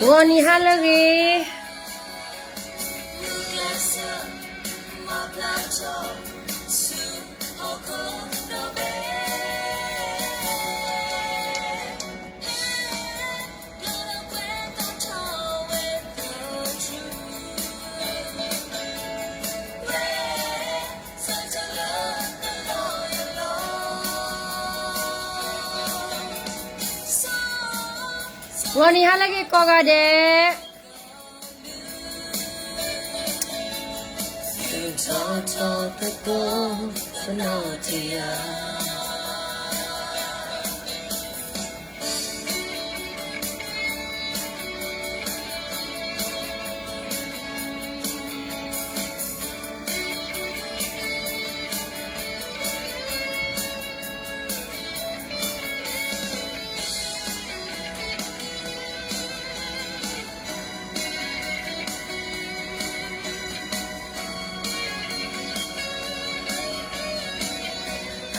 ဂီၤနံၤဟါလၢအဂ့ၤ. ဂီၤနံၤဟါလၢအဂ့ၤကိးဂၤဒဲး.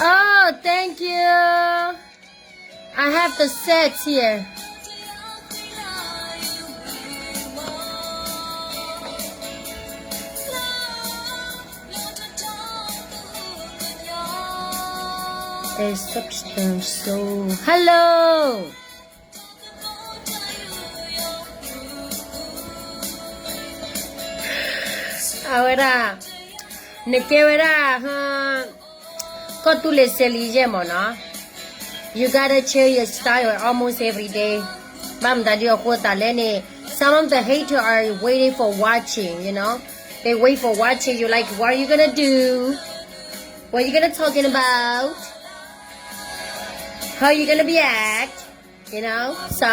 Oh, thank you. I have the sets here. Exception, so hello. အဝဲဒၣ် နကဲဝဲဒၣ် ကီၢ်သူလ့ၤစဲးလံယဲၢ်မ့ၢ်နီၤ. You gotta change your style almost every day. ဘၣ်မတၤဒ်အဃိသတးလဲၣ်န့ၣ် some of the hater are waiting for watching, you know. They wait for watching you, like, what are you gonna do? What are you gonna talking about? How you gonna be act? You know? So,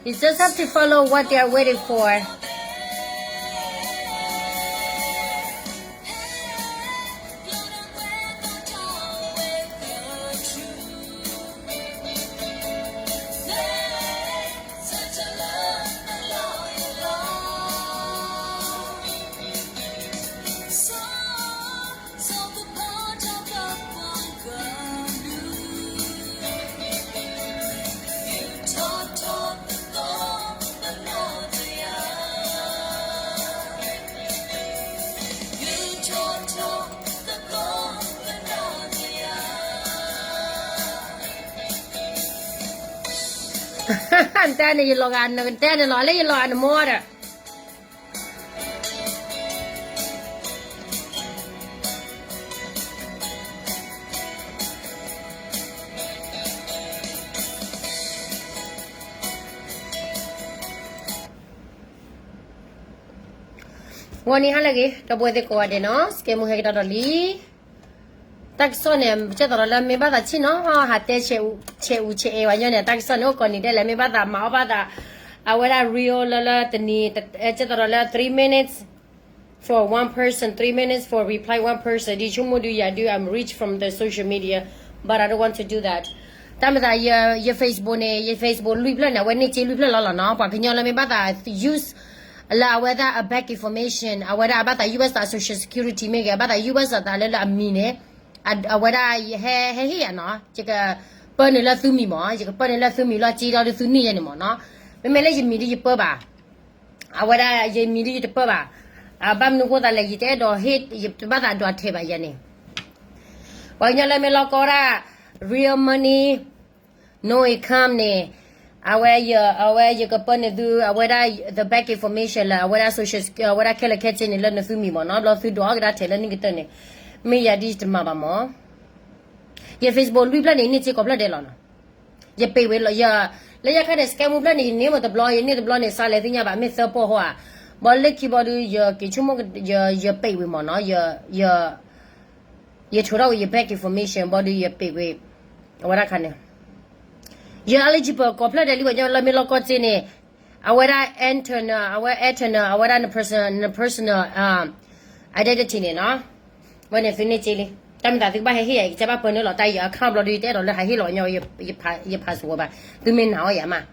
you just have to follow what they are waiting for. နတဲန့ၣ် ယလီၤဂာ် နတဲန့ၣ်လီၤ လၢယလီၤဂာ်နမိၢ်ဒီး ဂီၤနံၤဟါလၢအဂ့ၤ ဒီပုၢ်ဝဲၢ်သ့ၣ်ကိးဂၤဒဲးနီၤ စကဲမူဟဲကဒီးဒီးလံ တၢ်ကစီၣ်န့ၣ် ကဲသိးဒီးလၢမ့ၢ်ဘၣ်သးဆ့ၣ်နီၤ ဟးတဲဆဲးအူဆဲးအဲးဝဲညီန့ၣ် တၢ်ကစီၣ်န့ၣ် အိၣ်ကိးနံၤဒဲးလဲၣ် မ့ၢ်ဘၣ်သးမၤအီၣ်ဘၣ်သး အဝဲဒၣ် real လၢလၢတနံၤ ကဲသိးဒီးလၢ three minutes for one person, three minutes for reply one person ဒ်ဆိကမိၣ်ဒုးယၤဒုး I'm rich from the social media, but I don't want to do that. တၢ်မၤသး ယ Facebook န့ၣ် ယ Facebook လွံၢ်ဖျၢၣ်န့ၣ် အဝဲန့ၢ်စ့လွံၢ်ဖျၢၣ်လီၤလီၤနီၤ ပှၤကညီလၢမ့ၢ်ဘၣ်သး use လၢအဝဲဒၣ်အ bank information အဝဲဒၣ်အဘၣ်သး U S အ social security မ့ၢ်ဂ့ၤ အဘၣ်သး U S အသးလၢလၢအမံၤန့ၣ် အဝဲဒၣ်ယဟဲဟ့ၣ်ယၤနီၤ ယကပၢနုာ်လၢသုမံၤမ့ၢ် ယကပၢနုာ်လၢသုမံၤလီၤ စ့ဒီးသုန့ၢ်ယဲန့ၣ်မ့ၢ်နီၤ မ့မ့ၢ်လၢယမံၤဒုးယပၢဘၣ် အဝဲဒၣ်ယမံၤဒုးယတပၢဘၣ် ဘၣ်မနုၤအဃိသတးလဲၣ် ယတအဲၣ်ဒိးဟ့ၣ် ယတဘၣ်သးဒွးထဲးဘၣ်ယဲန့ၣ် ပှၤကညီလၢမ့ၢ်လီၤကီဝဲဒၣ် real money, no income န့ၣ် အဝဲ အဝဲယကပၢနုာ်သု အဝဲဒၣ် the bank information လၢအဝဲဒၣ် social security အဝဲဒၣ်ခဲလၢာ်ခဲဆ့န့ၣ် လၢနသုမံၤမ့ၢ်နီၤ ဘျီသုဒွးအီၣ်ကဒါထဲးလၢနံၣ်ကတၢၢ်န့ၣ် မ့ၢ်ယၤဒ်ယတမၤဘၣ်မ့ၢ် ယ Facebook လွံၢ်ဖျၢၣ်န့ၣ် ယန့ၢ်စ့ကိးဖျၢၣ်ဒဲးလီၤနီၤ ယပ့းဝဲလီၤ လၢယခါန့ၣ် စကဲမူဖျၢၣ်န့ၣ် ယန့ၢ်မ့ၢ်တဘျီ ယန့ၢ်တဘျီန့ၣ် စးလဲၤသ့ၣ်ညါဘၣ် မ့ၢ်သၢပီၢ်ဟီဧါ ဘၣ်လၢခံဘီဒုး ယက့ၤဆိကမိၣ် ယပ့းဝဲမ့ၢ်နီၤ ယ ယထိးထီၣ်ဝဲယ bank information ဘီဒုးယပ့းဝဲ အဝဲဒၣ်ခါန့ၣ် ယ eligible ကိးဖျၢၣ်ဒဲးလံ ပှၤကညီလၢမ့ၢ်လီၤကီစ့န့ၣ် အဝဲဒၣ် internal အဝဲ internal အဝဲဒၣ် န personal န personal identity န့ၣ်နီၤ ဝဲန့ၣ်သုန့ၢ်စ့လံ တၢ်မၤသးသုကဘၣ်ဟဲဟ့ၣ်ယၤ ယကစၢ်ဘၣ်ပၢနုာ်လီၤ တၢ်ယ account ဘျီဒုး ယတအဲၣ်ဒိးလၢဟးဟ့ၣ်လီၤညီ ယ password ဘၣ် သုမ့ၢ်နာ်အီၤယၤမး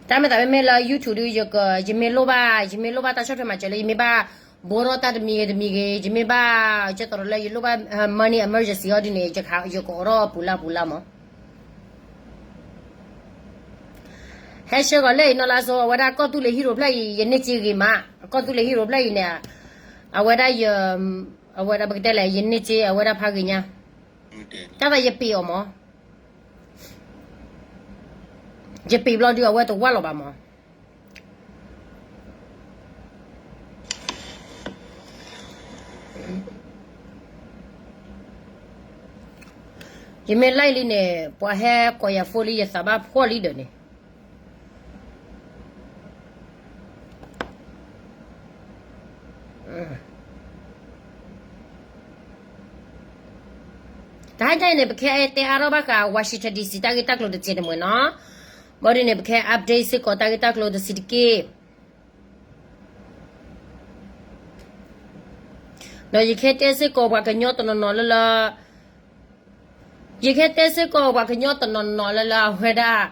တၢ်မၤသးမ့မ့ၢ်လၢ YouTube ဒုး ယမ့ၢ်လိၣ်ဘၣ် ယမ့ၢ်လိၣ်ဘၣ်တၢ်ဆီၣ်ထွဲမၤစၢၤလၢ ယမ့ၢ်ဘၣ် ဘိထီၣ်တၢ်တမံၤဂ့ၤတမံၤဂ့ၤ ယမ့ၢ်ဘၣ် ကဲသိးဒီးလၢယလိၣ်ဘၣ် money emergency အီၤဒ်န့ၣ် ယကအိးထီၣ်အပူၤလၢအပူၤလၢမး ဟဲဆှၢကီးလၢအံၤနီၢ်လါစိ အဝဲဒၣ်ကီၢ်သူလ့ၤဟံၣ်ရိၤဖျၢၣ်အံၤ ယန့ၢ်စ့ဂ့ၤမး, ကီၢ်သူလ့ၤဟံၣ်ရိၤဖျၢၣ်အံၤန့ၣ်, အဝဲဒၣ်ယ, အဝဲဒၣ်ပကတဲလဲၣ် ယန့ၢ်စ့ အဝဲဒၣ်ဖးဂ့ၤညါ, တၢ်သးယပ့ၤအီၤမး, ယပ့ၤဘျီဒုးအဝဲတဝၢ်လီၤဘၣ်မး. ယမ့ၢ်လၢလံန့ၣ် ပှၤဟဲကိးယၤဖိလံ ယသးဘၣ်ဖှီၣ်လံဒီးန့ၣ်, တဟါညါအံၤန့ၣ် ပကဟဲတဲအါထီၣ်ဘၣ်ဃး Washington D C တၢ်ဂ့ၢ်တၢ်ကျိၤတစဲးတမှဲၤနီၤ, ဘၣ်ဒ်န့ၣ် ပကဟဲ update စ့ၢ်ကီးတၢ်ဂ့ၢ်တၢ်ကျိၤတဆံးတက့ၢ်. ဒီးယကဟဲတဲစ့ၢ်ကီးပှၤကညီတနီၤနီၤလၢလၢ, ယကဟဲတဲစ့ၢ်ကီးပှၤကညီတနီၤနီၤလၢလၢအဝဲဒၣ်,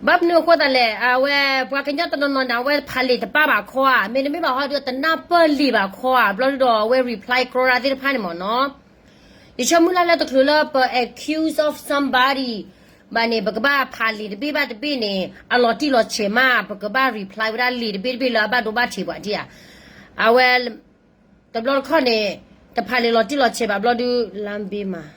ဘၣ်မနုၤအဃိသတးလဲၣ်, အဝဲပှၤကညီတနီၤနီၤန့ၣ် အဝဲဖးလံာ်တပၣ်ဘၣ်ခီဧါ, မ့တမ့ၢ်ဘၣ်ဟီဒီးတနၢ်ပၢၢ်လံာ်ဘၣ်ခီဧါ, ဘျီဒုးဒီးအဝဲ reply ကရီဒၣ်သ့ၣ်တဖၣ်န့ၣ်မ့ၢ်နီၤ. ယဆိကမိၣ်လၢလၢတချုးလၢပ accuse of somebody ဘၣ်န့ၣ် ပကဘၣ်ဖးလံာ်တဘ့ၣ်ဘၣ်တဘ့ၣ်န့ၣ် အလီၤတံၢ်လီၤဆဲးမး, ပကဘၣ် reply ဝဲဒၣ်လံာ်တဘ့ၣ်တဘ့ၣ်လၢအဘၣ်ဒိဘၣ်ထံးပှၤဒံးဧါ. အဝဲ တဘျီတခီၣ်န့ၣ် တဖးလံာ်လီၤတံၢ်လီၤဆဲးဘၣ်ဘျီဒုး လမ်းဘ့ၣ်မး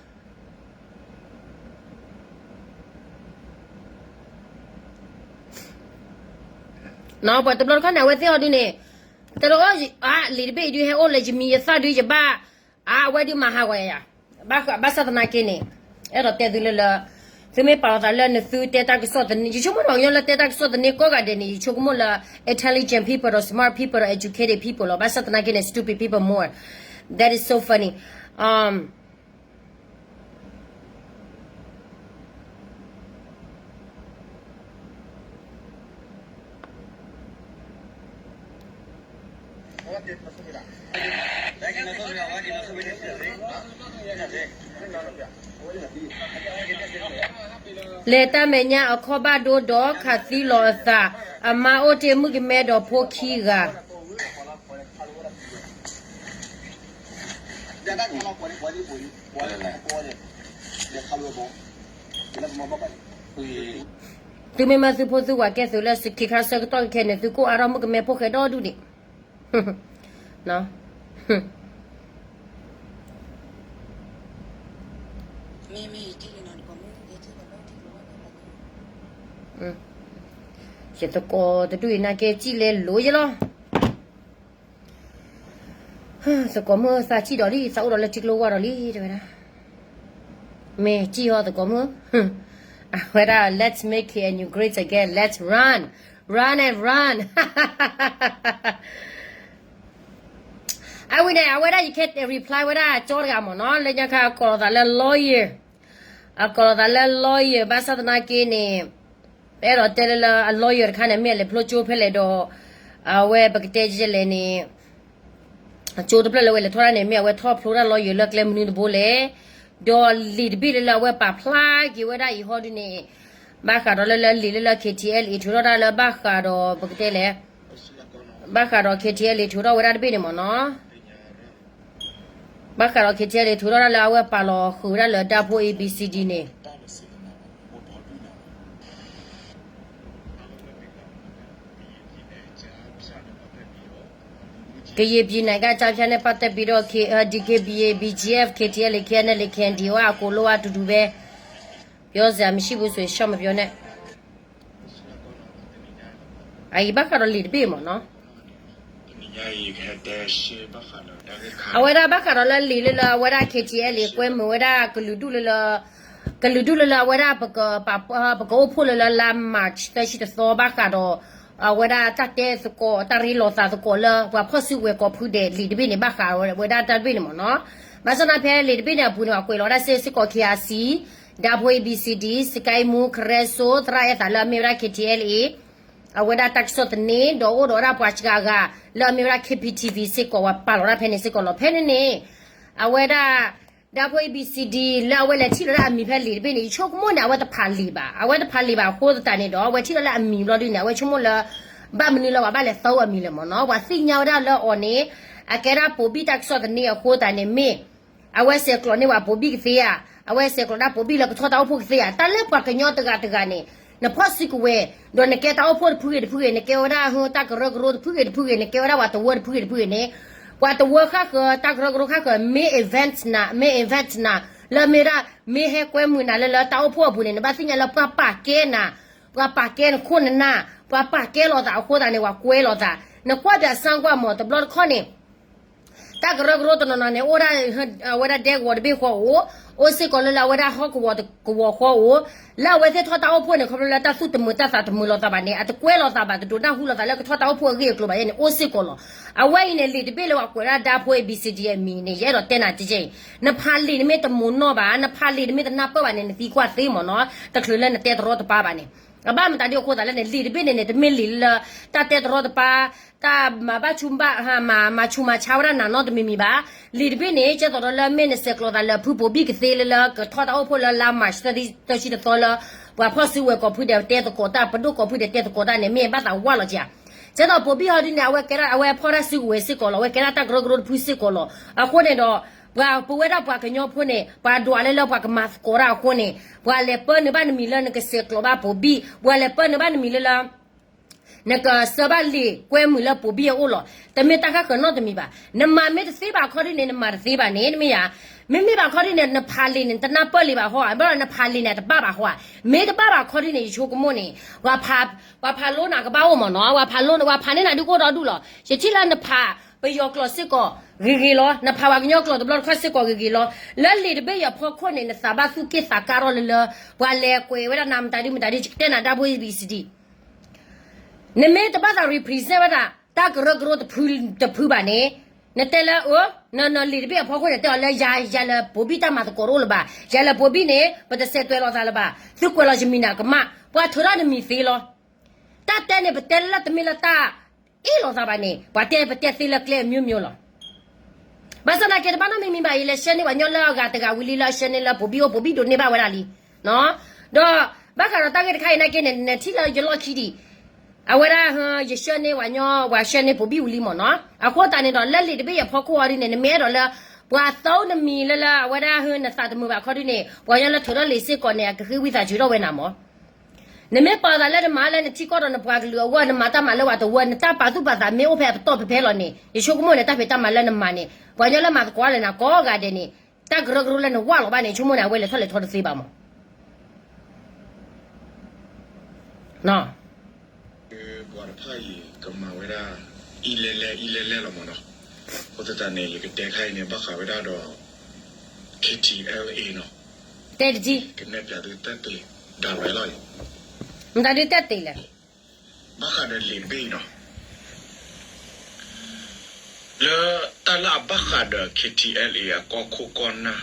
ပှၤတဘျီတခီၣ်န့ၣ် အဝဲသ့ၣ်အီၤဒုးန့ၣ် တလီၤအီၣ် လံာ်တဘ့ၣ်အံၤဒုးဟဲအိၣ်လၢယမံၤယသၣ်ဒုးယဘၣ်, အဝဲဒုးမၤဟးဂီၤယၤ, ဘၣ်ဆၣ်သနာ်က့န့ၣ် အဲၣ်ဒိးတဲသုလၢလၢ သုမ့ၢ်ပာ်လီၤသးလၢနသုတဲတၢ်ကစီၣ်သန့, ယဆိကမိၣ်ဒီးညီလၢတဲတၢ်ကစီၣ်သန့ကိးဂၤဒဲးန့ၣ် ယဆိကမိၣ်လၢ intelligent people ဒီး smart people ဒီး educated people လီၤ. ဘၣ်ဆၣ်သနာ်က့န့ၣ် stupid people more. That is so funny. လဲၤတၢ်မဲာ်ညါအခီၣ်ဘၣ်ဒိဒီး ခးသံလီၤအသး, အမါအိၣ်တ့ၢ်မုၣ်ကမဲဒီးဖိခံဂၤ သုမ့ၢ်မၢသုဖိသုဝၤကဲသုးလၢ စကံခါဆၢကတီၢ်ခဲခဲန့ၣ် သုကိးအါထီၣ်မုၣ်ကမဲဖိၣ်ဃဲဒီဒူၣ်ဒံး. ယသကိးတဒူၣ်အံၤနာ်က့ စံၣ်လဲၤလိၤယဲလီၤ. သကိးမုၣ်သးစံၣ်ဒီးလံ သးအိၣ်ဒီးလၢထံကျိဝါဒီးလံ တဲဝဲဒၣ်. မ့ၢ်စံၣ်ဟီသကိးမုၣ်, အဝဲဒၣ် let's make K N U great again, let's run, run and run. အဝဲန့ၣ် အဝဲဒၣ်ယခဲ reply ဝဲဒၣ်ကၠီတဂၤမ့ၢ်နီၤ လၢညါခါအကိးလိာ်သးလၢ lawyer, အကိးလိာ်သးလၢ lawyer ဘၣ်ဆၣ်သနာ်က့န့ၣ် ပအဲၣ်ဒိးတဲလၢလၢအ lawyer တခါန့ၣ် မ့ၢ်အလဲၤဖျိကၠိဖဲလဲၣ်ဒီး အဝဲပကတဲလဲၣ်န့ၣ် ကၠိတဖျၢၣ်လၢဝဲလဲၤထီၣ်ဒၣ်န့ၣ် မ့ၢ်အဝဲထီၣ်ဖျိတၢ် lawyer လၢကျဲမနုၤတဘိလဲၣ်, ဒီးလံာ်တဘ့ၣ်လၢလၢအဝဲပာ်ဖျါက့ၤဝဲဒၣ်အံၤဟီဒုန့ၣ် ဘၣ်ဃးဒီးလၢလၢလံာ်လၢလၢ K T L A ထုးထီၣ်တၢ်လၢဘၣ်ဃးဒီးပကတဲလဲၣ်, ဘၣ်ဃးဒီး K T L A ထုးထီၣ်ဝဲဒၣ်တဘ့ၣ်န့ၣ်မ့ၢ်နီၤ ဘၣ်ဃးဒီး K T L A ထုးထီၣ်တၢ်လၢအဝဲပာ်လီၤဃုာ်ဝဲဒၣ်လၢ ဓာတ်ပုံ A B C D န့ၣ် ကရင်ပြည်နယ်က အကြမ်းဖက်နဲ့ပတ်သက်ပြီးတော့ K- အာ D K B A, B G F, K T L A, K N L A, K N D O အကုန်လုံးက အတူတူပဲ, ပြောစရာမရှိဘူးဆိုရင် ရှော့မပြောနဲ့. အအံၤဘၣ်ဃးဒီးလံာ်တဘ့ၣ်မ့ၢ်နီၤ. အဝဲဒၣ်ဘၣ်ဃးဒီးလၢလံာ်လၢလၢအဝဲဒၣ် K T L A ကွဲမုာ်ဝဲဒၣ်ကလုာ်ဒူၣ်လၢလၢ ကလုာ်ဒူၣ်လၢလၢအဝဲဒၣ် ပကအိၣ်ဖှိၣ်လၢလၢလါ March သၢဆံတသီ ဘၣ်ဃးဒီး အဝဲဒၣ်တၢ်တဲသကိး တၢ်ရ့လိာ်သးသကိးလၢ ပှၤဖီၣ်စုကဝဲၤကိးဖုဒဲး လံာ်တဘ့ၣ်န့ၣ် ဘၣ်ဃးဝဲဒၣ်တၢ်တဘ့ၣ်န့ၣ်မ့ၢ်နီၤ. ဘၣ်ဆၣ်သနာ်က့ဖဲလံာ်တဘ့ၣ်န့ၣ်အပူၤန့ၣ် အကွဲးလီၤဝဲဒၣ်စ့ၢ်ကီး K R C, ဓာတ်ပုံ A B C D, စကဲမူ ကရၢစိ သရၣ်အဲၣ်သးလၢအမ့ၢ်ဝဲဒၣ် K T L A အဝဲဒၣ်တၢ်ကစီၣ်သန့ ဒီးအိၣ်ဒီးဝဲဒၣ်ပှၤစှၤဂၤ လၢအမ့ၢ်ဝဲဒၣ် K P T V စ့ၢ်ကီး ပှၤပာ်လီၤဒၣ်ဖဲန့ၣ်စ့ၢ်ကီးလီၤ. ဖဲန့ၣ်န့ၣ် အဝဲဒၣ် ဓာတ်ပုံ A B C D လၢအဝဲလဲၤထံၣ်လီၤဒၣ်အမံၤဖဲလံာ်တဘ့ၣ်န့ၣ် ယဆိကမိၣ်န့ၣ် အဝဲတဖးလံာ်ဘၣ်, အဝဲတဖးလံာ်ဘၣ်အဃိသတးန့ၣ်ဒီး အဝဲထံၣ်လီၤလၢအမံၤဘျီဒုန့ၣ် အဝဲဆိကမိၣ်လၢ ဘၣ်မနုၤလၢပှၤဘၣ်လဲၤသီအမံၤလဲၣ်မ့ၢ်နီၤ. ပှၤသ့ၣ်ညါဝဲဒၣ်လၢအီၤန့ၣ် အကဲဒၣ်ပိာ်ဘံၣ်တၢ်ကစီၣ်သန့အဃိသတးန့ၣ်မ့ၢ် အဝဲဆဲးကျိးန့ၢ်ပှၤပိာ်ဘံၣ်ကသ့ဧါ, အဝဲဆဲးကျိးဒၣ်ပိာ်ဘံၣ်လၢကထီၣ်တၢ်အိၣ်ဖှိၣ်ကသ့ဧါ, တၢ်လၢပှၤကညီတဂၤတဂၤန့ၣ် နဖီၣ်စုကဝဲၤ, ဒီးနကဲတၢ်အိၣ်ဖှိၣ်တဖုဂ့ၤတဖုဂ့ၤ, နကဲဝဲဒၣ် ဟၢ တၢ်ကရၢကရိတဖုဂ့ၤတဖုဂ့ၤ, နကဲဝဲဒၣ်ပှၤတဝၢတဖုဂ့ၤတဖုဂ့ၤန့ၣ်, ပှၤတဝၢဃၣ်ဃၢၤ တၢ်ကရၢကရိဃၣ်ဃၢၤ မ့ၢ် event နၤ, မ့ၢ် event နၤ, လၢမ့ၢ်ဒၣ် မ့ၢ်ဟဲကွဲမုာ်နၤလၢလၢတၢ်အိၣ်ဖှိၣ်အပူၤန့ၣ် နဘၣ်သ့ၣ်ညါလၢပှၤပာ်ကဲနၤ, ပှၤပာ်ကဲနခိၣ်နနၢ်, ပှၤပာ်ကဲလိာ်သးအဃိသတးန့ၣ် ပှၤကွဲလိာ်သး, နကွၢ်ပၠးစၢ်ကွၢ်မး တဘျီတခီၣ်န့ၣ် တၢ်ကရၢကရိတနီၤနီၤန့ၣ် အိၣ်ဒၣ် အဝဲဒၣ်ဒဲကဝီၤတဘ့ၣ်ဃီအိၣ်, အိၣ်စ့ၢ်ကီးလၢလၢအဝဲဒၣ်ဟီၣ်ကဝီၤတကဝီၤဃီအိၣ်, လၢအဝဲသ့ၣ်ထီၣ်တၢ်အိၣ်ဖှိၣ်န့ၣ် ခီဖျိလၢတၢ်သူၣ်တမုာ်တၢ်သးတမုာ်လိာ်သးဘၣ်န့ၣ် အတကွဲလိာ်သးဘၣ် တဒိးနၢ်ဟူလိာ်သးလၢကထီၣ်တၢ်အိၣ်ဖှိၣ်အဂ့ၢ်အကျိၤဘၣ်ယဲန့ၣ် အိၣ်စ့ၢ်ကီးလီၤ. အဝဲအံၤန့ၣ် လံာ်တဘ့ၣ်လၢပှၤကွဲးဒၣ် ဒါဖိ A B C D အမံၤန့ၣ် ယအဲၣ်ဒိးတဲနၤတက့ၢ်အံၤ, နဖးလံာ်နမ့ၢ်တမိၢ်နီၢ်ဘၣ်, နဖးလံာ်နမ့ၢ်တနၢ်ပၢၢ်ဘၣ်န့ၣ် နသံကွၢ်သ့မ့ၢ်နီၤ, တချုးလၢနတဲတရီတပါဘၣ်န့ၣ် အဘၣ်မတၤဒ်အဃိသတးလၢန့ၣ် လံာ်တဘ့ၣ်န့ၣ်န့ၣ် တမ့ၢ်လံာ်လၢ တၢ်တဲတရီတပါ, တၢ်မၤဘၣ်ဆူၣ်ဘၣ်, မၤဆူၣ်မၤဆါဝဲဒၣ်နၤနီတမံၤမံၤဘၣ်. လံာ်တဘ့ၣ်န့ၣ် ကဲသိးဒီးလၢမ့ၢ်နဆဲးကျိးသးလၢဖုဘိၤဘံၣ်ကသ့လၢလၢကထီၣ်တၢ်အိၣ်ဖှိၣ်လၢလါ March သၢဆံတသီလၢ ပှၤဖီၣ်စုကဝဲၤကိးဖုဒဲးတဲသကိးတၢ် ပဒိၣ်ကိးဖုဒဲးတဲသကိးတၢ်န့ၣ် မ့ၢ်ဘၣ်သးဝးလီၤက့ၤဧါ. ကဲသိးဘိၤဘံၣ်ဟီဒ်န့ၣ် အဝဲကဲဒၣ် အဝဲဖီၣ်တၢ်စုကဝဲၤစ့ၢ်ကီးလီၤ, အဝဲကဲဒၣ်တၢ်ကရၢကရိတဖုစ့ၢ်ကီးလီၤ. အဃိန့ၣ်ဒီး ပှၤ ပဝဲဒၣ်ပှၤကညီဖိန့ၣ် ပှၤဒွးလၢလၢပှၤကမၤသကိးတၢ်အဃိန့ၣ် ပှၤလဲၤပၢနုာ်ဘၣ်နမံၤလၢနကဆဲးကျိးဘၣ်ဘိၤဘံၣ်, ပှၤလဲၤပၢနုာ်ဘၣ်နမံၤလၢလၢ နကဆှၢဘၣ်လံာ်ကွဲမုာ်လၢဘိၤဘံၣ်အအိၣ်လီၤ. တမ့ၢ်တၢ်ဃၣ်ဃၢၤနီတမံၤဘၣ်. နမၤမ့ၢ်တသ့ဘၣ်ခီဒ်န့ၣ် နမၤတသ့ဘၣ်န့ၣ် တမ့ၢ်ဧါ. မ့မ့ၢ်ဘၣ်ခီဒ်န့ၣ် နဖးလံာ်န့ၣ် တနၢ်ပၢၢ်လံာ်ဘၣ်ဟီဧါ, ဘၣ်ဒီးနဖးလံာ်န့ၣ် တဘၣ်ဘၣ်ဟီဧါ. မ့ၢ်တဘၣ်ဘၣ်ခီဒ်န့ၣ် ယဆိကမိၣ်န့ၣ် ပှၤဖးလိနၤကဘၣ်အိၣ်မ့ၢ်နီၤ, ပှၤဖးလိ ပှၤဖးန့ၢ်နၤဒုးကအိၣ်ဒီဒူၣ်လီၤ. ယထံၣ်လၢနဖးပယီၤကျိာ်စ့ၢ်ကီးဂ့ၤဂ့ၤလီၤ, နဖးပှၤကညီကျိာ်တဘျီတခီၣ်စ့ၢ်ကီးဂ့ၤဂ့ၤလီၤ. လၢလံာ်တဘ့ၣ်အံၤအဖီခိၣ်န့ၣ် နသးဘၣ်သူၣ်က့ၣ်သးကါထီၣ်လၢလၢ ပှၤလဲၤကွဲးဝဲဒၣ်နၤမတၤဒုမတၤဒု ယကတဲနၤဒၣ်ဖိ A B C D နမ့ၢ်တဘၣ်သး represent ဝဲဒၣ် တၢ်ကရၢကရိတဖုတဖုဘၣ်န့ၣ်, နတဲလၢ အၢ နလံာ်တဘ့ၣ်အဖီခိၣ်န့ၣ် တဲအီၤလၢယၤ ယၤလၢဘိၤဘံၣ်တၢ်မၤသကိးတအိၣ်လၢၤဘၣ်, ယၤလၢဘိၤဘံၣ်န့ၣ် ပတဆဲးတွဲးလိာ်သးလၢၤဘၣ်, သုကွဲးလီၤယမံၤနၤကမၣ်, ပှၤထုးထီၣ်နမံၤသ့လီၤ. တၢ်တဲန့ၣ် ပတဲလၢတမ့ၢ်လၢတၢ်အ့ၣ်လိာ်သးဘၣ်န့ၣ် ပှၤတဲပတဲသ့လၢကျဲအမျိုးမျိုးလီၤ. ဘၣ်ဆၣ်သနာ်က့ တဘၣ်နီတမံၤမံၤဘၣ်, ယလဲၤဆှၢန့ၢ်ပှၤညီလၢအဂၤတဂၤဝံၤလံလၢအဆှၢန့ၢ်လၢဘိၤဘံၣ်အိၣ် ဘိၤဘံၣ်ဒိးန့ၢ်ဘၣ်ဝဲဒၣ်လံ. ဒီးဘၣ်ဃးဒီးတၢ်ဂ့ၢ်တခါအံၤနာ်က့န့ၣ် နထံၣ်လၢယလီၢ်ခံဒံး, အဝဲဒၣ် ယဆှၢန့ၢ်ပှၤညီ ပှၤဆှၢန့ၢ်ဘိၤဘံၣ်ဝံၤလံမ့ၢ်နီၤ. အဃိသတးန့ၣ်ဒီး လၢလံာ်တဘ့ၣ်အံၤအဖီခိၣ်အီၤဒ်န့ၣ် နမ့ၢ်အဲၣ်ဒိးလၢ ပှၤသီနမံၤလၢလၢအဝဲဒၣ် နသးတမုာ်ဘၣ်ခီဒ်န့ၣ် ပှၤညီလၢထုးထီၣ်လံာ်စ့ၢ်ကီးန့ၣ် အကဃ့ဝံသးစူၤထီၣ်ဝဲနၤမ့ၢ် နမ့ၢ်ပာ်သးလၢနမၤလၢနထံကီၢ်ဒီးနပှၤကလုာ်အဂီၢ် နမၤတၢ်မၤလၢပှၤတဝၢ နတၢ်ပာ်သူၣ်ပာ်သးမ့ၢ်အိၣ်ဖဲအပတီၢ်ဖဲဖဲလီၤန့ၣ် ယဆိကမိၣ်န့ၣ် တၢ်ဖံးတၢ်မၤလၢနမၤန့ၣ် ပှၤညီလၢမၤသကိးလၢနၤကိးဂၤဒဲးန့ၣ် တၢ်ကရၢကရိလၢနဝၢ်လီၤဘၣ်န့ၣ် ယဆိကမိၣ်န့ၣ် အဝဲလဲၤထီၣ်လဲၤထီတသ့ဘၣ်မး ပှၤတဖၣ်အံၤကမၤဝဲဒၣ် အံၤလဲၣ်လဲၣ်အံၤလဲၣ်လဲၣ်လီၤမးနီၤ. အဃိသတးန့ၣ် ယကတဲခါအံၤန့ၣ် ဘၣ်ဃးဝဲဒၣ်ဒီး K T L A နီၤ. တဲတကံ, ကနဲၣ်ပၠးသုတၢ်တ့ၢ် ဒၣ်ဝဲလီၤအံၤ. မတၤဒုးတၢ်တ့ၢ်လဲၣ်. ဘၣ်ဃးဒီးလံာ်တဘ့ၣ်အံၤနီၤ. လၢတၢ်လၢအဘၣ်ဃးဒီး K T L A အကီၢ်ခိၣ်ကီၢ်နၢ်,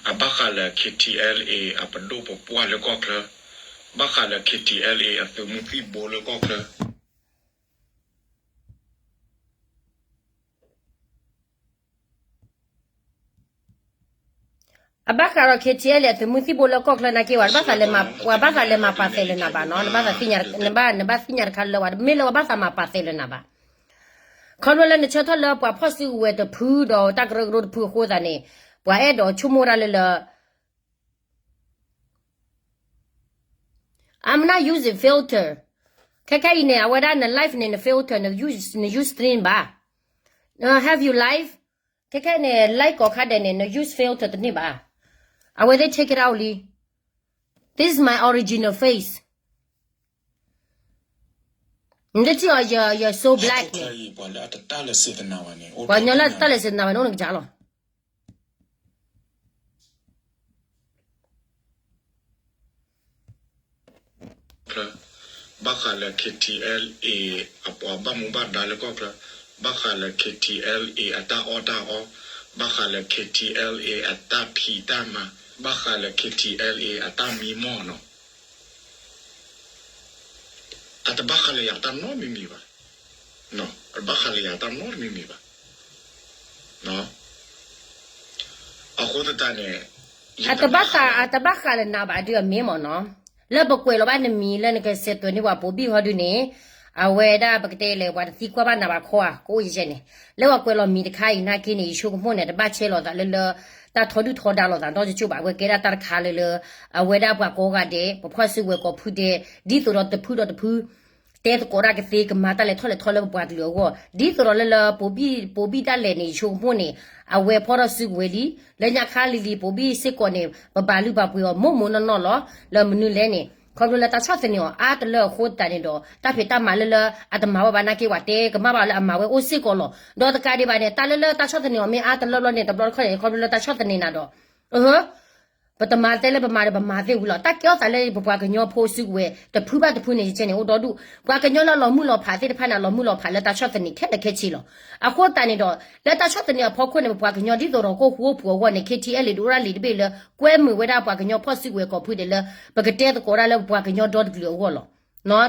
အဘၣ်ဃးလၢ K T L A အပဒိၣ်ပပှၢ်လၢကီၢ်ချၢ, ဘၣ်ဃးလၢ K T L A အသုးမုၢ်သံၣ်ဘိလၢကီၢ်ချၢ အဘၣ်ဃးဒီး K T L A အသုးမုၢ်သံၣ်ဘိလၢကီၢ်ချၢနာ်က့ ပှၤဘၣ်သးလဲၤမၤပာ်သးလၢနၤဘၣ်နီၤ, နဘၣ်သးသ့ၣ်ညါတခါလၢဝဲ မ့ၢ်လၢပှၤဘၣ်သးမၤပာ်သးလၢနၤဘၣ်. ခီဖျိလၢနဆၢထၢၣ်လၢပှၤဖီၣ်စုကဝဲၤတဖုဒီးတၢ်ကရၢကရိတဖုအဃိသတးန့ၣ် ပှၤအဲၣ်ဒိးဆိကမိၣ်ဒၣ်လၢလၢ I'm not using filter. ခဲခဲအံၤန့ၣ် အဝဲဒၣ်န live န့ၣ် န filter န use န use တန့ၢ်ဘၣ်. Have you live? ခဲခဲအံၤန့ၣ် live ကိးခါဒဲးန့ၣ် န use filter တန့ၢ်ဘၣ်. အဝဲသ့ၣ် take it out လံ. This is my original face. နတထံၣ်အီၤ ယ so black န့ၣ် ပှၤညီလၢအတတၢ်လဲၤစံးသနာ်ဝဲန့ၣ် အိၣ်နကစၢ်လီၤ. ဘၣ်ဃးလၢ K T L A အပှၤဘၣ်မူဘၣ်ဒါလၢကီၢ်ချၢ, ဘၣ်ဃးလၢ K T L A အတၢ်အီၣ်တၢ်အီ, ဘၣ်ဃးလၢ K T L A အတၢ်ဖံးတၢ်မၤ, ဘၣ်ဃးလၢ K T L A အတၢ်မံမီၢ်နီၤ. အတဘၣ်ဃးလၢယၤတၢ်နီတမံၤမံၤဘၣ်. အတဘၣ်ဃးလၢယၤတၢ်နီတမံၤမံၤဘၣ်. အဃိသတးန့ၣ် အတဘၣ်ဃး အတဘၣ်ဃးလၢနၤဘၣ်ဒုးအမ့ၢ်မ့ၢ်နီၤ. လၢပကွဲးလီၤဘၣ်နမံၤလၢနကဆဲးတွဲးန့ၢ်ပှၤဘိၤဘံၣ်ဟီဒုးန့ၣ်, အဝဲဒၣ်ပကတဲလဲၣ် ပှၤတသံကွၢ်ဘၣ်နၤဘၣ်ခီဧါ ကအိၣ်ယဲၢ်န့ၣ်, လၢပှၤကွဲးလီၤမံၤတခါအံၤနာ်က့န့ၣ် ယဆိကမိၣ်န့ၣ် တဘၣ်ဆဲးလီၤသးလၢလၢ တၢ်ထီဒုၣ်ထီဒါလိာ်သးဒီတကၠိၢ်ဘၣ်. အဝဲကဲဒၣ်တၢ်တခါလၢလၢ အဝဲဒၣ်ပှၤကိးဂၤဒဲး ပဖီၣ်စုကဝဲၤကိးဖုဒဲး ဒ်သိးဒီးတဖုဒီးတဖု တဲသကိးတၢ်ကသ့ ကမၤတၢ်လဲၤထီၣ်လဲၤထီလၢပပှၤကလုာ်အဂီၢ် ဒ်သိးဒီးလၢလၢ ပိာ်ဘံၣ်တၢ်လဲၤန့ၣ် ယဆိကမိၣ်န့ၣ် အဝဲဖီၣ်ထီၣ်စုကဝဲၤလံ. လၢညါခါလံၤလံၤ ပိာ်ဘံၣ်စ့ၢ်ကီးန့ၣ် ပဘၣ်လုၢ်ဘၣ်ပှ့ၤအီၤမိၢ်မိၢ်နီၢ်နီၢ်လီၤ. လၢမနုၤလဲၣ်န့ၣ် ခီဖျိလၢတၢ်ဆီၣ်သနံးအီၤအါတလၢအဃိသတးန့ၣ်ဒီး တၢ်ဖံးတၢ်မၤလၢလၢ အတမၤဘၣ်ဘၣ်နာ်က့ ပှၤတဲကမၣ်ဘၣ်လၢအမၤဝဲအိၣ်စ့ၢ်ကီးလီၤ. ဒီးတကးဒံးဘၣ်န့ၣ် တၢ်လၢလၢတၢ်ဆီၣ်သနံးအီၤမ့ၢ်အါတလၢဘျီန့ၣ် တဘျီတခီၣ်န့ၣ် ခီဖျိလၢတၢ်ဆီၣ်သနံးနၤဒီး ပတမၤတဲလၢပမၤဒီးပမၤသ့ဝံၤလီၤ. တၢ်ကဲထီၣ်သးလၢပပှၤကညီဖိစုကဝဲၤ တဖုဘၣ်တဖုန့ၣ် ယကဲန့ၣ် အိၣ်ဒီဒူၣ် ပှၤကညီလၢအလီၤမုၢ်လီၤဖးသ့ၣ်တဖၣ်န့ၣ် အလီၤမုၢ်လီၤဖးလၢတၢ်ဆီၣ်သနံးခဲလၢာ်ခဲဆ့လီၤ. အဃိသတးန့ၣ်ဒီး လၢတၢ်ဆီၣ်သနံးအဖီခိၣ်န့ၣ် ပပှၤကညီဒ်သိးဒီးကအိၣ်ဃူအိၣ်ဖိးအဂီၢ်န့ၣ် ခ့ထံအဲလ်အ့ ဒိၣ်ဒၣ်လံာ်တဘ့ၣ်လၢ ကွဲမုာ်ဝဲဒၣ်ပှၤကညီဖီၣ်စုကဝဲၤကိးဖုဒဲးလၢ ပကတဲသကိးဒၣ်လၢပပှၤကညီဒီတကလုာ်အဂီၢ်လီၤ.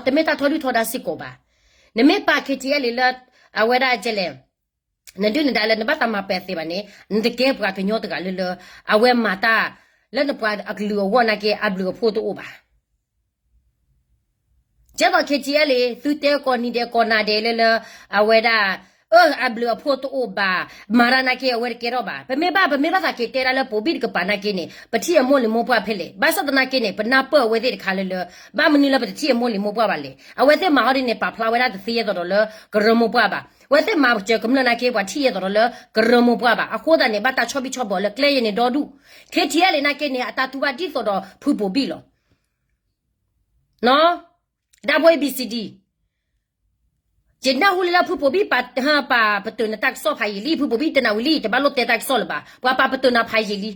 တမ့ၢ်တၢ်ထီဒုၣ်ထီဒါစ့ၢ်ကီးဘၣ်. နမ့ၢ်ပာ် ခ့ထံအဲလ်အ့ လၢ အဝဲဒၣ်ကဲလဲၣ် နဒုၣ်နဒါလၢနဘၣ်တၢ်မၤပၢၤသ့ဘၣ်န့ၣ် နတကဲပှၤကညီတဂၤလၢလၢ အဝဲမၤတၢ် လၢနပှၤအကလုာ်အဂီၢ်နာ်က့ အဘျုးအဖှိၣ်တအိၣ်ဘၣ်. ကဲသိး ခ့ထံအဲလ်အ့ သုတဲကိးနံၤဒဲးကိးနၤဒဲးလၢလၢ အဝဲဒၣ် အၢ အဘျုးအဖှိၣ်တအိၣ်ဘၣ် မၤတၢ်နာ်က့ အဝဲတကဲထီၣ်ဘၣ်. ပမ့ၢ်ဘၣ် ပမ့ၢ်ဘၣ်သးက့ၤတဲဒၣ်လၢပိာ်ဘံၣ်တကပၤနာ်က့န့ၣ် ပထံၣ်အမိၢ်လံၤမိၢ်ပှၢ်ဖဲလဲၣ်. ဘၣ်ဆၣ်သနာ်က့န့ၣ် ပနၢ်ပၢၢ်အဝဲသ့ၣ်တခါလၢလၢ ဘၣ်မနုၤလၢပတထံၣ်အမိၢ်လံၤမိၢ်ပှၢ်ဘၣ်လဲၣ်. အဝဲသ့ၣ်မၤအီၤဒ်န့ၣ် ပာ်ဖျါဝဲဒၣ်တသ့ယဲၢ်သိးဒီးလၢ ကရၢမိၢ်ပှၢ်ဘၣ်. အဝဲသ့ၣ်မၤစၢၤကမျၢၢ်နာ်က့ ပှၤထံၣ်ယဲၢ်သိးဒီးလၢ ကရၢမိၢ်ပှၢ်ဘၣ်. အဃိသတးန့ၣ် ဘၣ်တၢ်ဆီၣ်ဘံၣ်ဆီၣ်ဘီလၢကျဲယဲၢ်န့ၣ်ဒီဒူၣ်. ခ့ထံအဲလ်အ့ နာ်က့န့ၣ် အတၢ်တူၢ်ဘၣ်ဒ်သိးဒီးဖုပိာ်ဘံၣ်လီၤ. ဒၣ်ဖိ A B C D ယနၢ်ဟူလၢလၢဖုပိာ်ဘံၣ်ပာ် ပာ်ပတုာ်နတၢ်ကစီၣ်ဖးယံာ်လံ, ဖုပိာ်ဘံၣ်တဲနၤဝံၤလံ, တဘၣ်လိၣ်တဲတၢ်ကစီၣ်လၢၤဘၣ်, ပှၤပာ်ပတုာ်နၤဖးယံာ်လံ.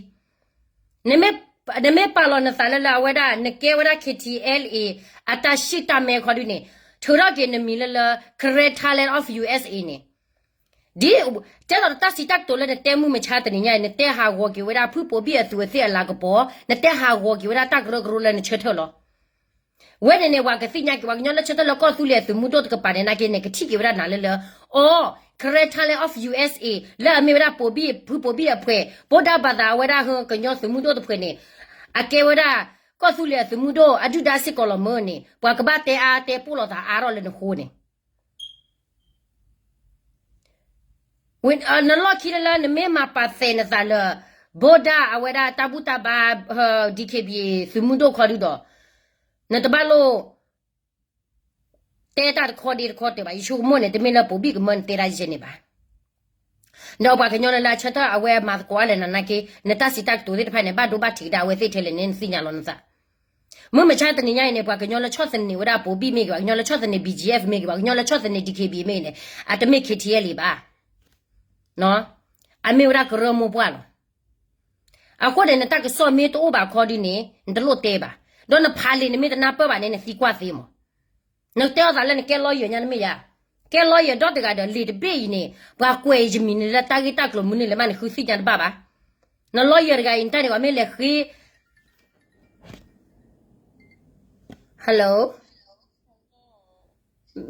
နမ့ၢ်ပာ်လီၤနသးလၢလၢအဝဲဒၣ် နကဲဝဲဒၣ် K T L A အတၢ်ဆံၣ်တၢ်မဲခီဒုန့ၣ်, ထုးထီၣ်က့ၤနမံၤလၢလၢ Karen Talent of U S A န့ၣ်, ဒ် တဲသိးတၢ်စံးတၢ်ကတိၤလၢနတဲမုၢ်မဆါတနံၤညါအံၤ နတဲဟးဂီၤက့ၤဝဲဒၣ်ဖုပိာ်ဘံၣ်အသူးအသ့ၣ်အလၤကပီၤ, နတဲဟးဂီၤက့ၤဝဲဒၣ်တၢ်ကရၢကရိလၢနဆၢထၢၣ်လီၤ. ဝဲန့ၣ်န့ၣ် ပှၤကသ့ၣ်ညါက့ၤ ပှၤကညီလၢဆၢထၢၣ်လၢကီၢ်သူလ့ၤအသုးမုၢ်ဒိၣ်တကပၤန့ၣ် နာ်က့န့ၣ် ကထံၣ်က့ၤဝဲဒၣ်နၤလၢလၢ အီၤ Karen Talent of U S A လၢအမ့ၢ်ဝဲဒၣ်ပိာ်ဘံၣ် ဖုပိာ်ဘံၣ်အဖှဲး ဗုဒ္ဓဘာသာ အဝဲဒၣ်ဟၢကညီသုးမုၢ်ဒိၣ်တဖှဲးန့ၣ်, အကဲဝဲဒၣ် ကီၢ်သူလ့ၤအသုးမုၢ်ဒိၣ် အဒုၣ်ဒါစ့ၢ်ကီးလီၤမၢ်န့ၣ် ပှၤကဘၣ်တဲအါတဲပိၢ်လိာ်သးအါထီၣ်လၢနဃိန့ၣ် နလီၢ်ခံလၢလၢ နမ့ၢ်မၤပာ်သဲးနသးလၢ ဗုဒ္ဓ အဝဲဒၣ်တၢ်ဘူၣ်တၢ်ဘါ ဟၢ D K B A သုးမုၢ်ဒိၣ်ခီဒုဒီး နတဘၣ်လိၣ် တဲတၢ်တခီဒ့တခီတၢၤဘၣ်. ယဆိကမိၣ်န့ၣ် တမ့ၢ်လၢပိာ်ဘံၣ်ကမၢနတဲဒၣ်ယဲန့ၣ်ဘၣ်. ဒီးပှၤကညီလၢလၢအဆၢထၢၣ်အဝဲမၤသကိးအါလဲၣ်နၤနာ်က့ နတၢ်စံးတၢ်ကတိၤသ့ၣ်တဖၣ်န့ၣ် ဘၣ်ဒိဘၣ်ထံးကဒါအဝဲသ့ၣ်ထဲလဲၣ်န့ၣ် နသ့ၣ်ညါလီၤနသး မုၢ်မဆါတနံၤညါအံၤန့ၣ် ပှၤကညီလၢဆီၣ်သနံးဝဲဒၣ်ပိာ်ဘံၣ်မ့ၢ်ဂ့ၤ, ပှၤကညီလၢဆီၣ်သနံး B G F မ့ၢ်ဂ့ၤ, ပှၤကညီလၢဆီၣ်သနံး D K B A မ့ၢ်ဂ့ၤန့ၣ် အတမ့ၢ် K T L A ဘၣ်. အမ့ၢ်ဝဲဒၣ်ကရၢမိၢ်ပှၢ်လီၤ. အဃိန့ၣ် နတၢ်ကစီၣ်မ့ၢ်တအိၣ်ဘၣ်ခီဒုန့ၣ် နတလိၣ်တဲဘၣ်. ဒီးနဖးလံာ်နမ့ၢ်တနၢ်ပၢၢ်ဘၣ်န့ၣ် နသံကွၢ်သ့မး. နတဲအီၤသးလၢနကဲ lawyer ညါနမ့ၢ်ယါ, ကဲ lawyer ဒီတဂၤဒီး လံာ်တဘ့ၣ်အံၤန့ၣ် ပှၤကွဲးယမံၤန့ၣ်လၢတၢ်ဂ့ၢ်တၢ်ကျိၤမနုၤလဲၣ်မး နဃုသ့ၣ်ညါတဘၣ်ဘၣ်. န lawyer တဂၤအံၤ နတၢ်န့ၣ် ပှၤမ့ၢ်လဲၤဃ့ Hello,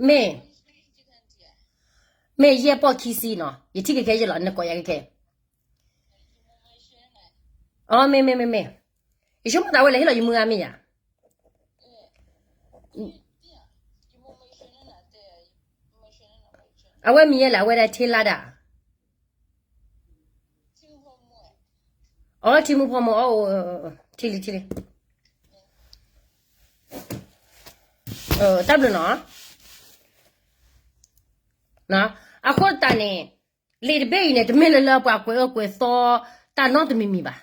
မ့ၢ်, မ့ၢ်ယဲၢ်ပီၢ်ခံဆံနီၤ, ယထံၣ်က့ၤခဲယဲၢ်လီၤ နကိးယၤက့ၤခဲ. အီ မ့ၢ် မ့ၢ် မ့ၢ် မ့ၢ်, ယဆိကမိၣ်သးဝဲလဲၤဟ့ၣ်လီၤယမုၢ်ဂၤမ့ၢ်ယၤ. အဝဲမံၤယဲလဲၣ် အဝဲဒၣ်ထံလၢဒၣ်. အီ ထံမူဖီမီၤ အီ ထံလံ ထံလံ. တၢ်ဘျုးနီၤ. အဃိသတးန့ၣ် လံာ်တဘ့ၣ်အံၤန့ၣ် တမ့ၢ်လၢလၢပှၤကွဲးအၢကွဲးသီ တၢ်နီတမံၤမံၤ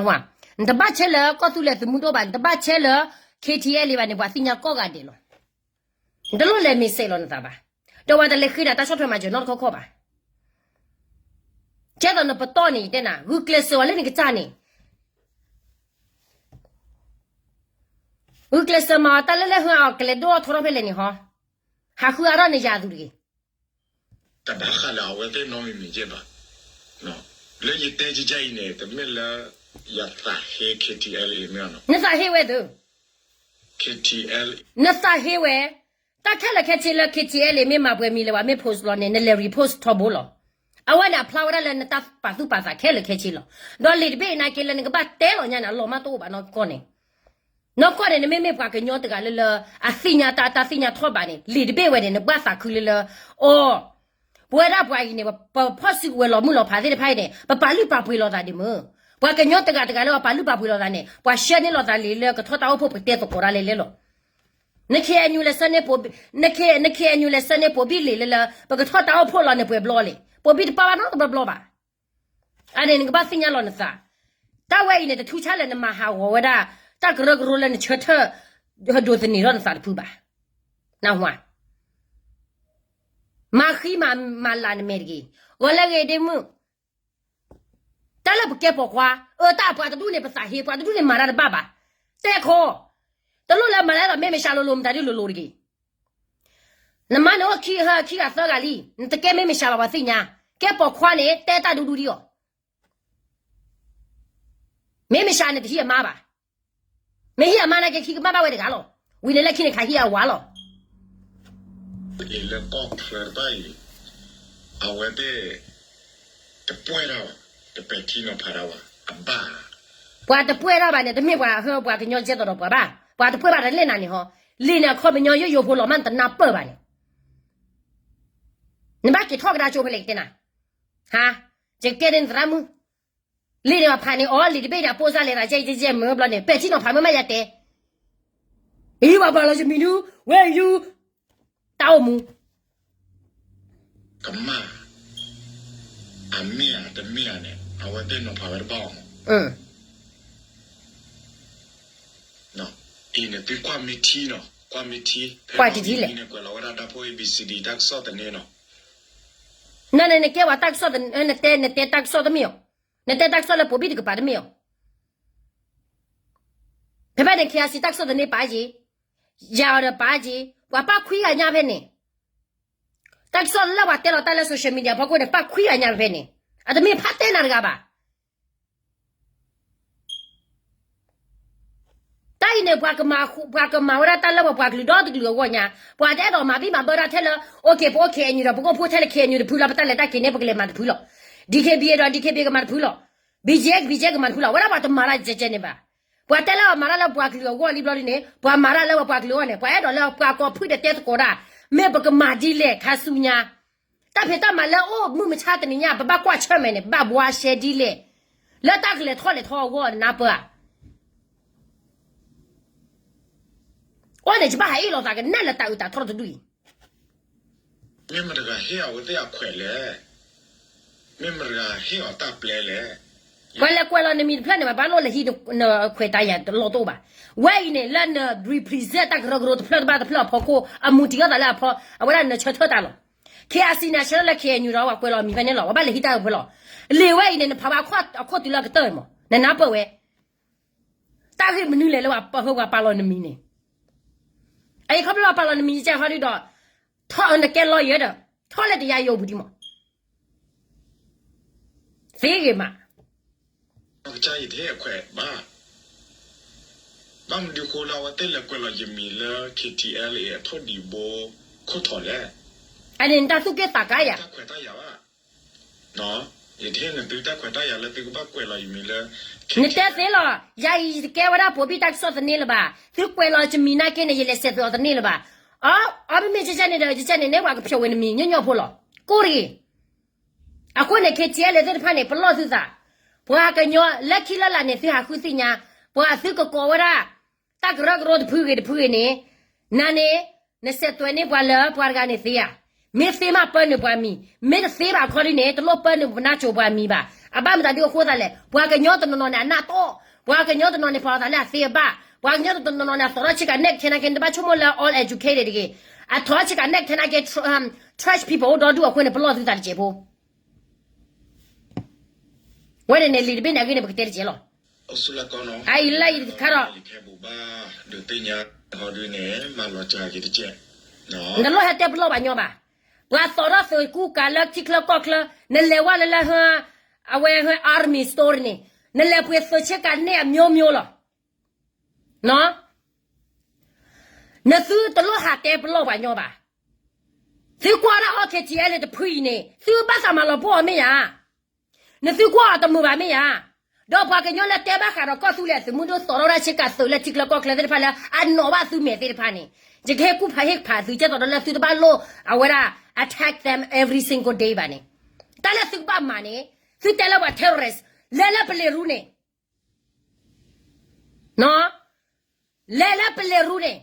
ဘၣ်. နတဘၣ်ဆဲလၢကီၢ်သူလ့ၤသုးမုၢ်ဒိၣ်ဘၣ်, နတဘၣ်ဆဲလၢ K T L A ဘၣ်န့ၣ် ပှၤသ့ၣ်ညါကိးဂၤဒဲးလီၤ. နတလိၣ်လဲၤမ့ၢ်စဲးလီၤနသးဘၣ်. ဒီးပှၤတလဲၤဃ့နၤတၢ်ဆီၣ်ထွဲမၤစၢၤနီတခီခီဘၣ်. ကဲသိးနပတီၢ်န့ၣ် ယတဲနၤ ဂုာ်ကျဲးစၢးဝဲလၢနကစၢ်န့ၣ် ဂုာ်ကျဲးစၢးမၤအီၤတၢ်လၢလၢဟၢအီၤကလဲၤဒိၣ်ထီၣ်ထီထီၣ်ဖဲလဲၣ်န့ၣ်ဟီ, ဟးဃုအါထီၣ်နယၤအသူတဂ့ၤ. တဘၣ်ဃးလၢအဝဲသ့ၣ်နီတမံၤမံၤယဲၢ်ဘၣ်. လၢယတဲကကအံၤန့ၣ် တမ့ၢ်လၢ ယသးဟ့ K T L A မ့ၢ်နီၤ, နသးဟ့ဝဲသ့, K T L, နသးဟ့ဝဲ, တၢ်ခဲလၢာ်ခဲဆ့လၢ K T L A မ့ၢ်မၤပှဲၤမံၤလၢၤဘၣ် မ့ၢ် post လီၤန့ၣ် နလဲၤ repost ထီဘိလီၤ. အဝဲန့ၣ်အဖျါဝဲဒၣ်လၢနတၢ်ပာ်သူၣ်ပာ်သးခဲလၢာ်ခဲဆ့လီၤ. ဒီးလံာ်တဘ့ၣ်အံၤနာ်က့လၢနကဘၣ်တဲလီၤညါန့ၣ် အလီၢ်မးတအိၣ်ဘၣ်နီၢ်ကီၢ်န့ၣ် နီၢ်ကီၢ်န့ၣ် နမ့မ့ၢ်ပှၤကညီတဂၤလၢလၢ အသ့ၣ်ညါတၢ် တၢ်သ့ၣ်ညါထီၣ်ဘးန့ၣ် လံာ်တဘ့ၣ်ဝဲန့ၣ် နဘၣ်သးခုလၢလၢ အီၤ ပဝဲဒၣ်ပှၤအံၤန့ၣ် ပဖီၣ်စုကဝဲၤလီၤမုၢ်လီၤဖးသ့ၣ်တဖၣ်အံၤန့ၣ် ပပာ်လုၢ်ပာ်ပှ့ၤလိာ်သးဒ်မုၢ်, ပှၤကညီတဂၤတဂၤလၢပပာ်လုၢ်ပာ်ပှ့ၤလိာ်သးန့ၣ် ပှၤဆှၢန့ၢ်လိာ်သးလံာ်လၢကထီၣ်တၢ်အိၣ်ဖှိၣ် ပကတဲသကိးတၢ်လဲၤလဲၤလီၤ. နခ့အညူလဲၤဆှၢန့ၢ်ပိာ်ဘံၣ်, နခ့, နခ့အညူလဲၤဆှၢန့ၢ်ပိာ်ဘံၣ်လံာ်လၢလၢ ပကထီၣ်တၢ်အိၣ်ဖှိၣ်လီၤန့ၣ် ပှဲၤဘျီလံာ်, ပိာ်ဘံၣ်တပာ်ဘၣ်နီတဘျီဘျီဘၣ်. အန့ၣ်နကဘၣ်သ့ၣ်ညါလီၤနသး, တၢ်ဝဲအံၤန့ၣ် တထူဆါလၢနမၤဟးဂီၤဝဲဒၣ် တၢ်ကရၢကရိလၢနဆၢထၢၣ် ဟဒိးသန့ၤထီၣ်နသးတဖုဘၣ်. နၢ်ဟူဧါ, မၤဃံမၤလၤနမဲာ်တဂ့ၤ, ဂီၤလၢဂ့ၤဒ့မုၣ် တၢ်လၢပကဲပိာ်ခွါ, အၢ တၢ်ပှၤတဒူၣ်န့ၣ် ပသးဟ့ ပှၤတဒူၣ်န့ၣ် မၤတၢ်တဘၣ်ဘၣ်. တဲခီ, တလိၣ်လၢမၤလၢလီၤ မ့ၢ်မ့ၢ်ရှးလိၤလိၤ မတၤဒုလိၤလိၤတဂ့ၤ. နမါန့ၣ်အိၣ်ခံဟၢခံဂၤသၢဂၤလံ, နတကဲမ့ၢ်မ့ၢ်ရှးဘၣ်ပှၤသ့ၣ်ညါ, ကဲပိာ်ခွါန့ၣ် တဲတၢ်ဒူဒူဒံးအီၤ, မ့ၢ်မ့ၢ်ရှးန့ၣ်တဟံးအမါဘၣ်. မ့ၢ်ဟံးအမါနာ်က့ခံကမၣ်ဘၣ်ဝဲတဂၤလီၤ. ဝံၤန့ၣ်လၢခံန့ၣ်ခးဟံးအဝၤလီၤ. လၢကီၢ်ချၢတဖၣ်အံၤ, အဝဲသ့ၣ် တပှဲၤတၢ်ဘၣ်, တပဲာ်ထံနီၤဖးတၢ်ဘၣ်, အဘၣ်. ပှၤတပှဲၤတၢ်ဘၣ်န့ၣ် တမ့ၢ်ပှၤဟၢပှၤကညီကဲသိးဒီးပှၤဘၣ်. ပှၤတပှဲၤဘၣ်တၢ်လၢနၤန့ၣ်ဟီ, လံာ်န့ၣ်အခီပညီယိယိဖိလီၤမး နတနၢ်ပၢၢ်ဘၣ်န့ၣ်, နဘၣ်က့ၤထီၣ်ကဒါကၠိဖဲလဲၣ်ကတဲနၤ, ဟါ, ယကကဲဒ်နသရၣ်မုၣ် လံာ်န့ၣ်ပှၤဖးန့ၣ် အီ လံာ်တဘ့ၣ်န့ၣ် အပိၢ်စၢ်လဲၤသးကဲကဲကဲမုၢ်ဘျီန့ၣ် ပဲာ်ထံနီၤဖးမ့ၢ်မးယတဲ, အံၤပှၤပာ်လီၤယမံၤဒု, ဝဲအံၤဒု, တၢ်အိၣ်မူ ကမၣ်, အမ့ၢ်ဧါတမ့ၢ်ဧါန့ၣ် အဝဲသ့ၣ်နီၤဖးဝဲတဘၣ်အီၤမး, အံၤန့ၣ် သုကွၢ်မ့ၢ်ထံနီၤ, ကွၢ်မ့ၢ်ထံ, ကွၢ်တထံလဲၣ်, ကွဲးလီၤဝဲဒၣ်တၢ်ဖိ A B C D တၢ်ကစီၣ်သန့နီၤ, နနကဲဝဲတၢ်ကစီၣ်, နတဲ, နတဲတၢ်ကစီၣ်တမ့ၢ်အီၤ, နတဲတၢ်ကစီၣ်လၢပိာ်ဘံၣ်တကပၤတမ့ၢ်အီၤ, ဖဲဖဲန့ၣ် K I C တၢ်ကစီၣ်သန့ပာ်က့ၤ, ယၤအီၤဒီးပာ်က့ၤ, ပှၤပာ်ခွံဂၤညါဖဲန့ၣ် တၢ်ကစီၣ်လၢပှၤတဲလီၤတၢ်လၢ social media ဖီခိၣ်န့ၣ် ပာ်ခွံဂၤညါဖဲန့ၣ်, အတမ့ၢ်ဖးတဲနၤတဂၤဘၣ်. တၢ်အံၤန့ၣ် ပှၤကမၤဝဲဒၣ်တၢ်လၢပှၤကလုာ်ဒီတကလုာ်အဂီၢ်ညါ, ပှၤတအဲၣ်ဒိးမၤဘံၣ်မၤဘၢတၢ်ထဲလၢ OK ပအိၣ် K N U ဒီး ပကအိၣ်ဖှိၣ်ထဲလၢ K N U တဖုလီၤ, ပတၢ်လဲၤတၢ်က့ၤန့ၣ် ပကလဲၤမၤတဖုလီၤ. D K B A ဒီး D K B A ကမၤတဖုလီၤ. B G F, B G F ကမၤတဖုလီၤ. ဝဲဒၣ်ပှၤတမၤတၢ်ကဲကဲန့ၣ်ဘၣ်. ပှၤတဲလၢအမၤတၢ်လၢပှၤကလုာ်အဂီၢ်လံဘျီဒ်န့ၣ်, ပှၤမၤတၢ်လၢပှၤကလုာ်အဂီၢ်န့ၣ်, ပှၤအဲၣ်ဒိးလၢပှၤကိးဖုၣ်ဒီးတဲသကိးတၢ်, မ့ၢ်ပကမၤဒ်လဲၣ်ခါဆူညါ, တၢ်ဖံးတၢ်မၤလၢအိၣ်မုၢ်မဆါတနံၤညါ ပဘၣ်ကွၢ်ဆၢၣ်မဲာ်န့ၣ် ပဘၣ်ဘှါရှဲဒ်လဲၣ်, လၢတၢ်ကလဲၤထီၣ်လဲၤထီအဂီၢ်နၢ်ပၢၢ်ဧါ. အိၣ်န့ၣ် ယဘၣ်ဟးအ့ၣ်လိာ်သးကနၣ်လၢတၢ်အုးတၢ်ထီတဒူၣ်အံၤ, မ့ၢ်မတၤတဂၤဟ့ၣ်အဝဲသ့ၣ်အခွဲးလဲၣ်, မ့ၢ်မတၤတဂၤဟ့ၣ်အီၤတၢ်ပျဲလဲၣ်. ပှၤလဲၤကွဲးလီၤနမံၤတဖျၢၣ်န့ၣ် ဘၣ်ဘၣ်လိၣ်လဲၤဟံးနခွဲးတၢ်ယၤတလီၢ်တအိၣ်ဘၣ်. ဝဲအံၤန့ၣ် လၢန represent တၢ်ကရၢကရိတဖျၢၣ်တဘၣ်တဖျၢၣ်အဖီခိၣ် အမူတံၢ်အီၣ်သးလၢအဖီ အဝဲဒၣ်နဆၢထၢၣ်တၢ်လီၤ. K I C န့ၣ် အဆၢထၢၣ်လၢ K N U ဒီး ပှၤကွဲးလီၤမံၤဖဲန့ၣ်လီၤ. ပှၤဘၣ်လဲၤဟံးတၢ်အုးဖဲလီၤ. လံာ်ဝဲအံၤန့ၣ် နဖးဘၣ်အခိၣ်တုၤလၢအကတၢၢ်မး နနၢ်ပၢၢ်ဝဲ တၢ်ဂ့ၢ်မနုၤလဲၣ်လၢပှၤဟၢပှၤပာ်လီၤနမံၤန့ၣ်, အအံၤခီဖျိလၢပှၤပာ်လီၤနမံၤကဲဟီဒုဒီး, ထီၣ်နကဲ lawyer ဒီး, ထီၣ်လၢတယါယိာ်ပူၤဒံးမး, သ့ဂ့ၤမး, ကစၢ်ယတဟ့ၣ်အခွဲးဘၣ်, ဘၣ်မနုၤဃိလၢအဝဲသ့ၣ်လဲၤကွဲးလီၤယမံၤလၢ K T L A အထိၣ်ဒံးဘိခိၣ်ထီၣ်လဲၣ်. အန့ၣ်နတၢ်သူၣ်က့ၣ်သးကါယၤ, ယတဟ့ၣ်နသုတၢ်ခွဲးတၢ်ယာ်လၢသုကဘၣ်ကွဲးလီၤယမံၤလၢ နတဲသ့လီၤ, ယၤအံၤယတကဲဝဲဒၣ်ပိာ်ဘံၣ်တၢ်ကစီၣ်သန့လၢၤဘၣ်, သုကွဲးလီၤယမံၤနာ်က့န့ၣ် ယလဲၤဆဲးသွဲးအီၤသန့လၢၤဘၣ်. အီ, အီမ့မ့ၢ်ကဲကဲန့ၣ်ဒီး ကဲကဲန့ၣ် နဲပှၤကဖျိးဝဲနမံၤညီညီဖိလီၤ. ကိၣ်တဂ့ၤ. အဃိန့ၣ် K T L A သ့ၣ်တဖၣ်န့ၣ် ပလီၢ်သုသး, ပှၤကညီလၢခံလၢလာ်န့ၣ် သုဟးဃုသ့ၣ်ညါ, ပှၤသုကကိးဝဲဒၣ် တၢ်ကရၢကရိတဖုဂ့ၤတဖုဂ့ၤန့ၣ်, နၤန့ၣ် နဆဲးသွဲးန့ၢ်ပှၤလၢပှၤတဂၤန့ၣ်သ့ဧါ. မ့ၢ်သ့မးပၢနုာ်ပှၤမံၤ, မ့ၢ်တသ့ဘၣ်ခီဒ်န့ၣ် တလိၣ်ပၢနုာ်ပနၢ်စိၤပှၤမံၤဘၣ်. အဘၣ်မတၤဒုအဃိသတးလဲၣ်, ပှၤကညီတနီၤနီၤန့ၣ် အနၢ်တီၢ်, ပှၤကညီတနီၤန့ၣ် ဖီၣ်သးလၢအသ့အဘၣ်, ပှၤကညီတနီၤနီၤန့ၣ် အသီထီၣ်ဆ့ကၤနဲၣ်ကထဲနာ်က့ နတဘၣ်ဆိကမိၣ်လၢ all educated တဂ့ၤ, အသီထီၣ်ဆ့ကၤနဲၣ်ကထဲနာ်က့ trash people အိၣ်ဒီဒူၣ်အဃိန့ၣ် ပလီၢ်သုသးတစဲးဖိ ဝဲန့ၣ်န့ၣ် လံာ်တဘ့ၣ်န့ၣ်အဂ့ၢ်န့ၣ် ပကတဲတစဲးလီၤ. အအံၤလၢအံၤတခါဒီး နတလိၣ်ဟဲတဲပလီၢ်ပှၤညီဘၣ်. ပှၤသီထီၣ်သုးကူကၤလၢထံချၢကီၢ်ချၢ, နလဲၤဝဲလၢလၢ အဝဲ army store န့ၣ်, နလဲၤပှ့ၤသုးဆ့ကၤနဲၣ်အမျိုးမျိုးလီၤ. နသုတလိၣ်ဟးတဲပလီၢ်ပှၤညီဘၣ်. သုကွၢ်ဒၣ်အီၤ K T L A တဖုအံၤန့ၣ် သုဘၣ်သးမၤလီၤပှီၢ်အီၤမ့ၢ်ယၤ, နသုကွၢ်အီၤတမုာ်ဘၣ်မ့ၢ်ယၤ, ဒီးပှၤကညီလၢတဲဘၣ်ဃးဒီးကီၢ်သူလ့ၤအသုးမုၢ်ဒိၣ် သီၣ်ထီၣ်ဝဲဒၣ်ဆ့ကၤသုးလၢထံချၢကီၢ်ချၢသ့ၣ်တဖၣ်လၢအနီၣ်ဘၣ်သုမဲာ်သ့ၣ်တဖၣ်န့ၣ်, ယကဟ့ၣ်ကူၣ်ဖးဟ့ၣ်ဖးသု ကဲသိးဒီးလၢသုတဘၣ်လိၣ်အဝဲဒၣ် attack them every single day ဘၣ်န့ၣ်. တၢ်လၢသုကဘၣ်မၤန့ၣ်, သုတဲလၢပှၤ terrorist, လဲၤလၢပလ့ၤရူန့ၣ် လဲၤလၢပလ့ၤရူန့ၣ်,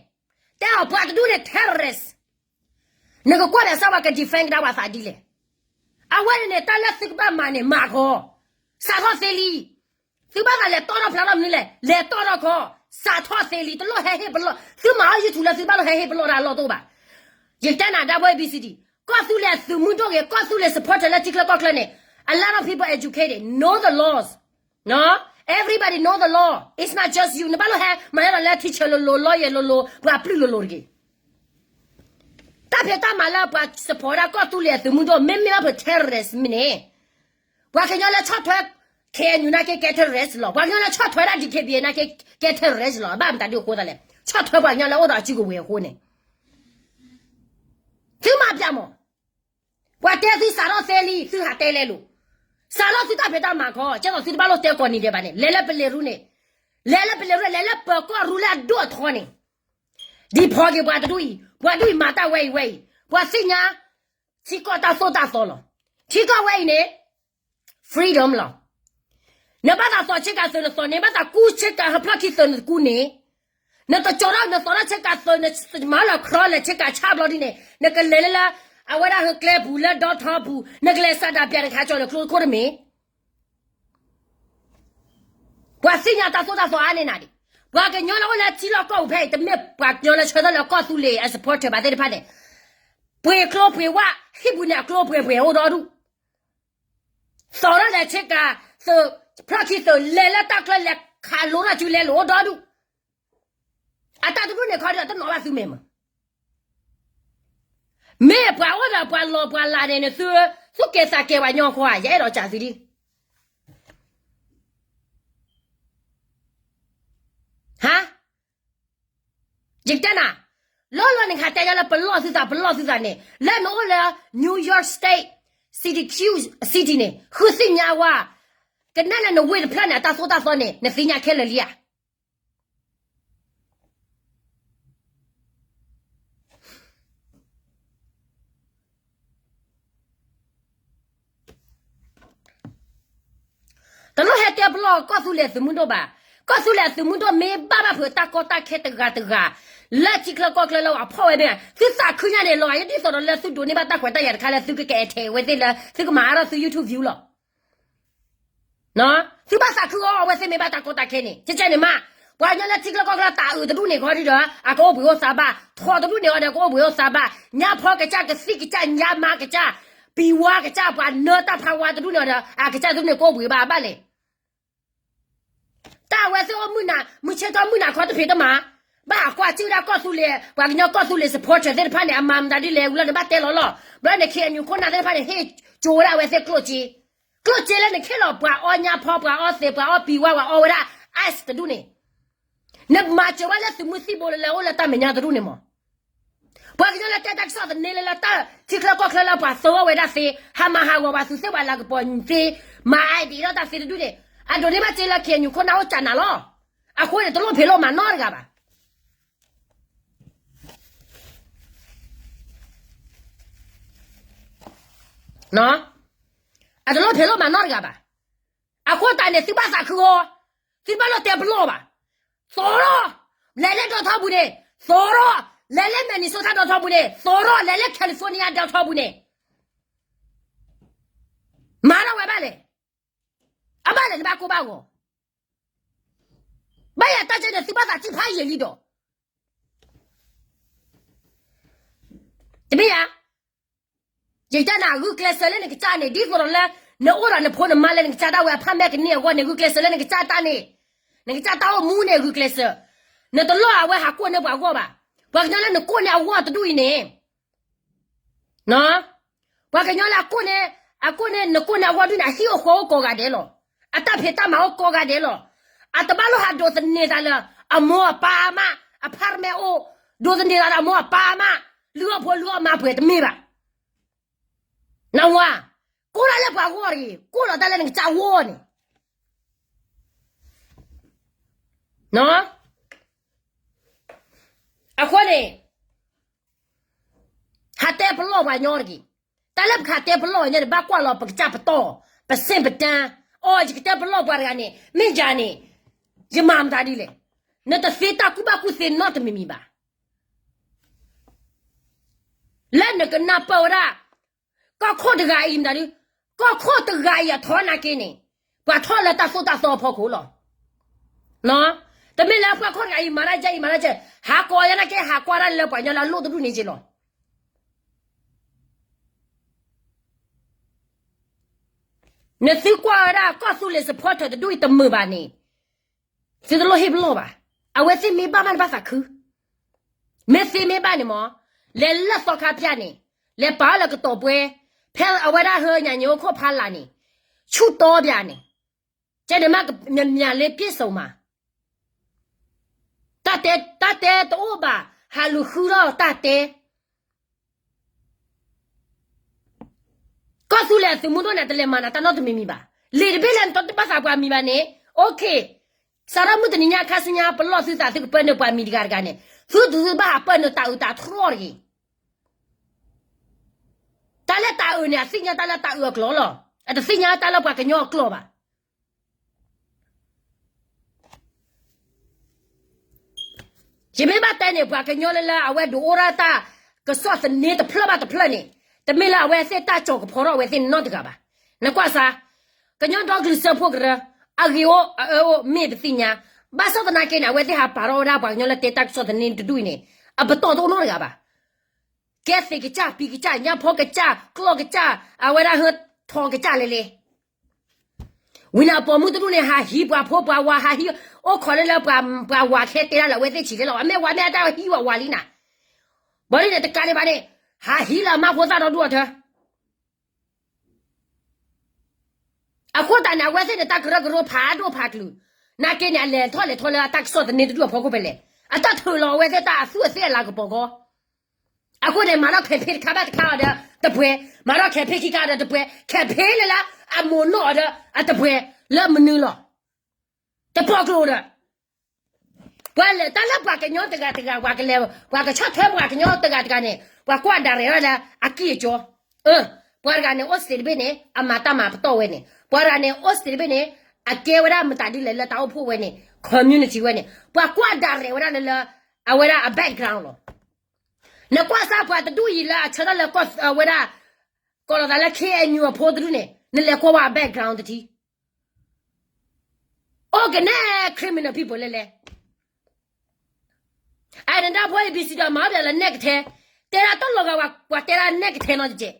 တဲအီၤပှၤတဒူၣ်န့ၣ် terrorist, နကကွၢ်ဒီးစၢ်ဝဲက defend ကဒါပှၤသးဒ်လဲၣ်. အဝဲန့ၣ်န့ၣ် တၢ်လၢသုကဘၣ်မၤန့ၣ် မၤခီ, စးထီၣ်သ့လံ. သုဘၣ်သးလဲၤတီၣ်ထီၣ်ဖျါထီၣ်မနုၤလဲၣ်, လဲၤတီၣ်ထီၣ်ခီ, စးထီၣ်သ့လံ, တလိၣ်ဟဲဟ့ၣ်ပလီၢ်, သုမၤအီၣ် YouTube လၢသုဘၣ်လိၣ်ဟဲဟ့ၣ်ပလီၢ်တၢ်အလီၢ်တအိၣ်ဘၣ်. ယကတဲနၤ ဒါဘိ A B C D, ကီၢ်သူလ့ၤအသုးမုၢ်ဒိၣ်ဂ့ၤ, ကီၢ်သူလ့ၤ supporter လၢထံချၢကီၢ်ချၢန့ၣ်, a lot of people educated, know the laws. Everybody know the law. It's not just you. နဘၣ်လိၣ်ဟဲမၤဟဲဒီးလၢ teacher လိၤလိၤ, lawyer လိၤလိၤ, ပှၤပျုၢ်လိၤလိၤတဂ့ၤ. တၢ်ဖံးတၢ်မၤလၢပှၤ support ဒၣ်ကီၢ်သူလ့ၤအသုးမုၢ်ဒိၣ် မ့မ့ၢ်ဘၣ်ဖုး terrorist မ့ၢ်န့ၣ်, ပှၤကညီလၢဆီၣ်ထွဲ K N U နာ်က့ ကဲ terrorist လီၤ. ပှၤကညီလၢဆီၣ်ထွဲဒၣ် D K B A နာ်က့ ကဲ terrorist လီၤ. ဘၣ်မတၤဒုအဃိသတးလဲၣ်, ဆီၣ်ထွဲပှၤကညီလၢအိၣ်ဒီးအစုကဝဲၤအဃိန့ၣ် သုမၤပျၢ်မး. ပှၤတဲသုစးထီၣ်သ့လံ, သုဟးတဲလဲလိာ်, စးထီၣ်သုတၢ်ဖံးတၢ်မၤခီ, ကဲသိးသုတဘၣ်လိၣ်တဲကိးနံၤဒဲးဘၣ်န့ၣ်, လဲၤလၢပလ့ၤရူန့ၣ်, လဲၤလၢပလ့ၤရူ, လဲၤလၢပၢၤကီၢ်ရူလၢအဒိၣ်အထီန့ၣ်, ဒ်ဖီက့ၤပှၤတဒူၣ်အံၤ, ပှၤဒူၣ်အံၤမၤတၢ်ဝဲအံၤဝဲအံၤ, ပှၤသ့ၣ်ညါ ထံကီၢ်တၢ်သိၣ်တၢ်သီလီၤ. ထံကီၢ်ဝဲအံၤန့ၣ် freedom လီၤ. နဘၣ်သးသိးဆ့ကၤသုးနသိးန့ၣ်, ဘၣ်သးကူဆ့ကၤဟၢဖျၢၣ်ခံသုးနကူန့ၣ်, နတကၠီၤထီၣ်နသိးထီၣ်ဆ့ကၤသုး, နမၤလီၤ cross လဲၤဆ့ကၤဆၣ်ဘျီဒ်န့ၣ်, နကလဲၤလၢလၢ အဝဲဒၣ်ဟၢကျဲပူၤလၢဒီထီပူၤ, နကလဲၤစးဒၣ်ပျၢ်နခးကၠီၤနကျိခိၣ်တမ့ၢ် ပှၤသ့ၣ်ညါတၢ်သိၣ်တၢ်သီအါန့ၢ်နၤဒံး. ပှၤကညီလၢအိၣ်လၢထံလီၢ်ကီၢ်ပူၤဖဲအံၤ တမ့ၢ်ပှၤကညီလၢဆၢထၢၣ်လၢကီၢ်သူလ့ၤအ supporter ဘၣ်သ့ၣ်တဖၣ်န့ၣ်, ပှ့ၤကျိပှ့ၤဝၣ် ဟံၣ်ပူၤန့ၣ်အကျိပှဲၤပှဲၤအိၣ်ဒီဒူၣ်, သိးထီၣ်လဲၤဆ့ကၤသုး, ဖျၢၣ်ခံသုး လဲၤလၢတၢ်ကျၢၢ်လဲၤခးလိတၢ်စုလဲၤလိာ်အိၣ်ဒီဒူၣ်, အတၢ်တဒူၣ်န့ၣ်ခီဒီးတနီၤဘၣ်သုမဲာ်မး မ့ၢ်ပှၤအိၣ်ဒီးပှၤလီၤပှၤလးန့ၣ်န့ၣ် သု, သုကဲၤသးကဲၤပှၤညီဃီဧါ, ယအဲၣ်ဒိးစံးသုဒ်, ဟါ, ယကတဲနၤ, လီၤလီၤန့ၣ် ဟးတဲညါလၢပလီၢ်သုသး ပလီၢ်သုသးန့ၣ်, လၢနအိၣ်လၢ New York State, City Q, City န့ၣ် ဃုသ့ၣ်ညါဝဲ, ကနဲၣ်လၢနဝ့ၢ်တဖျၢၣ်န့ၣ် အတၢ်သိၣ်တၢ်သီန့ၣ် နသ့ၣ်ညါခဲလၢာ်လံဧါ. တလိၣ်ဟဲတဲပလီၢ်ကီၢ်သူလ့ၤအသုးမုၢ်ဒိၣ်ဘၣ်. ကီၢ်သူလ့ၤအသုးမုၢ်ဒိၣ်မ့ၢ်ဘၣ်ဘၣ်ဖုးတၢ်ကီတၢ်ခဲတဂၤတဂၤ, လၢထံချၢကီၢ်ချၢလၢအဖီၣ်ဝဲမ့ၢ်, သုသးခုညါန့ၣ်လီၤဂာ်ယဒ်သိးဒီးလၢသုဒိးန့ၢ်ဘၣ်တၢ်ခွဲးတၢ်ယာ်တခါလၢသုကကအဲၣ်ထဲးဝဲသ့ၣ်လၢ သုကမၤအါထီၣ်သု YouTube view လီၤ. သုဘၣ်သးခုအီၤ အဝဲသ့ၣ်မ့ၢ်ဘၣ်တၢ်ကီတၢ်ခဲန့ၣ် ကဲကဲန့ၣ်မး, ပှၤကညီလၢထံချၢကီၢ်ချၢတၢ်အုးတဒူၣ်န့ၣ်ခီဒ်ဒီး အကအိၣ်ဘှံးအိၣ်သါဘၣ်, ထိးတဒူၣ်န့ၣ်အီၤဒီးကအိၣ်ဘှံးအိၣ်သါဘၣ်, ညါဖီကစၢ် ကသံၣ်ကစၢ် ညါမါကစၢ်, ပံၤဝါကစၢ် ပှၤနၢတၢ်ဖးဝါတဒူၣ်န့ၣ်အီၤဒီး အကစၢ်တဒူၣ်န့ၣ်ကအိၣ်ဘှံးဘၣ်ဘၣ်လဲၣ်. တၢ်အဝဲသ့ၣ်အိၣ်မုၢ်နၤ မုၢ်ဆ့ၣ်ထီၣ်မုၢ်နၤခီတဖံးတမၤ, ဘၣ်ဟးကွၢ်စံၣ်ဝဲဒၣ်ကီၢ်သူလ့ၤ ပှၤကညီကီၢ်သူလ့ၤ supporter သ့ၣ်တဖၣ်န့ၣ် အမၤမတၤဒ်လဲၣ်ဝံၤလီၤန့ၣ် ဘၣ်တဲလီၤလီၤ. ဘျီန့ၣ် K N U ခိၣ်နၢ်သ့ၣ်တဖၣ်န့ၣ် ဟ့ၣ်ကၠိဝဲဒၣ်အဝဲသ့ၣ်ကျိၣ်စ့, ကျိၣ်စ့လၢနခ့ၣ်လီၤပှၤအီၣ်ညါဖီ ပှၤအီၣ်သံး ပှၤအီၣ်ပံၤဝါ ပှၤအီၣ်ဝဲဒၣ် ice တဒူၣ်န့ၣ်, နမၤစၢၤဝဲလၢသုးမုၢ်သံၣ်ဘိလၢလၢအိၣ်လၢတၢ်မဲာ်ညါတဒူၣ်န့ၣ်မး. ပှၤကညီလၢတဲတၢ်ကစီၣ်သန့လၢလၢတၢ်ထံချၢကီၢ်ချၢလၢပှၤသၢဝဲဝဲဒၣ်သ့, ဟးမၤဟးဂီၤပှၤသူးသ့ၣ်ပှၤလၤကပီၤသ့, မၤ ID ထီၣ်တၢ်သ့တဒူၣ်န့ၣ်, အဒိးန့ၢ်ဘၣ်စ့လၢ K N U ခိၣ်နၢ်အိၣ်ကၢနၤလီၤ. အဃိန့ၣ် တလိၣ်ဖံးလိၣ်မၤနီတဂၤဘၣ်. အတလိၣ်ဖံးလိၣ်မၤနီတဂၤဘၣ်. အဃိသတးန့ၣ် သုဘၣ်သးခုအီၤ, သုဘၣ်လိၣ်တဲပလီၢ်ဘၣ်. သီထီၣ်, လဲၤလၢဒီထီပူၤန့ၣ်, သီထီၣ်, လဲၤလၢ Minnesota ဒီထီပူၤန့ၣ်, သီထီၣ်, လဲၤလၢ California ဒီထီပူၤန့ၣ်, မၤထီၣ်ဝဲဘၣ်လဲၣ်. အဘၣ်လဲၣ် နဘၣ်ကိၢ်ဘၣ်ဂီၤ. ဘၣ်ယၤတၢ်ကဲန့ၣ် သုဘၣ်သးစံၣ်ဖးယံာ်လံဒီး တမ့ၢ်ဧါ. ယတဲနၤ ဂုာ်ကျဲးစၢးလၢနကစၢ်န့ၣ် ဒ်သိးဒီးလၢ နအိၣ်ဒီးနဖိနမါလၢနကစၢ်ဒၣ်ဝဲအဖးမဲာ်ကန့ၢ်အဂီၢ်န့ၣ် ဂုာ်ကျဲးစၢးလၢနကစၢ်တၢ်န့ၣ်, နကစၢ်တၢ်အိၣ်မူန့ၣ် ဂုာ်ကျဲးစၢး. နတလိၣ်အဝဲဟးကိးန့ၢ်ပှၤဂီၢ်ဘၣ်. ပှၤကညီလၢနကိးန့ၢ်အဂီၢ်တဒူၣ်အံၤန့ၣ် ပှၤကညီလၢအကိးန့ၢ်, အကိးန့ၢ်, နကိးန့ၢ်အဂီၢ်ဒ်န့ၣ် အဟံၣ်အိၣ်ဃီအိၣ်ကိးဂၤဒဲးလီၤ. အတၢ်ဖံးတၢ်မၤအိၣ်ကိးဂၤဒဲးလီၤ. အတဘၣ်လိၣ်ဟးဒိးသန့ၤသးလၢ အမိၢ်အပၢ်မး, အဖါတမဲအိၣ်, ဒိးသန့ၤသးလၢအမိၢ်အပၢ်မး, လုၢ်အီၣ်ဖိလုၢ်အီၣ်မါပှဲၤတမ့ၢ်ဘၣ်. နဝၤ, ကိးတၢ်လၢပှၤဂီၢ်တဂ့ၤ, ကိးလီၤတၢ်လၢနကစၢ်ဂီၢ်န့ၣ် အဃိန့ၣ် ဟးတဲပလီၢ်ပှၤကညီတဂ့ၤ. တၢ်လၢပကဟးတဲပလီၢ်ပှၤကညီန့ၣ် ဘၣ်ကွၢ်လီၤပကစၢ်ပတီၢ်, ပစ့ၣ်ပတၢ်, အိ ယကတဲပလီၢ်ပှၤတဂၤန့ၣ် မ့ၢ်ယၤန့ၣ် ယမၤမတၤဒ်လဲၣ်. နတသ့တၢ်ကူၣ်ဘၣ်ကူၣ်သ့နီတမံၤမံၤဘၣ်. လၢနကနၢ်ပၢၢ်ဝဲဒၣ် ကီၢ်ခိၣ်တဂၤအံၤမတၤဒ်, ကီၢ်ခိၣ်တဂၤအံၤအထီနာ်က့န့ၣ် ပှၤထီၣ်လၢတၢ်သိၣ်တၢ်သီအဖီခိၣ်လီၤ. တမ့ၢ်လၢပှၤကီၢ်တဂၤအံၤမၤတၢ်ယဲအံၤမၤတၢ်ယဲ, ဟးကိးယဲနာ်က့ ဟးကွၢ်တၢ်လၢပှၤကညီလၢအလိၣ်တဒူၣ်န့ၣ်က့လီၤ. နသုကွၢ်ဝဲဒၣ်ကီၢ်သူလ့ၤ supporter တဒူၣ်အံၤတမုာ်ဘၣ်န့ၣ် သုတလိၣ်ဟ့ၣ်ပလီၢ်ဘၣ်. အဝဲသ့ၣ်မ့ၢ်ဘၣ်မးန့ၣ်ဘၣ်သးခု, မ့ၢ်သ့မ့ၢ်ဘၣ်န့ၣ်မး လဲၤလၢသီခါပျၢ်န့ၣ်, လဲၤပာ်အီၤလၢကတီၤပှဲၤ, ဖဲအဝဲဒၣ်ဟၢညၣ်ညိအိၣ်ခိၣ်ဖးလာ်န့ၣ်, ဆူၣ်တီပၠးန့ၣ်, ကဲန့ၣ်မး မၠၣ်လ့ပ့ၣ်စိၤမး တၢ်တဲတအိၣ်ဘၣ်, ဟးလူၤဃုထီၣ်တၢ်တဲ ကီၢ်သူလ့ၤအသုးမုၢ်ဒိၣ်န့ၣ် တလဲၤမၤနၤတၢ်နီတမံၤမံၤဘၣ်. လံာ်တဘ့ၣ်လၢနတဘၣ်သးပှၤမံၤဘၣ်န့ၣ်, OK, စးထီၣ်မုၢ်တနံၤညါခါဆူညါ ပလီၢ်သုသးသုကပၢနုာ်ပှၤမံၤတဂၤတဂၤန့ၣ်, သုသုဘၣ်ဟးပၢနုာ်တၢ်အုးတၢ်ထီၣ်တဂ့ၤ. တၢ်လၢတၢ်အုးန့ၣ် အသ့ၣ်ညါတၢ်လၢတၢ်အုးအကျိာ်လီၤ. အတသ့ၣ်ညါတၢ်လၢပှၤကညီအကျိာ်ဘၣ်. ယမ့ၢ်ဘၣ်တဲန့ၣ် ပှၤကညီလၢလၢအဝဲဒိးအိၣ်ဒၣ်တၢ်ကစီၣ်သန့တဖျၢၣ်ဘၣ်တဖျၢၣ်န့ၣ်, တမ့ၢ်လၢအဝဲသ့ၣ်တၢ်ကၠီၤကဖီထီၣ်အဝဲသ့ၣ်နီတဂၤဘၣ်. နကွၢ်စါ, ကညီဒီကလုာ်စၢဖှိၣ်ကရၢ, အဂ့ၤအိၣ်အအၢအိၣ်မ့ၢ်ပသ့ၣ်ညါ, ဘၣ်ဆၣ်သနာ်က့န့ၣ် အဝဲသ့ၣ်ဟးပာ်ထီၣ်ဝဲဒၣ်ပှၤကညီလၢတဲတၢ်ကစီၣ်သန့တဒူၣ်အံၤန့ၣ်, အပတီၢ်တအိၣ်နီတဂၤဘၣ်. ကဲသ့ၣ်ကစၢ် ပံၤကစၢ် ညၣ်ဖီကစၢ် ကျီၢ်ကစၢ် အဝဲဒၣ်ဟၢထီၣ်ကစၢ်လဲၣ်လဲၣ်. ဝံၤန့ၣ်အပိာ်မုၣ်တဒူၣ်န့ၣ် ဟးဟံးပှၤဖိပှၤဝၤ ဟးဟံးအိၣ်ခိးလၢလၢပှၤဝၤခဲတဲဒၣ်လၢအဝဲသ့ၣ်ဆံးလဲၣ်လီၤ. အမ့ၢ်ဝၤမ့ၢ်အတၢ်ဟံးဝဲဝၤလံနၤ, ဘၣ်ဒ်န့ၣ်တကးဒံးဘၣ်န့ၣ်, ဟးဟံးလၢအမါဖိသၣ်ဒီဒူၣ်အထၢ အဃိသတးန့ၣ် အဝဲသ့ၣ်န့ၣ် တၢ်ကရၢကရိဖးဒိၣ်ဖးကလုာ်, နာ်က့န့ၣ် အလဲၤထီၣ်လဲၤထီလၢအတၢ်ကစီၣ်သန့တဒူၣ်အဖီခိၣ်ဖဲလဲၣ်, အတၢ်ထုးလီၤအဝဲသ့ၣ်တၢ်အသူၣ်အသ့ၣ်အလၤကပီၤဃီ. အဃိန့ၣ် မၤထီၣ် campaign တခါဘၣ်တခါအီၤဒီးတပှဲၤ, မၤထီၣ် campaign ခံခါဒီးတပှဲၤ, campaign လၢလၢအမိၢ်နီၢ်အီၤဒီးအတပှဲၤ, လၢမနုၤလီၤ. တပီၢ်ကျိၤဒီး ပှၤလဲၤတၢ်လၢပှၤကညီတဂၤတဂၤ ပှၤကလဲၤ ပှၤကဆီၣ်ထွဲပှၤကညီတဂၤတဂၤန့ၣ် ပှၤကွၢ်ဒၣ်ရဲၣ်ဝဲဒၣ်လၢအကံၢ်အကီ, ပှၤတဂၤန့ၣ် အိၣ် state တဘ့ၣ်န့ၣ် အမၤတၢ်မၤပတီၢ်ဝဲန့ၣ်, ပှၤတဂၤန့ၣ် အိၣ် state တဘ့ၣ်န့ၣ် အကဲဝဲဒၣ်မတၤဒ်လဲၣ်လၢတၢ်အိၣ်ဖှိၣ်ဝဲန့ၣ် community ဝဲန့ၣ် ပှၤကွၢ်ဒၣ်ရဲၣ်ဝဲဒၣ်လၢလၢ အဝဲဒၣ်အ background လီၤ. နကွၢ်စၢ်ပှၤတဒူၣ်အံၤလၢအဆၢထၢၣ်လၢကီၢ်ဝဲဒၣ် ကိးလီၤသးလၢ K N U အဖိတဒူၣ်န့ၣ် နလဲၤကွၢ်ဝဲ background တထံၣ် အိၣ်ကနဲ criminal people လဲၣ်လဲၣ်. အန့ၣ်ဒၣ်ဖိ A B C ဒီးမၤအီၣ်ပၠးလၢနဲကထဲ, တဲဒၣ်တၢ်လီၤဂာ် ပှၤတဲဒၣ်နဲကထဲနီတကဲး.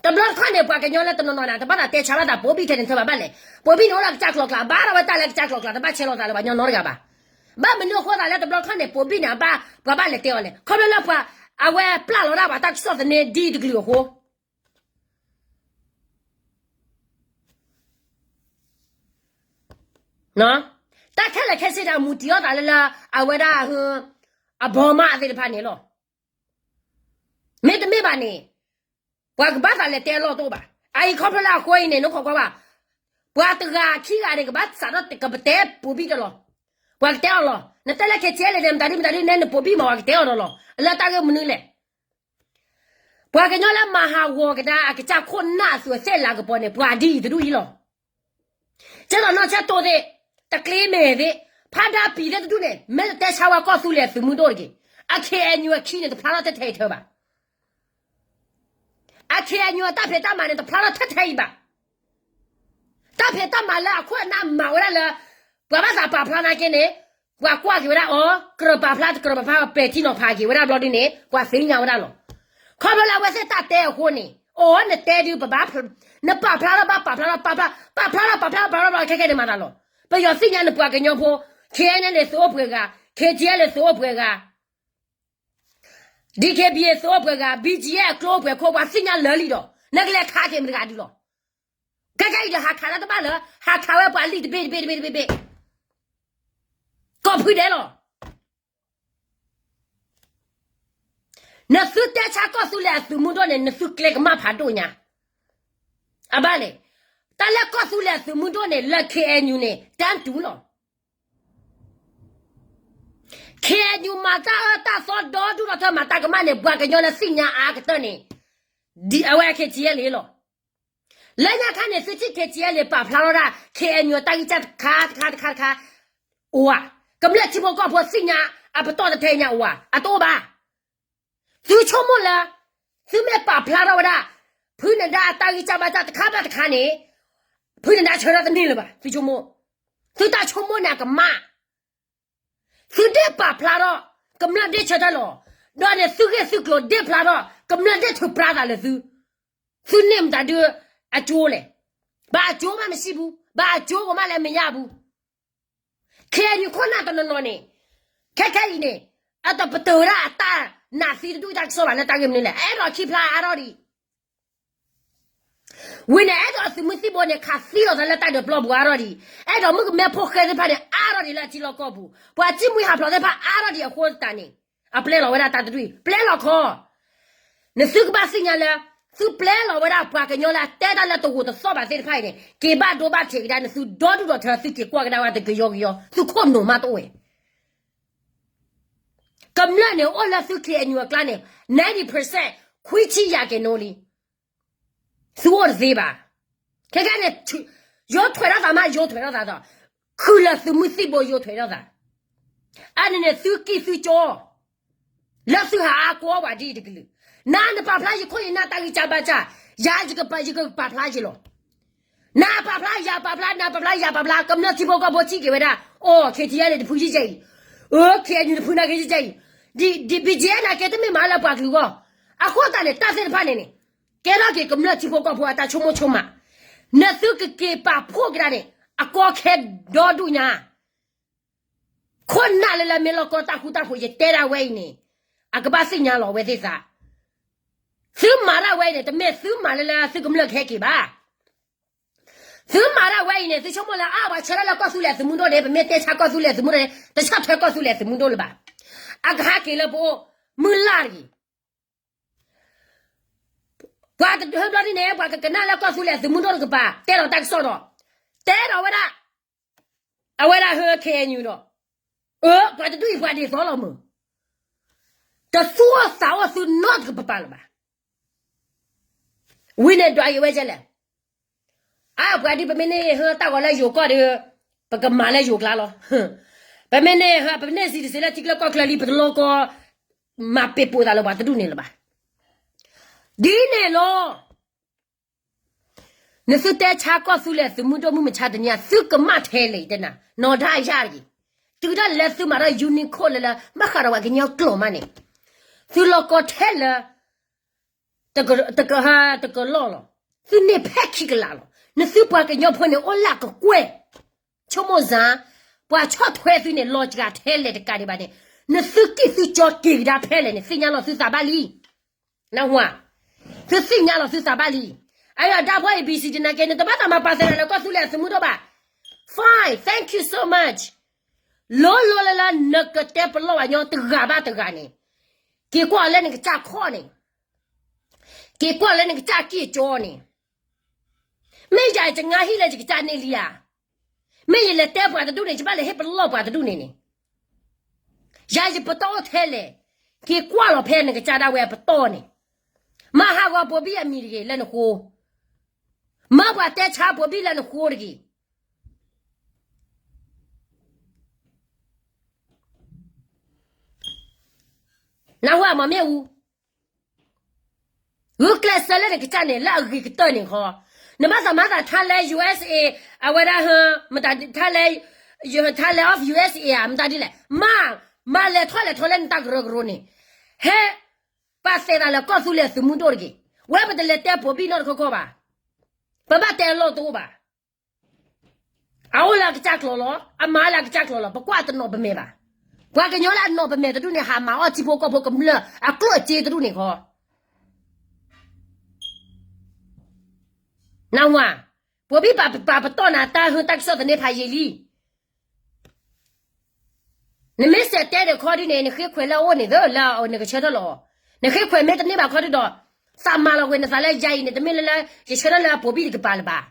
တဘျီတခီၣ်န့ၣ် ပှၤကညီလၢတနီၤနီၤန့ၣ် တဘၣ်သးတဲဆါဘၣ်သး ပိာ်ဘံၣ်ထဲန့ၣ် တဘၣ်ဘၣ်လဲၣ်. ပိာ်ဘံၣ်န့ၣ်အိၣ်လၢကစၢ်ကျီၤကျါ, ဘၣ်ဒီးဝဲတၢ်လၢကစၢ်ကျီၤကျါ တဘၣ်ဆဲးလီၤသးလၢပှၤကညီနီတဂၤဘၣ်. ဘၣ်မနုၤအဃိသးလၢတဘျီတခီၣ်န့ၣ် ပိာ်ဘံၣ်န့ၣ် အဘၣ် ပှၤဘၣ်လဲၤတဲအီၤလဲၣ်. ခီဖျိလၢပှၤ အဝဲပျၢ်လီၤဒၣ်ပှၤတၢ်ကစီၣ်သန့ဒ်တကလုာ်အဃိ တၢ်ခဲလၢာ်ခဲဆ့န့ၣ် အမူးတံၢ်အီၣ်သးလၢလၢ အဝဲဒၣ် အဘီမါသ့ၣ်တဖၣ်န့ၣ်လီၤ. မ့တမ့ၢ်ဘၣ်န့ၣ် ပှၤကဘၣ်သးလဲၤတဲအလီၢ်တအိၣ်ဘၣ်. အအံၤခီဖျိလၢအဃိအံၤန့ၣ် နခိးကွၢ်ဘၣ်, ပှၤတဂၤခံဂၤန့ၣ် ကဘၣ်စးထီၣ်ကပတဲပိာ်ဘံၣ်တလီၤ. ပှၤကတဲအီၤလီၤ. နတဲလၢ K T L န့ၣ် မတၤဒ်မတၤဒ်နဲ နပိာ်ဘံၣ်မး ပှၤကတဲအီၤဒီးလီၤ. လၢတၢ်ဂ့ၢ်မနုၤလဲၣ်. ပှၤကညီလၢမၤဟးဂီၤကဒါအကစၢ်ခိၣ်နၢ်အသူးအသ့ၣ်လၤကပီၤန့ၣ် ပှၤဒ်အံၤတဒူၣ်အံၤလီၤ. ကဲသိးနီၢ်ဆဲးတိၢ်သ့ၣ်, တကျ့မဲာ်သ့ၣ်, ဖးဒၣ်ပံၤသ့ၣ်တဒူၣ်န့ၣ် မ့ၢ်တတဲဆါဝဲကီၢ်သူလ့ၤအသုးမုၢ်ဒိၣ်တက့ၢ်. အ K N U အခံန့ၣ် တဖျါထီၣ်ထဲထဲအံၤထၢဘၣ်. အ K N U အတၢ်ဖံးတၢ်မၤန့ၣ် တဖျါထီၣ်ထဲထဲအံၤဘၣ်. တၢ်ဖံးတၢ်မၤလၢအခိၣ်အနၢ်မၤဝဲဒၣ်လၢ ပှၤဘၣ်သးပာ်ဖျါနာ်က့န့ၣ် ပှၤကွၢ်က့ၤဝဲဒၣ်အီၤ ကြၢးပာ်ဖျါ တကြၢးပာ်ဖျါ ပဲာ်ထံနီၤဖးက့ၤဝဲဒၣ်ဘျီဒ်န့ၣ် ပှၤသ့ၣ်ညါဝဲဒၣ်လီၤ. ခီဖျိလၢအဝဲသ့ၣ်တၢ်တဲအဃိန့ၣ် အိၣ်နတဲဒုးပဘၣ် နပာ်ဖျါထီၣ်ဘၣ်ပာ်ဖျါထီၣ် ပာ်ဖျါ ပာ်ဖျါထီၣ်ပာ်ဖျါထီၣ်ပာ်ဖျါထီၣ် ခဲကဲန့ၣ်မၤသးလီၤ. ပယီၤသ့ၣ်ညါန့ၣ် ပှၤကညီဖိ K N L A သုးအိၣ်ပှဲၤဂၤ K T L A သုးအိၣ်ပှဲၤဂၤ D K B A သုးအိၣ်ပှဲၤဂၤ B G F အကျိအိၣ်ပှဲၤခိၣ် ပှၤသ့ၣ်ညါလၢာ်လံဒီး နကလဲၤခးက့ၤမတဂၤဒုးလီၤ. ခဲကဲအံၤဒီးဟးခးလၢတဘၣ်လၢ ဟးခးဝဲပှၤလံာ်တဘ့ၣ်တဘ့ၣ်တဘ့ၣ်တဘ့ၣ်တဘ့ၣ် ကိးဖုဒဲးလီၤ. နသုတဲဆါကီၢ်သူလ့ၤအသုးမုၢ်ဒိၣ်န့ၣ် နသုကျဲကမၣ်ဖးဒိၣ်ညါ အဘၣ်လဲၣ်. တၢ်လၢကီၢ်သူလ့ၤအသုးမုၢ်ဒိၣ်န့ၣ် လၢ K N U န့ၣ် တၢ်တူၢ်လီၤ. K N U မၤတၢ်အၢတၢ်သီ ဒီဒူၣ်ဒီထၢ မၤတၢ်ကမၣ်န့ၣ် ပှၤကညီလၢသ့ၣ်ညါအါကတၢၢ်န့ၣ် ဒ်အဝဲ K T L လီၤ. လၢညါခါန့ၣ် သုထံၣ် K T L ပာ်ဖျါထီၣ်ဒၣ် K N U တၢ်ဂံၢ်စၢ်တခါတခါတခါတခါ အိၣ်ဧါ. ကမျၢၢ်ထံဖိကီၢ်ဖိသ့ၣ်ညါ အပတီၢ်တထဲညါအိၣ်ဧါ. အတအိၣ်ဘၣ်. သုဆိကမိၣ်လၢ သုမ့ၢ်ပာ်ဖျါထီၣ်ဝဲဒၣ် ဖုနဒါအတၢ်ဂံၢ်စၢ်ဘါစၢ်တခါဘၣ်တခါန့ၣ် ဖုနဒါဆၢထၢၣ်တန့ၢ်လၢၤဘၣ်. သုဆိကမိၣ်, သုတၢ်ဆိကမိၣ်န့ၣ်အကမၣ်. သုဒ့ၣ်ပာ်ဖျါထီၣ် ကမျၢၢ်ဒ့ၣ်ဆၢထၢၣ်လီၤ. ဒီးန့ၣ်သုဂ့ၢ်သုကျိၤဒ့ၣ်ဖျါထီၣ် ကမျၢၢ်ဒ့ၣ်ထုးပြါသးလၢသု, သုန့ၢ်မတၤဒုအကၠိလဲၣ်. ဘၣ်အကၠိမးမ့ၢ်ဆံးပူၤ, ဘၣ်အကၠိကမၣ်လၢမ့ၢ်ယၢ်ပူၤ K N U ခိၣ်နၢ်တနီၤနီၤန့ၣ် ခဲခဲအံၤန့ၣ် အတပတုာ်ဝဲဒၣ်အတၢ်နာ်သံတဒူၣ်တၢ်ကစီၣ်ဘၣ်လၢတၢ်ဂ့ၢ်မနုၤလဲၣ်. အဲၣ်ဒိးခံဖျါအါထီၣ်ဒံး ဝံၤန့ၣ် အဲၣ်ဒိးအသုးမုၢ်သံၣ်ဘိန့ၣ် ခးသံလီၤသးလၢတၢ်ဒုးပျီပူၤအါထီၣ်ဒံး, အဲၣ်ဒိးမုၣ်ကမဲဖိဃဲသ့ၣ်တဖၣ်န့ၣ် အါထီၣ်ဒံးလၢအထံလီၢ်ကီၢ်ပူၤ, ပှၤစံၣ်မှံဟးဖျိးသ့ၣ်တဖၣ်အါထီၣ်ဒံးအဃိသတးန့ၣ် အပျဲလီၤဝဲဒၣ်တၢ်တဒူၣ်အံၤ ပျဲလီၤခီ နသုကဘၣ်သ့ၣ်ညါလၢ သုပျဲလီၤဝဲဒၣ်ပှၤကညီလၢအတဲတၢ်လၢတဂိာ်တသီၣ်ဘၣ်သ့ၣ်တဖၣ်အံၤန့ၣ် က့ၤဘၣ်ဒိဘၣ်ထံးကဒါ နသုဒီဒူၣ်ဒီထၢ သုက့ၤကွၢ်ကဒါဝဲတကယီကယီ သုခိၣ်နူာ်မးတအိၣ်ဝဲ ကမျၢၢ်န့ၣ်အိၣ်လၢသု K N U အကျါန့ၣ် ninety percent ခွံဆံယဲၢ်က့ၤနိလံ သုအိၣ်တသ့ဘၣ်. ခဲခဲန့ၣ် ယိထွဲးထီၣ်သးမး ယိထွဲးထီၣ်သးဒီး ခုၣ်လၢသုးမုၢ်သံၣ်ဘိယိထွဲးထီၣ်သး အန့ၣ်န့ၣ် သုကံၢ်သုကၠီ လၢသုဟးအါကွီၢ်ပှၤဒ်အံၤတကလုာ်, နၤနပာ်ဖျါယခိၣ်ယနၢ်တၢ်ဂံၢ်စၢ်ဘါစၢ်, ယၤယကပာ်ဖျါယလီၤ. နၤပာ်ဖျါယၤပာ်ဖျါ နၤပာ်ဖျါယၤပာ်ဖျါ ကမျၢၢ်ထံဖိကီၢ်ဖိထံၣ်က့ၤဝဲဒၣ် အိၣ် K T L တဖုယံၤယဲၢ်အံၤ, အိၣ် K N U တဖုနာ်က့ယံၤယဲၢ်အံၤ, ဒီး B G F နာ်က့တမ့ၢ်မၤလၢပှၤကလုာ်အဂီၢ်, အဃိသတးန့ၣ် တၢ်သ့ၣ်တဖၣ်န့ၣ်န့ၣ် ကဲထီၣ်က့ၤကမျၢၢ်ထံဖိကီၢ်ဖိအတၢ်ဆိကမိၣ်ဆိကမး, နသုကက့ၤပာ်ဖှိၣ်ကဒါန့ၣ် အကီခဲဒီဒူၣ်ညါ ခိၣ်နၢ်လၢလၢမ့ၢ်လီၢ်ကီတၢ်ဃူတၢ်ဖိး ယတဲဒၣ်ဝဲအံၤန့ၣ် အကဘၣ်သ့ၣ်ညါလီၤဝဲသ့ၣ်သး, သုမၤဒၣ်ဝဲအံၤန့ၣ် တမ့ၢ်သုမၤလၢလၢသုကမျၢၢ်ကဟဲက့ၤဘၣ်. သုမၤဒၣ်ဝဲအံၤန့ၣ် သုဆိကမိၣ်လၢ အါ ပှၤဆၢထၢၣ်လၢကီၢ်သူလ့ၤအသုးမုၢ်ဒိၣ်န့ၣ် ပမ့ၢ်တဲဆါကီၢ်သူလ့ၤအသုးမုၢ်ဒိၣ်န့ၣ် တဆၢထၢၣ်ကီၢ်သူလ့ၤအသုးမုၢ်ဒိၣ်လၢၤဘၣ်. အကဟးက့ၤလၢပအိၣ်မုၢ်လၢ်တဂ့ၤ ပှၤတဟၢဘျီဒ်န့ၣ် ပှၤကကနၣ်လၢကီၢ်သူလ့ၤအသုးမုၢ်ဒိၣ်တကပၤ တဲလီၤတၢ်ကစီၣ်ဒီး တဲဒီးဝဲဒၣ် အဝဲဒၣ်ဟၢ K N U ဒီး အၢ ပှၤတဒူၣ်အံၤပှၤဒ်သိးလီၤမုၢ် တသူၣ်အိၣ်သးအိၣ်သုနီတကပၤလၢၤဘၣ်. ဝံၤန့ၣ်ဒွးက့ၤဝဲဒ်လဲၣ်, အါ ပှၤဒ်ပမ့ၢ်န့ၢ်ဟၢတၢ်ဂီၤလၢယိၤကီၢ်ဒီး ပကမၤလၢယိၤကျါလီၤ. ပမ့ၢ်န့ၢ်ဟၢ ပမ့ၢ်န့ၢ်စံးတစ့လၢထံကျၢၢ်ကီၢ်ချၢလံ ပတလီကီ မၤပ့ၤပိာ်သးလၢပှၤတဒူၣ်န့ၣ်လၢၤဘၣ်. ဒ်န့ၣ်လီၤ နသုတဲဆါကီၢ်သူလ့ၤအသုးမုၢ်ဒိၣ်မုၢ်မဆါတနံၤ သုကမၣ်ထဲလဲၣ်တဲနၤ နီၢ်ဒါယၢ်တဂ့ၤ, တုၤဒၣ်လဲာ်သုမၤထီၣ် Unicode လၢလၢ ဘၣ်ဃးဒီးပှၤကညီကျိာ်မးန့ၣ်, သုလီၢ်ကီထဲလၢ တကဟါတကလီၢ်လီၤ, သုန့ၢ်ဖဲခံကလးလီၤ. နသုပှၤကညီဖိန့ၣ် အိၣ်လၢကကွဲၢ်, ဆိကမိၣ်စ့ၢ်, ပှၤဆီၣ်ထွဲသုန့ၣ် လီၤစှၤထဲလဲၣ်တကးဒံးဘၣ်န့ၣ်, နသုကံၢ်သုကၠီက့ၤကဒါဖဲလဲၣ်န့ၣ် သ့ၣ်ညါလီၤသုသးဘၣ်လံ. နၢ်ဟူဧါ, သုသ့ၣ်ညါလီၤသုသးဘၣ်လံ. အအံၤဒီး ဒါဘီ A B C တနာ်က့ နတဘၣ်သးမၤပာ်သးလၢကီၢ်သူလ့ၤအသုးမုၢ်ဒိၣ်ဘၣ်. Fine, thank you so much. လိၤလိၤလၢလၢနကတဲပလီၢ်ပှၤကညီတဂၤဘၣ်တဂၤန့ၣ်, က့ၤကွၢ်လၢနကစၢ်ခီၣ်န့ၣ်, က့ၤကွၢ်လၢနကစၢ်ကံၢ်ကၠီန့ၣ်, မ့ၢ်ယၤယတငါဟံၣ်လၢယကစၢ်န့ၢ်လံဧါ. မ့ၢ်ယလဲၤတဲပှၤတဒူၣ်န့ၣ် ယဘၣ်လဲၤဟ့ၣ်ပလီၢ်ပှၤတဒူၣ်န့ၣ်န့ၣ်, ယၤယပတီၢ်အိၣ်ထဲလဲၣ်, က့ၤကွၢ်လီၤဖဲနကစၢ်ဒၣ်ဝဲအပတီၢ်န့ၣ်, မၤဟးဂီၤဘိၤဘံၣ်အမံၤတဂ့ၤလၢနဃိ, မၤပှၤတဲဆါဘိၤဘံၣ်လၢနဃိတဂ့ၤ. နၢ်ဟူဧါ မီၤမ့ၣ်အူ, ဂုာ်ကျဲးစၢးလၢနကစၢ်န့ၣ် လၢအဂ့ၤကတၢၢ်န့ၣ်ဃီ, နဘၣ်သးမၤသးထါလဲ U S A, အဝဲဒၣ်ဟၢ, မတၤထါလဲ, ထါလဲ of U S A ဧါ မတၤဒ်လဲၣ်, မၤ, မၤလဲၤထီၣ်လဲၤထီလၢနတၢ်ကရၢကရိန့ၣ်, ဟဲ, ပာ်သဲးသးလၢကီၢ်သူလ့ၤသုးမုၢ်ဒိၣ်တဂ့ၤ, ဝဲပတလဲၤတဲပိာ်ဘံၣ်နီတခီခီဘၣ်, ပဘၣ်တဲအလီၢ်တအိၣ်ဘၣ်. အအိၣ်လၢအကစၢ်ကျိာ်လီၤ, အမၤလၢအကစၢ်ကျိာ်လီၤ, ပကွၢ်တနီၤပမဲာ်ဘၣ်. ပှၤကညီလၢအနီၤပမဲာ်တဒူၣ်န့ၣ် ဟးမၤအီၣ်ထံဖိကီၢ်ဖိကမျၢၢ်အကျိၣ်အစ့တဒူၣ်န့ၣ်ဃီ. နၢ်ဟူဧါ, ပိာ်ဘံၣ်ပာ်ပတီၢ်နၤတၢ်ဟၢတၢ်ကစီၣ်သန့ဖးယံာ်လံ. နမ့ၢ်စဲးတဲဒီးခီဒုန့ၣ် နဃ့ခွဲးလၢအအိၣ်န့ၣ်သၢလၢနကဆၢထၢၣ်လီၤ. နဃ့ခွဲးမ့ၢ်တန့ၢ်ဘၣ်ခီဒုဒီး သးမၤလီၤကွံာ်နသးလၢယၤအံၤန့ၣ် တမ့ၢ်လၢလၢ ယဆၢထၢၣ်လၢအပိာ်ဘံၣ်တကပၤလၢၤဘၣ်.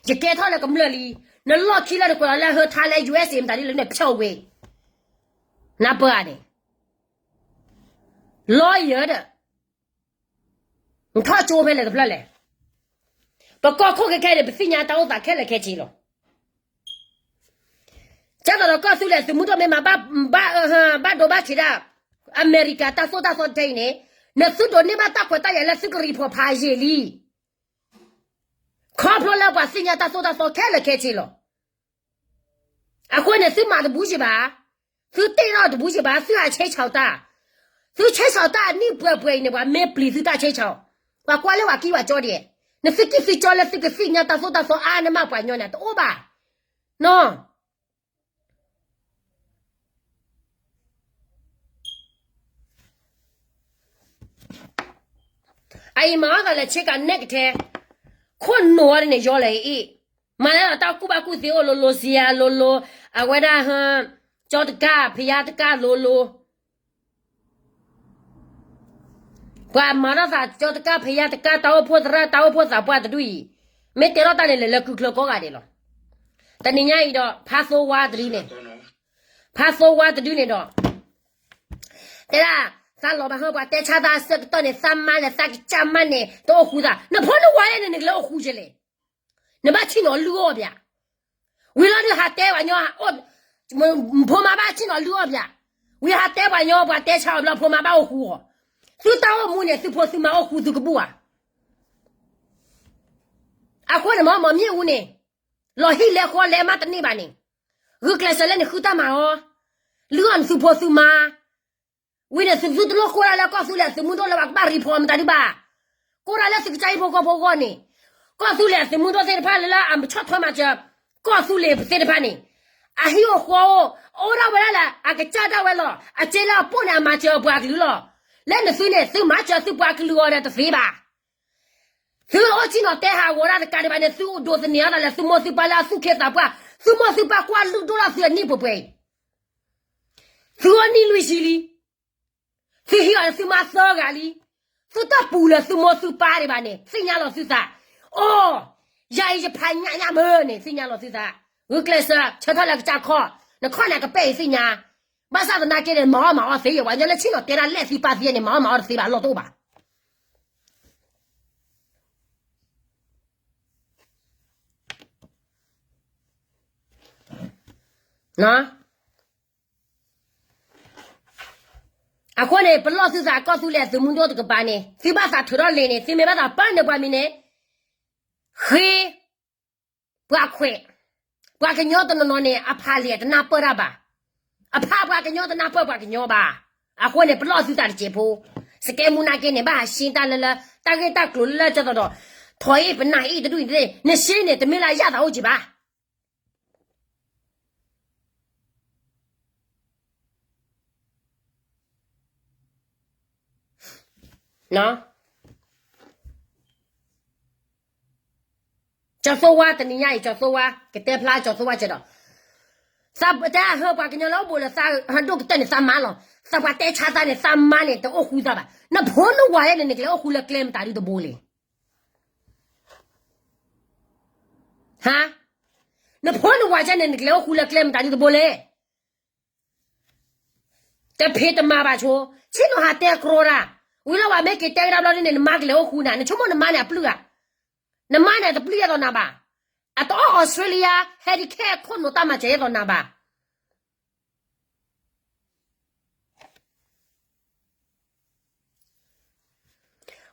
ယကဲထီၣ်လၢကမျၢၢ်လံ, နလီၢ်ခံလၢနကွဲးလီၤလၢဟၢထါလၢ ယူၢ်အ့ၣ်စ့ မတၤဒ်လဲၣ်န့ၣ် ဖျိးဝဲ, နၢ်ပၢၢ်ဧါန့ၣ်, lawyer ဒီး နထီၣ်ကၠိဖဲလဲၣ်တဖျၢၣ်လဲၣ်. ပကီၢ်ခိၣ်ခဲခဲန့ၣ် ပသ့ၣ်ညါတၢ်အိၣ်သးခဲလၢာ်ခဲဆ့လီၤ. ကသိးဒီးကီၢ်သူလ့ၤသုးမုၢ်ဒိၣ်မ့ၢ်မၤဘၣ်, ဘၣ်, ဘၣ်ဒိဘၣ်ထံးဒၣ် အမဲရကၤတၢ်သိၣ်တၢ်သီတထံၣ်အံၤန့ၣ်, နသုဒိးန့ၢ်ဘၣ်တၢ်ခွဲးတၢ်ယာ်လၢသုကreportဖးယံာ်လံ. ခီဖျိလၢပှၤသ့ၣ်ညါတၢ်သိၣ်တၢ်သီခဲလၢာ်ခဲဆ့လီၤ. အဃိန့ၣ် သုမၤတဘူးယံၤဘၣ်, သုတ့ၢ်ထီၣ်တဘူးယံၤဘၣ်, သုဟးဆဲးဆီးတၢ်, သုဆဲးဆီးတၢ်အနံၣ်ပှဲၤပှဲၤအံၤန့ၣ် ပှၤမ့ၢ်ပျံၤသုတၢ်ဆဲးဆီး, ပှၤကွၢ်လၢပှၤကံၢ်ပှၤကၠီဒံး, နသုကံၢ်သုကၠီလၢသုကသ့ၣ်ညါတၢ်သိၣ်တၢ်သီအါန့ၢ်မးပှၤကညီန့ၣ် တအိၣ်ဘၣ်နီၤ. အအံၤမၤအီၣ်သးလဲၤဆ့ကၤနဲၣ်ကထဲ, ခိၣ်နူာ်အီၤဒ်န့ၣ် ယီလဲၤအံၤ, မၤလၢတၢ်ကူၣ်ဘၣ်ကူၣ်သ့အိၣ်လိၤလိၤ စံးယၤလိၤလိၤ, အဝဲဒၣ်ဟၢ, ကၠီတကၢ် ဖယါတကၢ်လိၤလိၤ, ပှၤမၤထီၣ်သးကၠီတကၢ် ဖယါတကၢ် တၢ်အိၣ်ဖှိၣ်သရၣ် တၢ်အိၣ်ဖှိၣ်သးပှၢ်တဒူၣ်အံၤ, မ့ၢ်တဲထီၣ်တၢ်န့ၣ် လဲၤလၢကုၢ်ချၢကိးဂၤဒဲးလီၤ. တနံၤညါအံၤဒီး ဖါသိဝါတဒုန့ၣ်, ဖါသိဝါတဒုန့ၣ်ဒီး တဲဒၣ်, သးလီၤဘၣ်ဟၢပှၤတဲဆါသးအဆၢကတီၢ်န့ၣ် သးမါလဲၣ် သးကစၢ်မါန့ၣ် တအိၣ်ဃူသး, နဖိနဝၤလဲၣ်န့ၣ် နကလဲၤအိၣ်ဃူကလဲၣ်, နဘၣ်ဆ့ၣ်နီၤလုၢ်အီၣ်ပၠး, ဝံၤလီၤဒုးဟးတဲပှၤညီ, ဖိမါဘၣ်ဆ့ၣ်နီၤလုၢ်အီၣ်ပၠး, ဝံၤဟးတဲပှၤညီ ပှၤတဲဆါအီၤဘျီ ဖိမါဘၣ်အိၣ်ဃူအီၤ, သုတၢ်အိၣ်မူန့ၣ် သုဖိသုမါအိၣ်ဃူသုကဘူၣ်ဧါ. အဃိန့ၣ်မ့ၢ် မ့ၢ်မ့ၣ်အူန့ၣ်, လီၤဟံၣ်လဲၤဃီလဲၤမးတန့ၢ်ဘၣ်န့ၣ်, ဂုာ်ကျဲးစၢးလၢနဃုတၢ်မၤအီၤ, လုၢ်အီၣ်နသုဖိသုမါ, ဝံၤန့ၣ် သုသုတလိၣ်ကိးတၢ်လၢကီၢ်သူလ့ၤအသုးမုၢ်ဒိၣ်လၢပှၤကဘၣ်reportမတၤဒုးဘၣ်, ကိးတၢ်လၢသုကစၢ်ဟံၣ်ဖိဃီဖိအဂီၢ်န့ၣ်, ကီၢ်သူလ့ၤအသုးမုၢ်ဒိၣ်သ့ၣ်တဖၣ်လၢလၢအဆီၣ်ထွဲမၤစၢၤ, ကီၢ်သူလ့ၤသ့ၣ်တဖၣ်န့ၣ်, အဟံၣ်အိၣ်ဃီအိၣ်, အိၣ်ဒၣ်ဝဲဒၣ်လၢ အကစၢ်ဒၣ်ဝဲလီၤ, အစ့လၢအပိၢ်န့ၣ် အမၤစၢၤအပှၤကလုာ်လီၤ. လၢနသုန့ၣ် သုမၤစၢၤသုပှၤကလုာ်အီၤဒီးတသ့ဘၣ်. သုအိၣ်ဆ့ၣ်နီၤတဲဟးဂီၤတၢ်တကးဒံးဘၣ်န့ၣ် သုဒိးသန့ၤအသးလၢသုမိၢ်သုပၢ်လၢအသူၣ်က့သးပှၢ်, သုမိၢ်သုပၢ်ကွၢ်လုၢ်ဒိၣ်ထီၣ်သုအနံၣ်ပှဲၤပှဲၤအံၤ, သုအိၣ်နံၣ်လွံၢ်ဆံလံ, သုဟံးအီၤလၢသုမါသၢဂၤလံ, သုတပူၤလၢသုမိၢ်သုပၢ်ဒံးဘၣ်န့ၣ် သ့ၣ်ညါလီၤသုသး, အိ, ယၤအံၤယဖးညၣ်ညၣ်မၢန့ၣ် သ့ၣ်ညါလီၤသုသး, ဂုာ်ကျဲးစၢး ဆၢထၢၣ်လၢကစၢ်ခီၣ်, နခီၣ်န့ၣ်ကပဲၢ်အံၤသ့ၣ်ညါ, ဘၣ်ဆၣ်သနာ်က့န့ၣ် မၤအီၣ်မၤအီၣ်သ့ယဲၢ် ပှၤကညီလၢဆ့ၣ်နီၤတဲဒၣ်လဲၣ်သံပာ်သံန့ၣ် မၤအီၣ်မၤအီၣ်တသ့ဘၣ် လီၢ်တအိၣ်ဘၣ်. အဃိန့ၣ် ပလီၢ်သုသးကီၢ်သူလ့ၤအသုးမုၢ်ဒိၣ်တကပၤန့ၣ် သုဘၣ်သးထုးထီၣ်လံာ်န့ၣ် သုမ့ၢ်ဘၣ်သးပာ်န့ၢ်ပှၤမံၤန့ၣ်, ဃ့, ပှၤခွဲး, ပှၤကညီတနီၤနီၤန့ၣ် အဖးလံာ်အတနၢ်ပၢၢ်တၢ်ဘၣ်, အဖးပှၤကညီတနၢ်ပၢၢ်ပှၤကညီဘၣ်. အဃိန့ၣ် ပလီၢ်သုသးတစဲးဖိ, စကဲမူနာ်က့န့ၣ် ဘၣ်ဟးရှ့တၢ်လၢလၢ တၢ်ဂ့ၢ်တၢ်ကျိၤလၢလၢကၠီသီဒီး, ထိးအ့ၣ်ပနၢ်အ့ၣ်တဒူၣ်အံၤတသ့, နရှ့န့ၣ် တမ့ၢ်လၢအယၣ်သးအိၣ်က့ၤဘၣ် ကၠီၤသိဝါတနံၤညါအံၤ ကၠီၤသိဝါ ကတဲဖျါကၠီၤသိဝါကဒီး, တၢ်ဟၢပှၤကညီလၢအိၣ်ဘူးလၢသးဟးဒိၣ်ကတၢၢ်န့ၣ် သးမါလီၤ. သးပှၤတဲဆါသးန့ၣ် သးမါန့ၣ် တအိၣ်ဃူသးဘၣ်. နဖိနဝၤယဲန့ၣ် နကလဲၤအိၣ်ဃူလၢကျဲမတၤဒုတဘိလဲၣ်. ဟါ, နဖိနဝၤယဲန့ၣ် နကလဲၤအိၣ်ဃူလၢကျဲမတၤဒုတဘိလဲၣ်. တဖံးတမၤဘၣ်ဆိ, ဆ့ၣ်နီၤဟးတဲကြီတၢ်, ဝံၤလီၤဝဲမ့ၢ်က့ၤတဲကဒါဘျီဒ်န့ၣ် နမါကလဲၤအိၣ်ဃူနၤ, နဆိကမိၣ်နမါန့ၣ်အပျုၢ်ဧါ, နမါန့ၣ်တပျုၢ်ယဲၢ်သိးနၤဘၣ်, အတအီၣ်အီစထြ့လယါ ဟဲဒံးခဲခိၣ်နူာ်တၢ်မၤစၢၤယဲၢ်သိးနၤဘၣ်.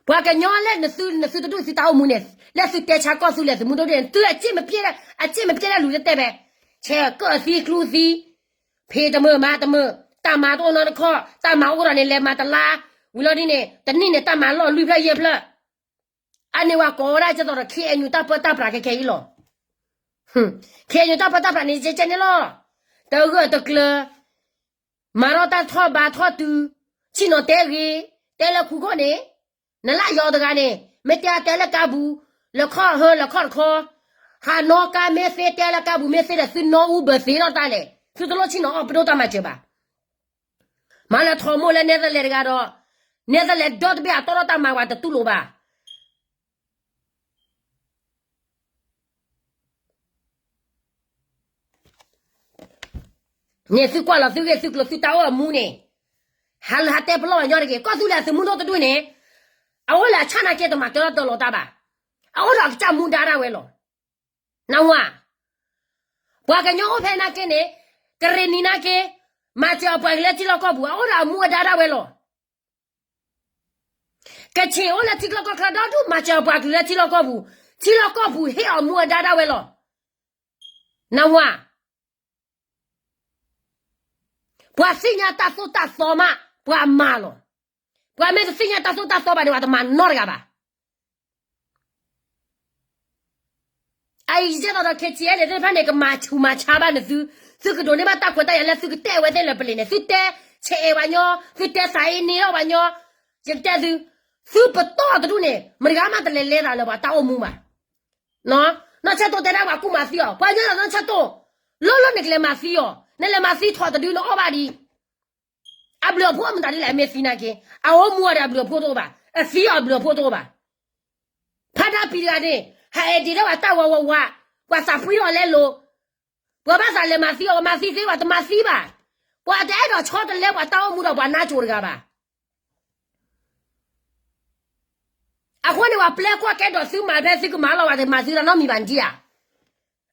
ပှၤကညီလၢနသု နသုတဒူၣ်သုတၢ်အိၣ်မူန့ၣ်, လၢသုတဲဆါကီၢ်သူလ့ၤသုးမုၢ်ဒိၣ်န့ၣ် သုအစ့ၣ်မပျဲၢ်, အစ့ၣ်မပျဲၢ်လၢလူၤတဲတဲဖဲ, ဆဲးကၢၣ်သံကျူသံ, ဖံးတမုာ်မၤတမုာ်, တၢ်မၤတအိၣ်နီတခီ, တၢ်မၤအိၣ်ဒီးန့ၣ် လဲၤမၤတလါ, ဝံၤလီၤဒ်န့ၣ် တနံၣ်န့ၣ် တၢ်မၤလီၢ်လွံၢ်ဖျၢၣ်ယဲၢ်ဖျၢၣ်, အန့ၣ်ဝဲကိးဝဲဒၣ်ကသိးဒီး ခ့ၣ်အဲၣ်ယူၣ် တၢ်ပၢတၢ်ပြးခဲခဲအံၤလီၤ. ခ့ၣ်အဲၣ်ယူၣ် တၢ်ပၢတၢ်ပြးန့ၣ် ကဲကဲန့ၣ်လီၤ. တဂၢၢ်တကျၢၤ, မၤထီၣ်တၢ်ထီၣ်ဘါထီၣ်တုၤ, ဆ့ၣ်နီၤတဲဂ့ၤ, တဲလၢခူခိၣ်န့ၣ်, နလၢယီၤတဂၤန့ၣ် မ့ၢ်တဲအတဲလၢကါပူၤ, လဲၤခီၣ်ဟၢ လဲၤခီၣ်တခီ, ဟးနီၣ်ကါမ့ၢ်သ့ တဲလၢကါပူၤမ့ၢ်သ့ဒီး သုနီၣ်အူဘၢသ့လီၤတၢ်လဲၣ်, သုတလိၣ်ဆ့ၣ်နီၤအီၣ်ပဒိၣ်တၢ်မၤစၢၤဘၣ်. မၤလၢထီမိၢ်လၢနဲသလ့းတဂၤဒီး, နဲသလ့းဒီတဘ့ၣ်အတီထီၣ်တၢ်မၤဝဲတတူၢ်လိာ်ဘၣ်. န့ၣ်သုကွၢ်လီၤသုဂ့ၢ်သုကျိၤသုတၢ်အိၣ်အမူန့ၣ်, ဟးလၢဟးတဲပလီၢ်ပှၤညီတဂ့ၤ, ကီၢ်သူလ့ၤအသုးမုၢ်ဒိၣ်တဒူၣ်န့ၣ်, အအိၣ်လၢအဆၣ်နာ်က့တမၤကဲထီၣ်တၢ်လီၤတၢ်ဘၣ်, အအိၣ်ဒီးအကစၢ်မူဒါဒၣ်ဝဲလီၤ. နၢ်ဟူဧါ, ပှၤကညီအိၣ်ဖဲနာ်က့န့ၣ်, ကရ့ၣ်နံၤနာ်က့, မၤစၢၤအပှၤကလုာ်လၢထံလီၢ်ကီၢ်ပူၤ အအိၣ်ဒီးအမူအဒါဒၣ်ဝဲလီၤ. ကခ့ၣ်အိၣ်လၢထံချၢကီၢ်ချၢဒီဒူၣ် မၤစၢၤအပှၤကလုာ်လၢထံလီၢ်ကီၢ်ပူၤ, ထံလီၢ်ကီၢ်ပူၤဟ့ၣ်အီၤမူအဒါဒၣ်ဝဲလီၤ. နၢ်ဟူဧါ, ပှၤသ့ၣ်ညါတၢ်သိၣ်တၢ်သီမး ပှၤမၤလီၤ. ပှၤမ့ၢ်တသ့ၣ်ညါတၢ်သိၣ်တၢ်သီဘၣ်န့ၣ် ပှၤတမၤနီတဂၤဘၣ်. အအံၤယဲသိးဒီး KTLA သ့ၣ်တဖၣ်န့ၣ် ကမၤဆူးမၤဆါဘၣ်န့ၣ်သု, သုကဒိးန့ၢ်ဘၣ်တၢ်ခွဲးတၢ်ယာ်လၢသုကတဲဝဲသ့ၣ်လၢပလံၤန့ၣ် သုတဲဆဲးအဲၣ်ပှၤညီ, သုတဲသးအ့န့ၢ်ထီၣ်ပှၤညီ, ယကတဲသု, သုပတီၢ်တဒူၣ်န့ၣ် မတဂၤမးတလဲၤလဲသးလၢပှၤတၢ်အိၣ်မူဘၣ်. နီၢ်ဆၢတိၢ်တဲဒၣ်ပှၤကူၣ်မၤသံအီၤ, ပှၤညီဒီးနီၢ်ဆၢတိၢ်, လီၢ်လီၢ်နကလဲၤမၤသံအီၤ, နလဲၤမၤသံထီၣ်တဒုနအီၣ်ဘၣ်ဒံး အဘျုးအဖှိၣ်မတၤဒ်လဲၣ် အမ့ၢ်သံနာ်က့, အအိၣ်မူအီၤဒီးအဘျုးအဖှိၣ်တအိၣ်ဘၣ်, အသံအီၤအဘျုးအဖှိၣ်တအိၣ်ဘၣ်. ဖါတၢ်ပံၤတဂၤန့ၣ် ဟးအဲၣ်ဒ့ၣ်လၢပှၤတၢ်ဝးဝးဝး, ပှၤသးဖှံထီၣ်လဲလိၤ, ပှၤဘၣ်သးလဲၤမၤသံအီၤ မၤသံသ့ပှၤတမၤသံဘၣ်. ပှၤတအဲၣ်ဒိးဆီတလဲပှၤတၢ်အိၣ်မူဒီးပှၤနါစိၤတဂၤဘၣ်. အဃိန့ၣ် ပှၤပျဲကွၢ်ကဲဒီးသုမၤဖဲသုကမၤလီၤ ပှၤတမၤသုတၢ်နီတမံၤဘၣ်န့ၣ်ဧါ.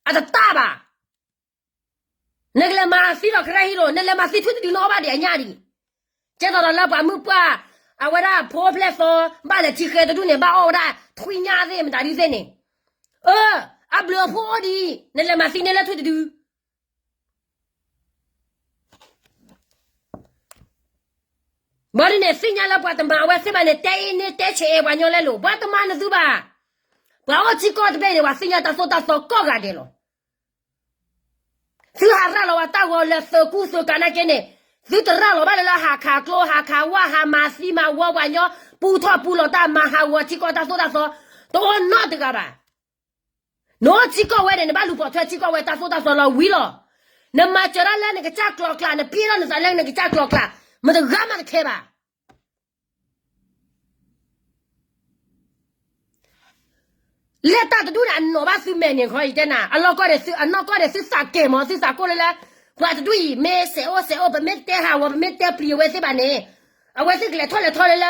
အတတၢ်ဘၣ်. နကလဲၤမၤသံဒီးကရၢဟံရိၤ နလဲၤမၤသံထွံၣ်တဒုနအီၣ်ဘၣ်ဒံးအညၣ်ဒံး. ကဲသိးဒီးလၢပှၤမုၢ်ပှၢ် အဝဲဒၣ်ဖိအိၣ်ဖျဲၣ်သီ ဘၣ်လဲၤထံဃဲတဒူၣ်န့ၣ် ဘၣ်အီၣ်ဝဲဒၣ်ထွံၣ်ညၣ်သ့ၣ်မတၤဒုသ့ၣ်န့ၣ်, အၢ, အဘျုးအဖှိၣ်အိၣ်ဒံး နလဲၤမၤသံန့ၢ်လၢထွံၣ်တဒု ဘၣ်ဒ်န့ၣ် သ့ၣ်ညါလၢပှၤတမၤအဝဲသ့ၣ်ဘၣ်န့ၣ် တဲအ့န့ၢ်တဲဆဲးအဲၣ်ပှၤညီလဲလိၤ ပှၤတမၤနသုဘၣ်. ပှၤအိၣ်ထံကီၢ်တဘ့ၣ်န့ၣ် ပှၤသ့ၣ်ညါတၢ်သိၣ်တၢ်သီကိးဂၤဒဲးလီၤ. သုဟးရၤလီၤဝဲတၢ်ဂီၤလၢသုကူသုကၤနာ်က့န့ၣ်, သုတရၤလီၤဘၣ်လၢလၢဟးခးကျိဟးခးဝၣ်ဟးမၤသံမၤဝီပှၤညီ, ပူထီၣ်ပူလီၤတၢ်မၤဟးဂီၤထံကီၢ်တၢ်သိၣ်တၢ်သီ, တအိၣ်နီတဂၤဘၣ်. နအိၣ်ထံကီၢ်ဝဲန့ၣ် နဘၣ်လူၤပိာ်ထွဲထံကီၢ်ဝဲတၢ်သိၣ်တၢ်သီလီၤဝံၤလီၤ. နမၤစၢၤတၢ်လၢနကစၢ်ကျိၤကျါ နပျဲထီၣ်နသးလၢနကစၢ်ကျိၤကျါ, မတဂၤမးတခဲဘၣ်. လၢတၢ်တဒူၣ်န့ၣ် အနီၢ်ဘၣ်သုမဲာ်န့ၣ်ခီ ယတဲနၤ, အလီၢ်ကီၢ်န့ၣ် သုအနီၢ်ကီၢ်န့ၣ် သုသးကဲၤမး သုသးကိၢ်လၢလၢ, ပှၤတဒူၣ်အံၤ မ့ၢ်စဲးအိၣ်စဲးအိၣ် ပမ့ၢ်တဲဟးဂီၤ ပမ့ၢ်တဲပျံၤအဝဲသ့ၣ်ဘၣ်န့ၣ်, အဝဲသ့ၣ်ကလဲၤထီၣ်လဲၤထီလၢလၢ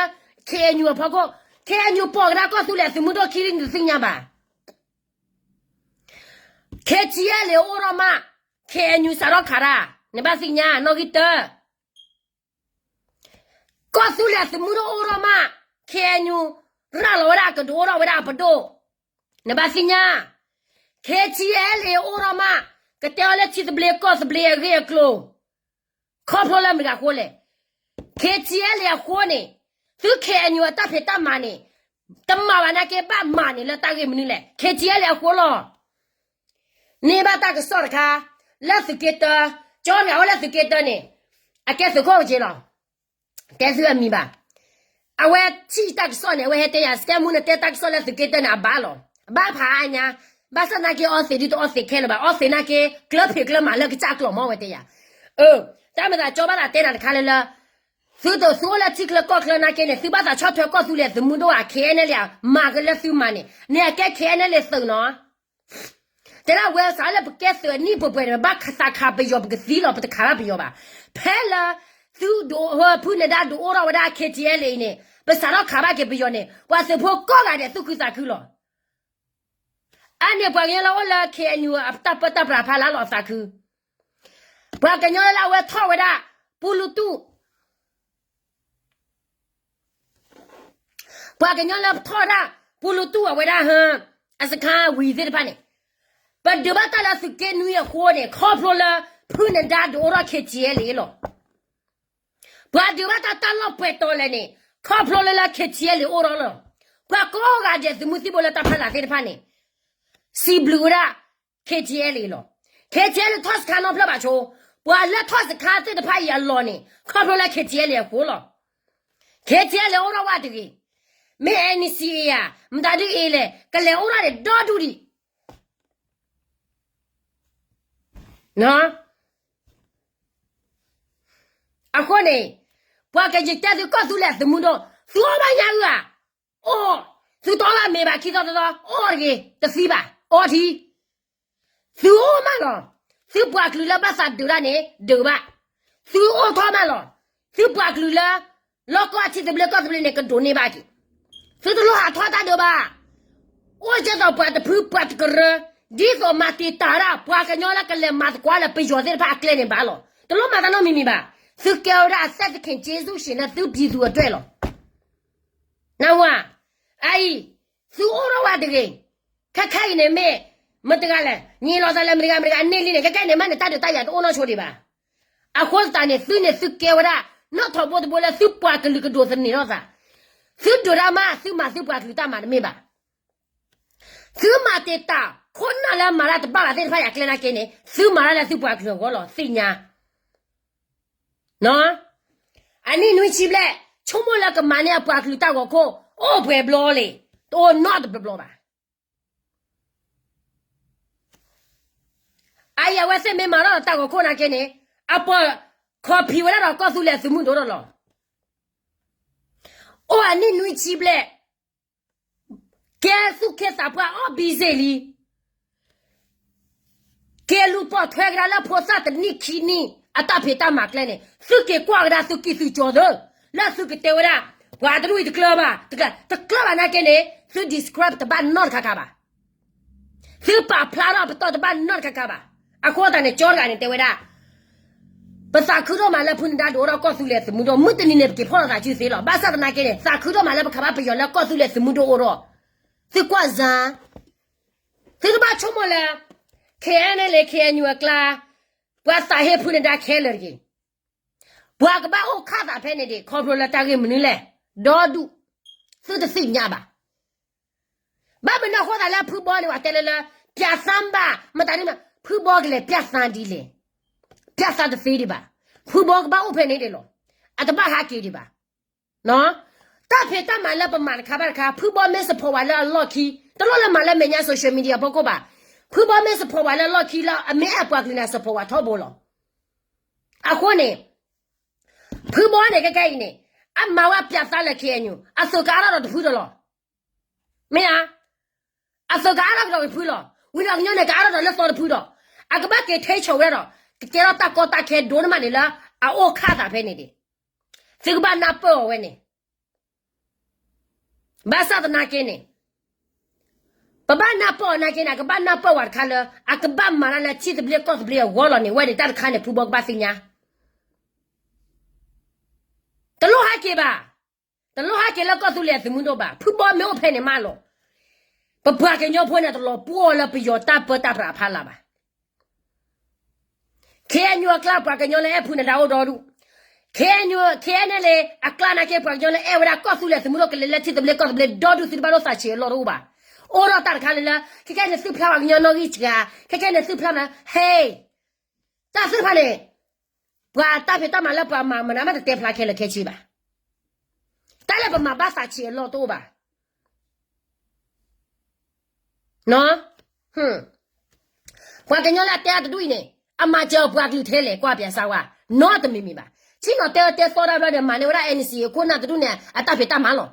KNU အဖီခိၣ်, KNU ပိာ်ကဒါကီၢ်သူလ့ၤအသုးမုၢ်ဒိၣ်ခံလံ နတသ့ၣ်ညါဘၣ်. KTLA အိၣ်ထီၣ်မး, KNU စးထီၣ်ခးတၢ်, နဘၣ်သ့ၣ်ညါ နီၣ်ဂံၢ်တၢ ကီၢ်သူလ့ၤအသုးမုၢ်ဒိၣ်အိၣ်ထီၣ်မး, KNU ရၤလီၤဝဲဒၣ်ကဒုးအိၣ်ထီၣ်ဝဲဒၣ်အပဒိၣ်, နဘၣ်သ့ၣ်ညါ, KTLA အိၣ်ထီၣ်မး, ကတဲအီၤလၢထံသဘျ့ကီၢ်သဘျ့အဂ့ၢ်အကျိၤ, ခီဖျိလၢမတၤအဃိလဲၣ်. KTLA အဃိန့ၣ်, သု KNU အတၢ်ဖံးတၢ်မၤန့ၣ်, တမၤဘၣ်နာ်က့ဘၣ်မၤန့ၣ်လၢတၢ်ဂ့ၢ်မနုၤလဲၣ် KTLA အဃိလီၤ. န့ၢ်ဘၣ်တၢ်ကစီၣ်တခါ, လၢသုးက့တၢ, ကၠီတဂၤအိၣ်လၢသုးက့တၢန့ၣ်, အကဲသုးခိၣ်က့လီၤ. တဲသုအမံၤဘၣ်. အဝဲထံၣ်တၢ်ကစီၣ်န့ၣ် အဝဲဟဲတဲယၤ စကဲမူန့ၣ်တဲတၢ်ကစီၣ်လၢသုးက့တၢန့ၣ် အဘၣ်လီၤ. အဘၣ်ဖးအါညါ, ဘၣ်ဆၣ်နာ်က့အီသံးဒုတအီသံးခဲလၢာ်ဘၣ် အီသံးနာ်က့ ကျၢဖံးကျၢမၤလၢကစၢ်ကျိာ်မ့ၢ်ဝဲတဲယၤ. အၢ, တၢ်မၤသးကၠီဘၣ်သးတဲနၤတခါလၢလၢ သုတသုအိၣ်လၢထံချၢကီၢ်ချၢနာ်က့န့ၣ် သုဘၣ်သးဆီၣ်ထွဲကီၢ်သူလ့ၤသုးမုၢ်ဒိၣ်ဧါ KNLA ဧါ, မၤကလၢသုမၤန့ၣ် န့ၣ်အကဲ KNLA သုးနီၤ. တဲဒၣ်ဝဲစးလၢပကဲသုးအနံၣ်ပှဲၤပှဲၤန့ၣ် ပဘၣ်သးခးပယီၤပကသံလီၤ ပတခးဘၣ်ပယီၤဘၣ်. ဖဲလၢ သုဒုး ဖုနဒါဒုးအိၣ်ထီၣ်ဝဲဒၣ် KTLA အံၤန့ၣ် ပစးထီၣ်ခးဘၣ်က့ၤပယီၤန့ၣ် ပှၤသုးဖိကိးဂၤဒဲးသူၣ်ခုသးခုလီၤ. အါန့ၣ်ပှၤကညီလၢအိၣ်လၢ KNU အတၢ်ပၢတၢ်ပြးဖးလၢလီၤသးခု ပှၤကညီလၢအဝဲထီၣ်ဝဲဒၣ် ပူလူတူၢ် ပှၤကညီလၢထီၣ်ဝဲဒၣ် ပူလူတူၢ်အဝဲဒၣ်ဟၢ အစခါဝံၤသ့ၣ်တဖၣ်န့ၣ် ပဒုးဘၣ်တၢ်လၢသုးက့နွံအဃိန့ၣ် ခီဖျိလၢ ဖုနဒါဒုးအိၣ်ထီၣ် KTLA လီၤ. ပှၤဒုးဘၣ်တၢ်တၢ်လီၢ်ပှဲၤတီၤလဲၣ်န့ၣ် ခီဖျိလၢလၢ KTLA အိၣ်ထီၣ်လီၤ. ပှၤကိးဂၤဒဲးသုးမုၢ်သံၣ်ဘိလၢတၢ်ဖီလာ်သ့ၣ်တဖၣ်န့ၣ် စံးဘျုးဝဲဒၣ် KTLA လီၤ. KTLA ထီၣ်စခါနီတဖျၢၣ်ဘၣ်ဆိ, ပှၤလၢထီၣ်စခါသ့ၣ်တဖၣ်အံၤအလီၢ်န့ၣ် ခီဖျိလၢ KTLA အဃိလီၤ. KTLA အိၣ်ထီၣ်ဝဲတဂ့ၤ, မ့ၢ် NCA ဧါ, မတၤဒုးအ့လဲၣ်, ကလဲၤအိၣ်ထီၣ်န့ၣ်ဒီဒူၣ်ဒံး အဃိန့ၣ် ပှၤကယတဲသုကီၢ်သူလ့ၤသုးမုၢ်ဒိၣ် သုအီၣ်ဘၣ်ညၣ်အုၣ်ဧါ, အီၣ်, သုတအီၣ်ဘၣ်မ့ၤဘၣ်ခံသီသီသီ အီၣ်တဂ့ၤ တသံဘၣ် အီထံ, သုအိၣ်မးလီၤ. သုပှၤကလုာ်လၢဘၣ်သးဒုးတၢ်န့ၣ် ဒုးဘၣ်. သုအိၣ်ထီၣ်မးလီၤ. သုပှၤကလုာ်လၢ လီၢ်ကီၢ်ထံသဘျ့ကီၢ်သဘျ့န့ၣ် ကဒိးန့ၢ်ဘၣ်က့ၤ. သုတလိၣ်ဟးထီၣ်တၢ်ဒုးဘၣ်. အိၣ်ကဲသိးပှၤတဖုပှၤတကရၢ, ဒ်သိးမၤတံာ်တာ်ဝဲဒၣ် ပှၤကညီလၢကလဲၤမၤသကိးလၢပယီၤသ့ၣ်တဖၣ်အကျဲန့ၣ်ဘၣ်လီၤ. တလိၣ်မၤတၢ်နီတမံၤမံၤဘၣ်. သုကဲဝဲဒၣ်အစဲးသခ့ၣ် က့စူၣ်ရှ့ၣ် လၢသုပျံၤသူၤအဒွဲၣ်လီၤ. နၢ်ဟူဧါ. အအံၤ, သုအိၣ်ထီၣ်ဝဲတဂ့ၤ. ခဲခဲအံၤန့ၣ်မ့ၢ် မတၤတဂၤလဲၣ်, ညံလီၤသးလၢမတၤတဂၤမတၤတဂၤန့ၣ်လံန့ၣ် ခဲခဲအံၤန့ၣ် မ့ၢ်နတၢ်ဒုးတၢ်ယၤတအိၣ်နီၢ်ဆိဒံးဘၣ်. အဃိသတးန့ၣ် သုန့ၣ်သုကဲဝဲဒၣ် နီၣ်ထိးဘိတဘိလၢသုပှၤကလုာ်ကဒိးသန့ၤထီၣ်သး. သုဒုးတၢ်မး သုမၤသုပှၤကလုာ်တၢ်မၤတမ့ၢ်ဘၣ်. သုမၤတံာ်တာ် ခိၣ်နၢ်လၢမၤတၢ်တဘၣ်ဘၣ်သ့ၣ်တဖၣ်အကျဲနာ်က့န့ၣ် သုမၤတၢ်လၢသုပှၤကလုာ်အဂီၢ်လီၤ သ့ၣ်ညါ. အနံၣ်နွံဆံဘျဲၣ် ဆိကမိၣ်လၢကမၤန့ၢ်အပှၤကလုာ်တၢ်ဂီၤခိၣ် အိၣ်ပှဲၤဘျီလံ, တအိၣ်နီတဘျီဘၣ်. အအံၤအဝဲသ့ၣ်မ့ၢ်မၤထီၣ်ဒီးတၢ်ဂီၤခိၣ်နာ်က့န့ၣ် အပှၤခီဖံးဝဲဒၣ်ဒီးကီၢ်သူလ့ၤအသုးမုၢ်ဒိၣ်ဒီးလီၤ. အိၣ်အနံၣ်နွံဆံဘျဲၣ် ကဲသူၣ်က့သးပှၢ်အီၣ်ဘံစ့ၣ်လံ က့ၤလူၤပိာ်ထွဲကဒါလၢဖိသၣ်တနံၣ်ခံနံၣ် အတၢ်ဖံးတၢ်မၤကျဲန့ၣ် သုက့ၤကွၢ်ကဒါသုကံၢ်သုကၠီသၢ, လၢသုကတဲဝဲဒၣ် ပှၤတဒူၣ်အံၤတကျၢၤဘၣ်, တကျၢၤဘၣ်နာ်က့န့ၣ် သု describe တဘၣ်နီတခါခါဘၣ်. သုပာ်ဖျါထီၣ်ပတီၢ်တဘၣ်နီတခါခါဘၣ်. အဃိသတးန့ၣ် ကၠီတဂၤန့ၣ်တဲဝဲဒၣ် ပသးခုဒိၣ်မးလၢဖုနဒါဒိးထီၣ်ကီၢ်သူလ့ၤသုးမုၢ်ဒိၣ် မုၢ်တနံၤန့ၣ် ပက့ၤဖီၣ်လိာ်သးစုသ့လီၤ. ဘၣ်ဆၣ်သနာ်က့န့ၣ် သးခုဒိၣ်မးလၢပခးဘၣ်ပယီၤလၢကီၢ်သူလ့ၤသုးမုၢ်ဒိၣ်အိၣ်ဒီး သုကွၢ်စၢ်, သုတဘၣ်ဆိကမိၣ်လၢ KNLA KNU အကျါ ပှၤသးဟ့ဖုနဒါခဲလၢာ်တဂ့ၤ. ပှၤကဘၣ်အိၣ်ခးသးဖဲန့ၣ်ဒံး ခီဖျိလၢတၢ်ဂ့ၢ်မနုၤလဲၣ်, ဒီဒူၣ်, သုတသ့ၣ်ညါဘၣ်. ဘၣ်မနုၤအဃိသတးလၢဖုဘီန့ၣ် ပှၤတဲလၢလၢ ပြသန်းဘၣ်, မတၤဒ်မး ဖုဘီကလဲၤ ပြသန်း ဒ်လဲၣ်, ပြသန်း တသ့ဒံးဘၣ်. ဖုဘီကဘၣ်အိၣ်ဖဲန့ၣ်ဒံးလီၤ. အတဘၣ်ဟးက့ၤဒံးဘၣ်. တၢ်ဖံးတၢ်မၤလၢပမၤတခါဘၣ်တခါ ဖုဘီမ့ၢ် support ဝဲလၢအလီၢ်ခံ, တလိၣ်လၢမၤလၢမဲာ်ညါ social media ဖီခိၣ်ဘၣ်. ဖုဘီမ့ၢ် support ဝဲလၢလီၢ်ခံလၢအမ့ၢ်အဲၣ်ပှၤကလုာ်န့ၣ် support ဝဲထီဘိလီၤ. အဃိန့ၣ် ဖုဘီန့ၣ် ခဲခဲအံၤန့ၣ် အမၤဝဲ ပြသန်း လၢ KNU အသုးကအါထီၣ်ဒီးတဖုဒီးလီၤ. မ့ၢ်ဧါ. အသုးကအါထီၣ်ကဒီးတဖုလီၤ. ဝံၤဒီးကညီန့ၣ် ကအါထီၣ်ဒီးလၢသီတဖုဒီး အကဘၣ်က့ၤထ့ဆိးဝဲဒီး ကကဲထီၣ်တၢ်ကီတၢ်ခဲဒိၣ်န့ၢ်မးန့ၣ်လၢ အအိၣ်ခးသးဖဲန့ၣ်ဒံး. သုကဘၣ်နၢ်ပၢၢ်အီၤဝဲန့ၣ် ဘၣ်ဆၣ်သနာ်က့န့ၣ် ပဘၣ်နၢ်ပၢၢ်အီၤနာ်က့န့ၣ် အကဘၣ်နၢ်ပၢၢ်ဝဲတခါလၢ အကဘၣ်မၤတၢ်လၢထံသဘျ့ကီၢ်သဘျ့အဂီၢ်လီၤန့ၣ် ဝဲန့ၣ်တၢ်တခါန့ၣ် ဖုဘီကဘၣ်သ့ၣ်ညါ. တလိၣ်ဟဲက့ၤဘၣ်. တလိၣ်ဟဲက့ၤလၢကီၢ်သူလ့ၤအသုးမုၢ်ဒိၣ်ဘၣ်. ဖုဘီမ့ၢ်အိၣ်ဖဲန့ၣ်မးလီၤ. ပပှၤကညီဖိန့ၣ် တလီၤပှီၢ်လၢပယီၤတၢ်ပၢတၢ်ပြးအဖီလာ်ဘၣ်. KNU အကျါ ပှၤကညီလၢအဲၣ်ဖုနဒါအိၣ်ဒီဒူၣ်. KNU, KNLA အကျါနာ်က့ ပှၤကညီလၢအဲၣ်ဝဲဒၣ်ကီၢ်သူလ့ၤသုးမုၢ်ဒိၣ် ကလဲၤလၢထံသဘျ့ကီၢ်သဘျ့ဒီဒူၣ် သုတဘၣ်လိာ်သးဆံးအလီၢ်တအိၣ်ဘၣ်. အိၣ်ဒီးတၢ်တခါလၢလၢ ခဲခဲန့ၣ်သုဖျါပှၤကညီနီၣ်ဂံၢ်စှၤ, ခဲခဲန့ၣ်သုဖျါမး, ဟဲ တၢ်သ့ၣ်တဖၣ်န့ၣ် ပှၤတၢ်ဖံးတၢ်မၤလၢပှၤမၤမနုၤမး တတဲဖျါခဲလၢာ်ခဲဆ့ဘၣ်. တၢ်လၢပမၤဘၣ်သးဆံးအလီၢ်တအိၣ်ဘၣ်. ပှၤကညီလၢအတဲအါတဒူၣ်အံၤန့ၣ် အမၤစၢၤပှၤကလုာ်ထဲလဲၣ် ကွၢ်ပၠးစၢ်ဝါ, နီတမံၤမံၤဘၣ်. ဆ့ၣ်နီၤတဲတဲသီတၢ်ဘျီန့ၣ် မၤန့ၢ်ဝဲဒၣ် NCA ခိၣ်နၢ်တဒူၣ်န့ၣ် အတၢ်ဖံးတၢ်မၤလီၤ.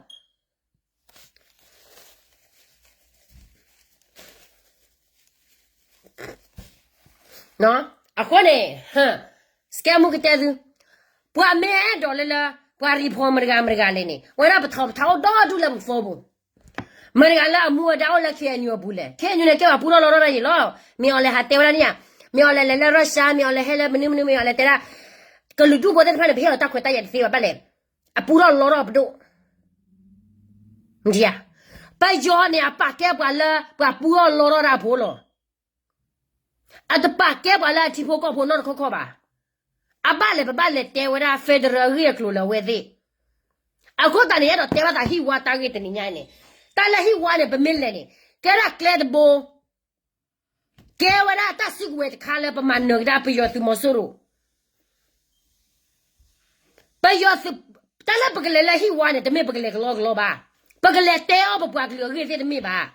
အဃိန့ၣ် စကဲမူကတဲသု, ပှၤမ့ၢ်အဲၣ်ဒိးလၢလၢ ပှၤ reform မတဂၤမတဂၤလဲၣ်န့ၣ် ဝဲဒၣ်ပထီၣ်ပထါအိၣ်ဒီဒူၣ်လၢပဖီပူၤ. မတဂၤလၢအမူအဒါအိၣ်လၢ KNU အပူၤလဲၣ်, KNU န့ၣ် ကဲပှၤပူထီၣ်လီထီၣ်တၢ်ယံာ်လီၤ. မ့ၢ်အီၤလဲၤဟးတဲဝဲဒၣ်န့ၣ်ဧါ, မ့ၢ်အီၤလဲၤလဲၤလၢ Russia, မ့ၢ်အီၤလဲၤဟဲလၢမနုၤမနုၤ, မ့ၢ်အီၤလဲၤတဲဒၣ် ကလုာ်ဒူၣ်ဖိသ့ၣ်တဖၣ်န့ၣ် ပဟ့ၣ်အီၤတၢ်ခွဲးတၢ်ယာ်တသ့ဘၣ်ဘၣ်လဲၣ်. အပူထီၣ်လီထီၣ်ပဒိၣ် ပယီၤန့ၣ် အပာ်ကဲပှၤလၢ ပှၤပူထီၣ်လီထီၣ်တၢ်ဖိလီၤ. အတပာ်ကဲပှၤလၢအထံဖိကီၢ်ဖိနီတခီခီဘၣ်. အဘၣ်လဲၣ် ပဘၣ်လဲၤတဲဝဲဒၣ် federal အဂ့ၢ်အကျိၤလၢအဝဲသ့ၣ်. အဃိသတးန့ၣ် အဲၣ်ဒိးတဲဘၣ်သးဟံၣ်ဝါတၢ်ဂ့ၢ်တနံၤညါအံၤန့ၣ်, တၢ်လၢဟံၣ်ဝါန့ၣ် ပမ့ၢ်လဲၤန့ၣ် ကဲဒၣ်ကျဲတဘိ ကဲဝဲဒၣ်တၢ်စုကဝဲၤတခါလၢပမၤနၢၤကဒါပယီၤသုးမီၤစိရိၤ. ပယီၤသုး, တၢ်လၢပကလဲၤလၢဟံၣ်ဝါန့ၣ် တမ့ၢ်ပကလဲၤကလီကလီဘၣ်. ပကလဲၤတဲအီၤပပှၤကလုာ်အဂ့ၢ်သ့ၣ်တမ့ၢ်ဘၣ်.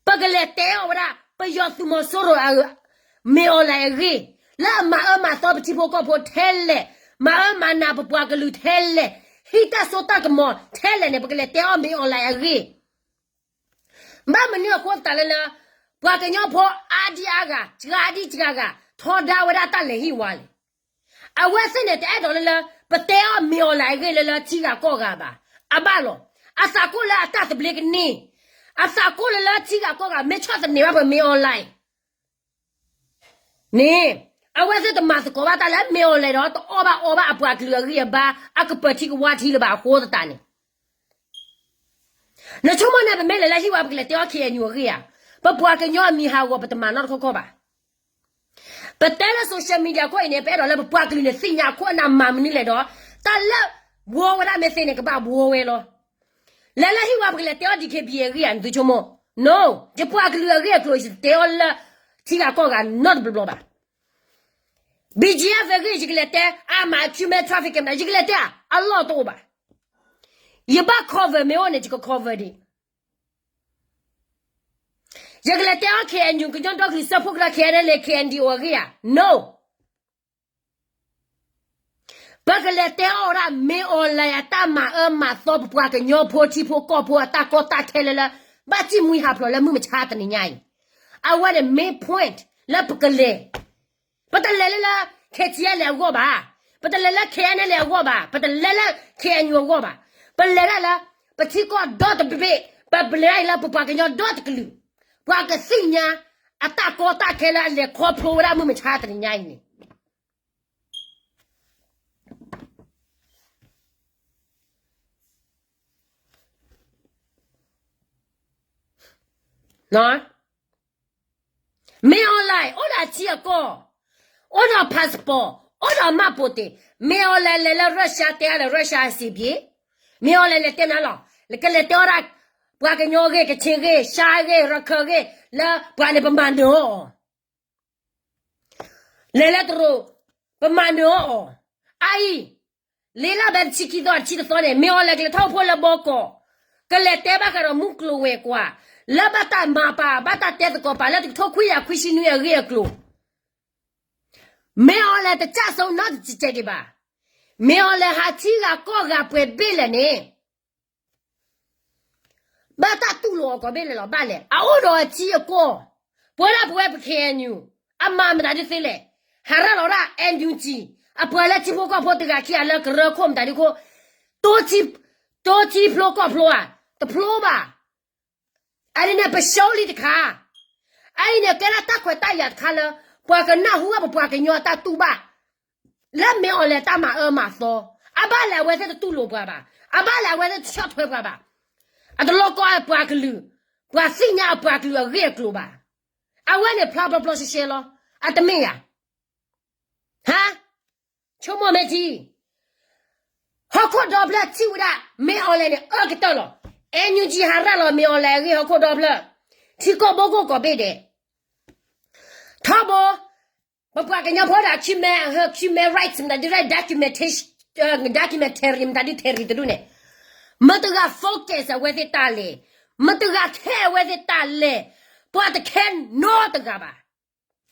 ပကလဲၤတဲအီၤဝဲဒၣ် ပယီၤသုးမီၤစိရိၤအ မ့ၢ်အီၤလဲၣ်အဂ့ၢ်, လၢအမၤအၢမၤသီပထံဖိကီၢ်ဖိထဲလဲၣ်, မၤအၢမၤနးပပှၤကလုာ်ထဲလဲၣ်, ဟံးတၢ်စိတၢ်ကမီၤထဲလဲၣ်န့ၣ် ပကလဲၤတဲအီၤမ့ၢ်အီၤလဲၣ်အဂ့ၢ်. ဘၣ်မနုၤအဃိသတးလၢလၢ ပှၤကညီဖိအါဒံအါဂၤ, စှၤဒံစှၤဂၤ, ထီဒါဝဲဒၣ်တၢ်လဲၤဟံၣ်ဝါလဲၣ်. အဝဲသ့ၣ်န့ၣ် တအဲၣ်ဒိးလၢလၢ ပတဲအီၤမ့ၢ်အီၤလဲၣ်အဂ့ၢ်လၢလၢထံဂၤကီၢ်ဂၤဘၣ်. အဘၣ်လီၤ. အသးကိၢ်လၢအတၢ်သဘျ့ကန့ၢ်, အသးကိၢ်လၢလၢထံဂၤကီၢ်ဂၤ မ့ၢ်ဆီၣ်သနံးဘၣ်ပမ့ၢ်အီၤလဲၣ် န့ၣ်, အဝဲသ့ၣ်တမၤသကိးဘၣ်တၢ်လၢမ့ၢ်အီၤလဲၣ်ဒီး တအီၣ်ဘၣ်အီဘၣ်အပှၤကလုာ်အဂံၢ်အဘါ အကပၢၤထံကဝါထံလၢၤဘၣ်အဃိသတးန့ၣ်, နဆိကမိၣ်န့ၣ် ပမ့ၢ်လဲၤလၢဟံၣ်ဝါ ပကလဲၤတဲအီၤ K N U အဂ့ၢ်ဧါ. ပပှၤကညီအမံၤဟးဂီၤ ပတမၤနီတခီခီဘၣ်. ပတဲလၢ social media ခိၣ်အံၤန့ၣ် ပအဲၣ်ဒိးလၢပပှၤကလုာ်န့ၣ် သ့ၣ်ညါခိၣ်အနၢ်မၤမနုၤလဲၣ်ဒီး တၢ်လၢဘှီဝဲဒၣ်မ့ၢ်သ့န့ၣ် ကဘၣ်ဘှီဝဲလီၤ. လဲၤလၢဟံၣ်ဝါ ပကလဲၤတဲအီၤ D K B A အဂ့ၢ်ဧါ နသုဆိကမိၣ်. No, ယပှၤကလုာ်အဂ့ၢ်အကျိၤ ယတတဲအီၤလၢထံဂၤကီၢ်ဂၤ နီတဘျီဘျီဘၣ်. B G F အဂ့ၢ် ယကလဲၤတဲ I'm a human trafficker မတၤ ယကလဲၤတဲအလီၢ်တအိၣ်ဘၣ်. ယဘၣ် cover မ့ၢ်အိၣ်န့ၣ် ယက cover ဒံး. ယကလဲၤတဲအီၤ K N U ကညီဒီကလုာ်စၢဖှိၣ်ကရၢ K N L A K N D O အဂ့ၢ်ဧါ. No. ပကလဲၤတဲအီၤဝဲဒၣ် မ့ၢ်အီၤလဲၣ်အတၢ်မၤအၢမၤသီ ပပှၤကညီဖိထံဖိကီၢ်ဖိအတၢ်ကီတၢ်ခဲလၢလၢ ဘၣ်စံၣ်မှံဟးဖျိးလၢမုၢ်မဆါတနံၤညါအံၤ, အဝဲန့ၣ် main point လၢပကလဲၤ ပတလဲၤလၢလၢ K T L အဂီၢ်ဘၣ်, ပတလဲၤလၢ K N L A အဂီၢ်ဘၣ်, ပတလဲၤလၢ K N U အဂီၢ်ဘၣ်, ပလဲၤဒၣ်လၢ ပထံကီၢ်ဒီတဘ့ၣ်, ပလဲၤဒၣ်လၢပပှၤကညီဒီတကလုာ်, ပှၤကသ့ၣ်ညါ အတၢ်ကီတၢ်ခဲလၢအလဲၤခီဖျိဝဲဒၣ်မုၢ်မဆါတနံၤညါအံၤန့ၣ် မ့ၢ်အီၤလဲၣ် အိၣ်ဒီးအထံအကီၢ်, အိၣ်ဒီး passport, အိၣ်ဒီးမှတ်ပုံတင်, မ့ၢ်အီၤလဲၣ် လဲၤလၢ Russia တဲအါလဲၣ် Russia အစံးဘျ့, မ့ၢ်အီၤလဲၣ် လဲၤတဲနၤလီၤ, ကလဲၤတဲအီၤဒၣ် ပှၤကညီဂ့ၢ် ကချင်ဂ့ၢ် ရှမ်းဂ့ၢ် ရခိုင်ဂ့ၢ် လၢပှၤန့ၣ် ပမၤနၢၤအီၤ လဲၤလၢတရူး ပမၤနၢၤအီၤ, အအံၤ လ့လၢဘဲတဆံခံသီ တဆံတသီန့ၣ် မ့ၢ်အီၤလဲၣ် ကလဲၤထီၣ်အိၣ်ဖှိၣ်လၢဘီကီး, ကလဲၤတဲဘၣ်ဃးဒီးမူကျိၤဝဲၤကွာ်, လၢဘၣ်တၢ်မၤပာ် ဘၣ်တၢ်တဲသကိးပာ်လၢတကထိခွံကယၤခွံဆံနွံအဂ့ၢ်အကျိၤ, မ့ၢ်အီၤလဲၣ် တကးစိနီတစဲးက့ၤဘၣ်, မ့ၢ်အီၤလဲၣ်ဟးထံဂၤကီၢ်ဂၤပှဲၤဘ့ၣ်လဲၣ်န့ၣ် ဘၣ်တၢ်တူၢ်လိာ်အီၤကိးဘ့ၣ်လဲၣ်လီၤ ဘၣ်လဲၣ် အအိၣ်ဒီးအထံအကီၢ်, ပဝဲဒၣ်ပဝဲပ K N U အမၤမတၤဒ်သ့လဲၣ်, ဟးရၤလီၤဒၣ် N U G အပှၤလၢထံဖိကီၢ်ဖိတဂၤခံဂၤလၢကရၢခိၣ်မတၤဒ်ခိၣ်, တိထံဖျိကီၢ်ဖျိဧါ, တဖျိဘၣ်, အန့ၣ်န့ၣ် ပ show လံတခါ, အအံၤန့ၣ် ကဲဒၣ်တၢ်ခွဲးတၢ်ယာ်တခါလၢ ပှၤကနၢ်ဟူဘၣ်ပပှၤကညီအတၢ်တူၢ်ဘၣ် လၢမ့ၢ်အီၤလဲၣ်တၢ်မၤအၢမၤသီ, အဘၣ်လဲၣ်အဝဲသ့ၣ်တတူၢ်လိာ်ပှၤဘၣ်, အဘၣ်လဲၣ်အဝဲသ့ၣ်တဆီၣ်ထွဲပှၤဘၣ်, အတလီကီအပှၤကလုာ်, ပှၤသ့ၣ်ညါအပှၤကလုာ်အဂ့ၢ်အကျိၤဘၣ်, အဝဲန့ၣ်ဖျါဘျီဘျီရှဲရှဲလီၤ, အတမ့ၢ်ဧါ, ဟါ, ဆိကမိၣ်မ့ၢ်ထံ ဟီၣ်ခိၣ်ဒီဖျၢၣ်ထံၣ်ဝဲဒၣ် မ့ၢ်အီၤလဲၣ်န့ၣ် အၢကတၢၢ်လီၤ, N U G ဟးရၤလီၤမ့ၢ်အီၤလဲၣ်အဂ့ၢ်ဟီၣ်ခိၣ်ဒီဖျၢၣ်, ထံကီၢ်ဘိကီၢ်ကိးဘ့ၣ်ဒဲး, ထီဘိ, ပပှၤကညီဖိဒီး human, human rights မတၤဒ်လဲၣ် documentation, documentary မတၤဒ် terry တဒူၣ်န့ၣ်, မတဂၤ focus အဝဲသ့ၣ်တၢ်လဲၣ်, မတဂၤခဲအဝဲသ့ၣ်တၢ်လဲၣ်, ပှၤတခဲနီတဂၤဘၣ်.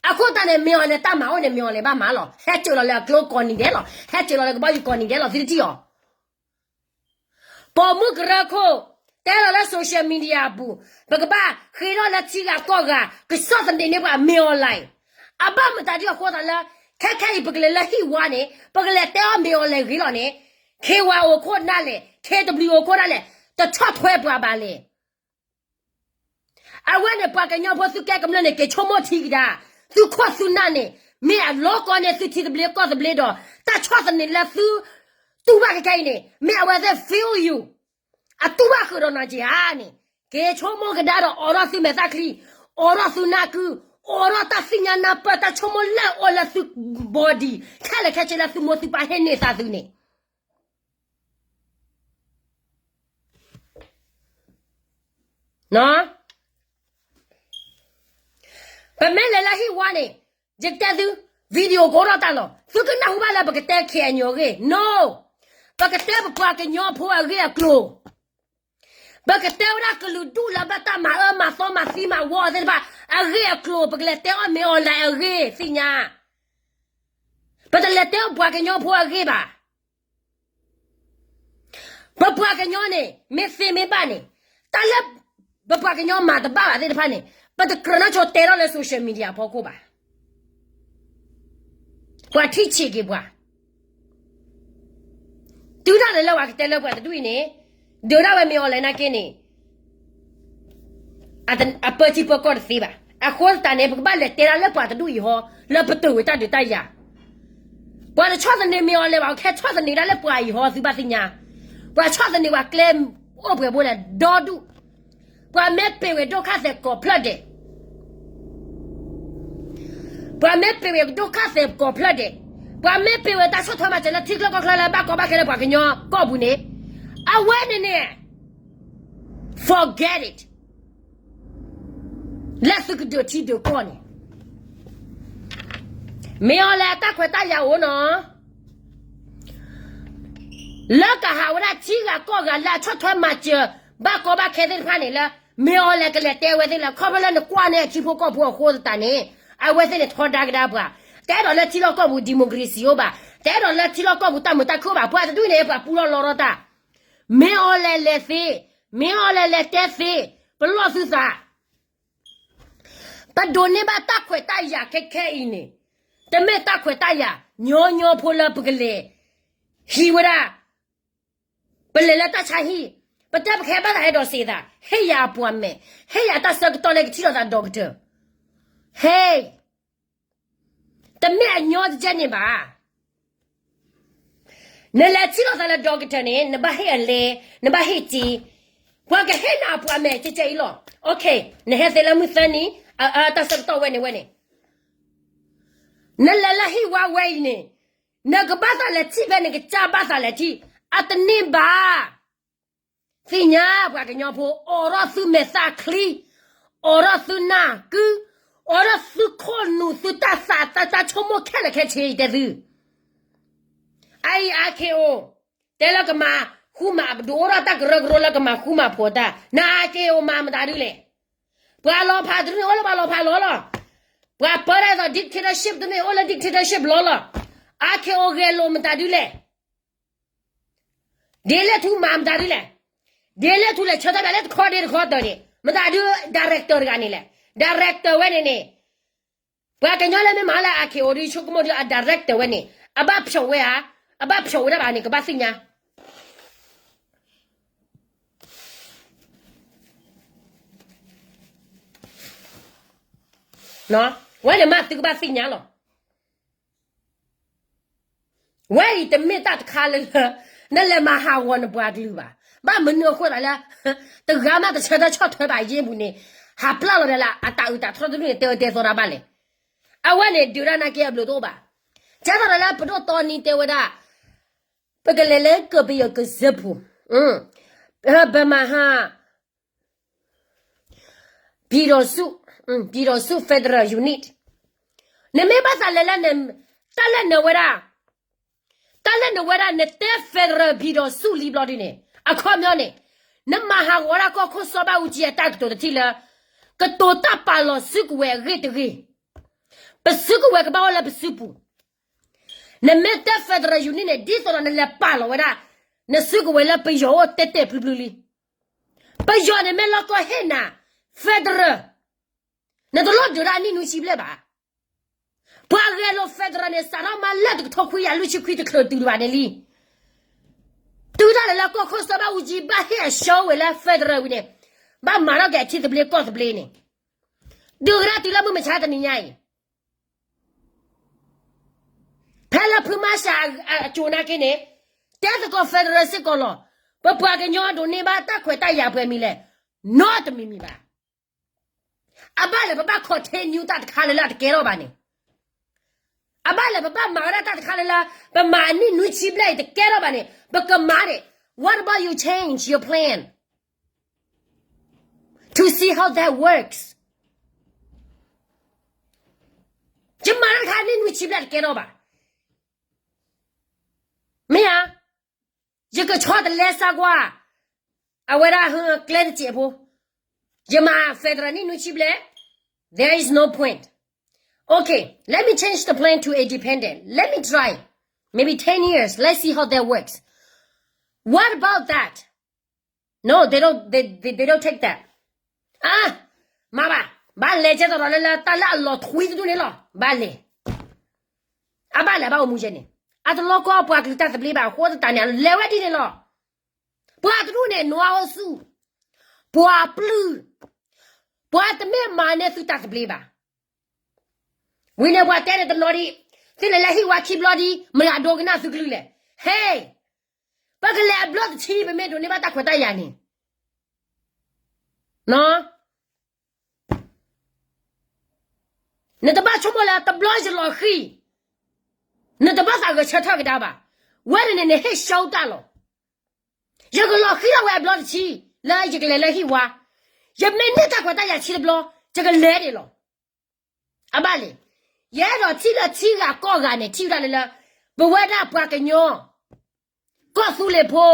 အဃိသတးန့ၣ် မ့ၢ်အီၤလဲၣ်တၢ်မၤအိၣ်န့ၣ် မ့ၢ်အီၤလဲၣ်ဘၣ်မၤလီၤ, ဟဲစိာ်လီၤလၢအကျိကိးနံၤဒဲးလီၤ, ဟဲစိာ်လီၤလၢကဘီယူၤကိးနံၤဒဲးလီၤ သုတထံၣ်အီၤ ပိာ်မုၣ်ကရၢခိၣ်, တဲလီၤလၢ social media အပူၤ, ပကဘၣ်ဃ့ထီၣ်လၢထံဂၤကီၢ်ဂၤ ကဆီၣ်သနံးန့ၢ်ပှၤမ့ၢ်အီၤလဲၣ်, အဘၣ်မတၤဒ်အဃိသတးလၢ ခဲခဲအံၤ ပကလဲၤလၢဟံၣ်ဝါန့ၣ် ပကလဲၤတဲအီၤမ့ၢ်အီၤလဲၣ်ဂ့ၤလီၤန့ၣ်, ခ့ဝါအိၣ်ခိၣ်ဒၣ်လဲာ်, ခ့တဘျုးအိၣ်ခိၣ်ဒၣ်လဲာ်, တဆီၣ်ထွဲပှၤဘၣ်လဲၣ်. အဝဲန့ၣ် ပှၤကညီဖိသုကဲကမျၢၢ်န့ၣ် က့ၤဆိကမိၣ်ထံကဒါ, သုခိၣ်သုနၢ်န့ၣ် မ့ၢ်အလီၤကီန့ၢ်သုထံသဘျ့ကီၢ်သဘျ့ဒီး တၢ်ဆီၣ်သနံးလၢသု တူၢ်ဘၣ်ခဲခဲအံၤန့ၣ် မ့ၢ်အဝဲသ့ၣ် fail you, အတူၢ်ဘၣ်ဃုာ်ဒီးနီၤက့ၤဧါန့ၣ်, က့ၤဆိကမိၣ်ကဒါဒီး အိးထီၣ်သုမဲာ်သၣ်ချံ, အိးထီၣ်သုနၢ်ကု, အိးထီၣ်တၢ်သ့ၣ်ညါနၢ်ပၢၢ် တၢ်ဆိကမိၣ်လၢအိၣ်လၢသု body, ခဲလၢာ်ခဲဆ့လၢသုမိၢ်သုပၢ်ဟ့ၣ်န့ၢ်သးသုန့ၣ် ပမ့ၢ်လဲၤလၢဟံၣ်ဝါန့ၣ်, ယတဲသု, video ကအိၣ်ထီၣ်တၢ်လီၤ. သုကနၢ်ဟူဘၣ်လၢပကတဲ K N U အဂ့ၢ်, no, ပကတဲပပှၤကညီဖိအဂ့ၢ်အကျိၤ, ပကတဲဝဲဒၣ်ကလုာ်ဒူၣ်လၢဘၣ်တၢ်မၤအၢမၤသီမၤသံမၤဝီအီၤသ့ၣ်တဖၣ် အဂ့ၢ်အကျိၤ, ပကလဲၤတဲအီၤမ့ၢ်အီၤလဲၣ်အဂ့ၢ်သ့ၣ်ညါ, ပတလဲၤတဲပပှၤကညီဖိအဂ့ၢ်ဘၣ်. ပပှၤကညီန့ၣ် မ့ၢ်သ့မ့ၢ်ဘၣ်န့ၣ်, တၢ်လၢပပှၤကညီမၤတဘၣ်ဘၣ်သ့ၣ်တဖၣ်န့ၣ်, ပတကြၢးနီၢ်ဆိတဲထီၣ်လၢ social media အဖီခိၣ်ဘၣ်. ပှၤထံၣ်ဆံးက့ၤပှၤ တုၤဒၣ်လဲာ်လၢပှၤကတဲလၢပှၤတဒူၣ်အံၤန့ၣ်, ဒုးဒၣ်ဝဲမ့ၢ်အီၤလဲၣ်နာ်က့န့ၣ်, အပၢထံပၢကီၢ်တသ့ဘၣ်. အဃိသတးန့ၣ် ပကဘၣ်လဲၤတဲဒၣ်လၢပှၤတဒူၣ်အံၤဟီ, လၢပတုာ်ဝဲတၢ်ဒုးတၢ်ယၤ. ပှၤတဆီၣ်သနံးမ့ၢ်အီၤလဲၣ်ဘၣ်, ခဲဆီၣ်သနံးဒၣ်လၢပှၤအံၤဟီ သုဘၣ်သ့ၣ်ညါ. ပှၤဆီၣ်သနံးပှၤကျဲအိၣ်ပှဲၤဘိလဲၣ်, ဒီဒူၣ်. ပှၤမ့ၢ်ပ့ၤဝဲဒိၣ်ခၣ်သဲးကိးဖျၢၣ်ဒဲး ပှၤမ့ၢ်ပ့ၤဝဲဒိၣ်ခၣ်သဲးကိးဖျၢၣ်ဒဲး, ပှၤမ့ၢ်ပ့ၤဝဲတၢ်ဆီၣ်ထွဲမၤစၢၤလၢထံချၢကီၢ်ချၢလၢဘၣ်ကီဘၣ်ခဲလၢပှၤကညီကီၢ်ပူၤန့ၣ်, အဝဲန့ၣ်န့ၣ် forget it. လၢသုကဒုးထံဒုးကီၢ်န့ၣ်, မ့ၢ်အီၤလဲၣ်အတၢ်ခွဲးတၢ်ယာ်အိၣ်နီၤ လၢကဟးဝဲဒၣ်ထံဂၤကီၢ်ဂၤလၢအဆီၣ်ထွဲမၤစၢၤ ဘၣ်ကီဘၣ်ခဲသ့ၣ်တဖၣ်န့ၣ်လၢ မ့ၢ်အီၤလဲၣ်ကလဲၤတဲဝဲသ့ၣ်လၢ ခီဖျိလၢနကွၢ်န့ၢ်အထံဖိကီၢ်ဖိအဃိသတးန့ၣ်, အဝဲသ့ၣ်န့ၣ်ထီဒါကဒါပှၤ, တအဲၣ်ဒိးလၢထံလီၢ်ကီၢ်ပူၤ democracy အိၣ်ဘၣ်, တအဲၣ်ဒိးလၢထံလီၢ်ကီၢ်ပူၤတၢ်မုာ်တၢ်ခုၣ်အိၣ်ဘၣ်, ပှၤတဒူၣ်န့ၣ် ပှၤပူထီၣ်လီထီၣ်တၢ်, မ့ၢ်အီၤလဲၣ်လဲၤသ့, မ့ၢ်အီၤလဲၣ်လဲၤတဲသ့, ပလီၢ်သုသး ပဒိးန့ၢ်ဘၣ်တၢ်ခွဲးတၢ်ယာ်ခဲခဲအံၤန့ၣ်, တမ့ၢ်တၢ်ခွဲးတၢ်ယာ်ညီညီဖိလၢပကလဲၤ ဟံးဝဲဒၣ်, ပလဲၤလၢတၢ်ဆါဟံၣ်, ပတဲပကဟဲဘၣ်သးဟဲဒိးစံးသး, ဟ့ၣ်ယၤအပှၤမဲာ်, ဟ့ၣ်ယၤတၢ်ဆၢကတီၢ်လၢကထံၣ်လိာ်သးဒီကတၢၢ်, ဟ့ၣ် တမ့ၢ်အညီတကဲန့ၣ်ဘၣ်. နလဲၤထံၣ်လိာ်သးလၢဒီကတၢၢ်န့ၣ် နဘၣ်ဟ့ၣ်အလဲ, နဘၣ်ဟ့ၣ်စ့, ပှၤကဟ့ၣ်နၤအပှၤမဲာ်ကဲကဲအံၤလီၤ. Okay, နဟဲသ့လၢမုၢ်သၢနံၤ, အတၢ်ဆၢကတီၢ်ဝဲန့ၣ်ဝဲန့ၣ်, နလဲၤလၢဟံၣ်ဝါဝဲအံၤန့ၣ်, နကဘၣ်သးလဲၤထံၣ်ဖဲနကစၢ်ဘၣ်သးလဲၤထံၣ်, အတန့ၢ်ဘၣ်. သ့ၣ်ညါပှၤကညီဖိ, အိးထီၣ်သုမဲာ်သၣ်ချံ, အိးထီၣ်သုနၢ်ကု, အိးထီၣ်သုခိၣ်နူာ်သုတၢ်သးတၢ်ဆိကမိၣ်ခဲလၢာ်ခဲဆ့တဲသု, အအံၤ IKO တဲလၢကမၤဃူမၤ, ဒုးအိၣ်ထီၣ်တၢ်ကရၢကရိလၢကမၤဃူမၤဖိးတၢ်, န IKO မၤမတၤဒုလဲၣ်. ပှၤလီၤဖးတဒူၣ်န့ၣ်အိၣ်လၢပှၤလီၤဖးလီၤလီၤ. ပှၤပၢတၢ်သိး dictatorship တဒူၣ်န့ၣ်အိၣ်လၢ dictatorship လီၤလီၤ. IKO ဂဲၤလိာ်မတၤဒုလဲၣ်. ဒ်လဲၣ်ထူမၤမတၤဒုလဲၣ်. ဒ်လဲၣ်ထူလဲၤဆၢထၢၣ်ဘၣ်လၢတခီဒ့တခီတၢၢ်န့ၣ် မတၤဒု director တဂၤန့ၣ်လဲၣ်. director ဝဲန့ၣ်န့ၣ်, ပှၤကညီလၢမ့ၢ်မၤလၢ IKO ဒုးဆိကမိၣ်ဒုးအ director ဝဲန့ၣ် အဘၣ်ဖျိးဝဲဧါ, အဘၣ်ဖျိးဝဲဒၣ်ဘၣ်န့ၣ် ကဘၣ်သ့ၣ်ညါ ဝဲန့ၣ်မးသုကဘၣ်သ့ၣ်ညါလီၤ. ဝဲအံၤတမ့ၢ်တၢ်တခါလၢလၢ နလဲၤမၤဟးဂီၤနပှၤကလုာ်ဘၣ်. ဘၣ်မနုၤအဃိသးလၢ တဂၤမးတဆၢထၢၣ်ဆီၣ်ထွဲဘၣ်ယ့ၢ်ပူၤန့ၣ်, ဟးပျၢ်လီၤဒီးလၢအတၢ်အုးတၢ်ထီၣ်တဒူၣ်န့ၣ် တဲဝဲတဲသီတၢ်ဘၣ်လဲၣ်. အဝဲန့ၣ်ဒုးတၢ်နာ်က့အဘျုးတအိၣ်ဘၣ်. ကဲသိးဒီးလၢပဒိၣ်တီနံတဲဝဲဒၣ်, ပကလဲၤလၢကပယီၤကစၢၢ်ပူၤ, ပမၤဟး ပြည်ထောင်စု, ပြည်ထောင်စု federal unit, နမ့ၢ်ဘၣ်သးလဲၤလၢ, တၢ်လၢနဝဲဒၣ်, တၢ်လၢနဝဲဒၣ် နတဲ federal ပြည်ထောင်စုလံဘျီဒ်န့ၣ် အခီပညီန့ၣ်, နမၤဟးဂီၤဒၣ်ကီၢ်ခိၣ်စီၤဘၣ်အူကၠံအတၢ်ကတိၤတထံၣ်လၢ ကတိၤတၢ်ပာ်လီၤစုကဝဲၤအဂ့ၢ်တဂ့ၢ်, ပစုကဝဲၤကဘၣ်အိၣ်လၢပစုပူၤ, နမ့ၢ်တဲ federal unit န့ၣ် ဒ်သိးဒီးနလဲၤပာ်လီၤဝဲဒၣ် နစုကဝဲၤလၢပယီၤအိၣ်တဲတဲာ်ဖျုဖျုလံ. ပယီၤန့ၣ်မ့ၢ်လီၢ်ကီၢ်ဟ့ၣ်နၤ federal, နတလိၣ်ဒုးဒၣ်အနံၣ်နွံဆံဘျဲၣ်ဘၣ်. ပှၤဂဲၤလိာ် federal န့ၣ် စးထီၣ်မးလၢတကထိခွံကယၤလွံၢ်ဆံခွံတချုးတုၤဒံးဘၣ်န့ၣ်လံ. တုၤဒၣ်လဲာ်လၢကီၢ်ခိၣ်စီၤဘၣ်အူကၠံဘၣ်ဟ့ၣ်အဆှၢဝဲလၢ federal ဝံၤန့ၣ်, ဘၣ်မၤထီၣ်က့ၤအထံသဘျ့ကီၢ်သဘျ့န့ၣ်, ဒုးကဒါတုၤလၢမုၢ်မဆါတနံၤညါအံၤ ဖဲလၢဖုမါစၢ်အစိၤနာ်က့န့ၣ်, တဲသကိး federal စ့ၢ်ကီးလီၤ. ပပှၤကညီဒိးန့ၢ်ဘၣ်တၢ်ခွဲးတၢ်ယာ်ပှဲၤမံၤလဲၣ်, နီတမံၤမံၤဘၣ်. အဘၣ်လဲၣ်ပဘၣ် continue တၢ်တခါလၢလၢအတကဲထီၣ်ဘၣ်န့ၣ်, အဘၣ်လဲၣ်ပဘၣ်မၤဝဲဒၣ်တၢ်တခါလၢလၢ ပမၤအနံၣ်နွံဆံဘျဲၣ်အံၤတကဲထီၣ်ဘၣ်န့ၣ် ပကမၤန့ၣ်, what about you change your plan to see how that works? ယမၤတၢ်တခါနံၣ်နွံဆံဘျဲၣ်တကဲထီၣ်ဘၣ်. မ့ၢ်ဧါ, ယကဆီတလဲစၢ်ကွၢ်, အဝဲဒၣ်ကျဲတစဲးဖိ, ယမၤ federal နံၣ်နွံဆံဘျဲၣ်, there is no point. Okay, let me change the plan to independent. Let me try. Maybe ten years. Let's see how that works. What about that? No, they don't, they, they, they don't take that. အါ, မၤဘၣ်, ဘၣ်လဲၤကဲသိးဒီးလၢလၢတၢ်လၢအလီၤထွံတဒူၣ်န့ၣ်လီၤ, ဘၣ်လဲၤ. အဘၣ်လဲၣ်အဘၣ်အိၣ်မူယဲန့ၣ်, အတလီကီပှၤကလုာ်တၢ်သဘျ့ဘၣ်အဃိသတးန့ၣ် အလဲၤဝဲဒ်န့ၣ်လီၤ. ပှၤတဒူၣ်န့ၣ် နွါအိၣ်ဆူၣ်, ပှၤပျုၢ်, ပှၤတမ့ၢ်မၤန့ၢ်သုတၢ်သဘျ့ဘၣ်. ဝံၤန့ၣ်ပှၤတဲန့ၣ်တနီၤဒံး, သုလဲၤလၢဟံၣ်ဝါခံဘျီဒံး မတၤဒိကနၣ်သုကလုၢ်လဲၣ်. ဟဲ, ပကလဲၤအဘျီတဆံ ပမ့ၢ်ဒိးန့ၢ်ဘၣ်တၢ်ခွဲးတၢ်ယာ်န့ၣ်, နတဘၣ်ဆိကမိၣ်လၢတဘျီယလီၤဃံၤ, နတဘၣ်သးဂဲၤဆၢထၢၣ်ကဒါဘၣ်. ဝဲန့ၣ်န့ၣ် နဟ့ၣ်ဆှၢတၢ်လီၤ. ယကလီၤဃံၤထီၣ်ဝဲအဘျီတဆံ လၢယကလဲၤလၢဟံၣ်ဝါ, ယမ့ၢ်န့ၢ်တၢ်ခွဲးတၢ်ယာ်ဆံတဘျီ ယကလဲၤန့ၣ်လီၤ. အဘၣ်လဲၣ်, ယအဲၣ်ဒိးထံၣ်လၢထံဂၤကီၢ်ဂၤန့ၣ် ထံၣ်ဝဲဒၣ်လၢလၢ ပဝဲဒၣ်ပှၤကညီ ကီၢ်သူလ့ၤဖိ,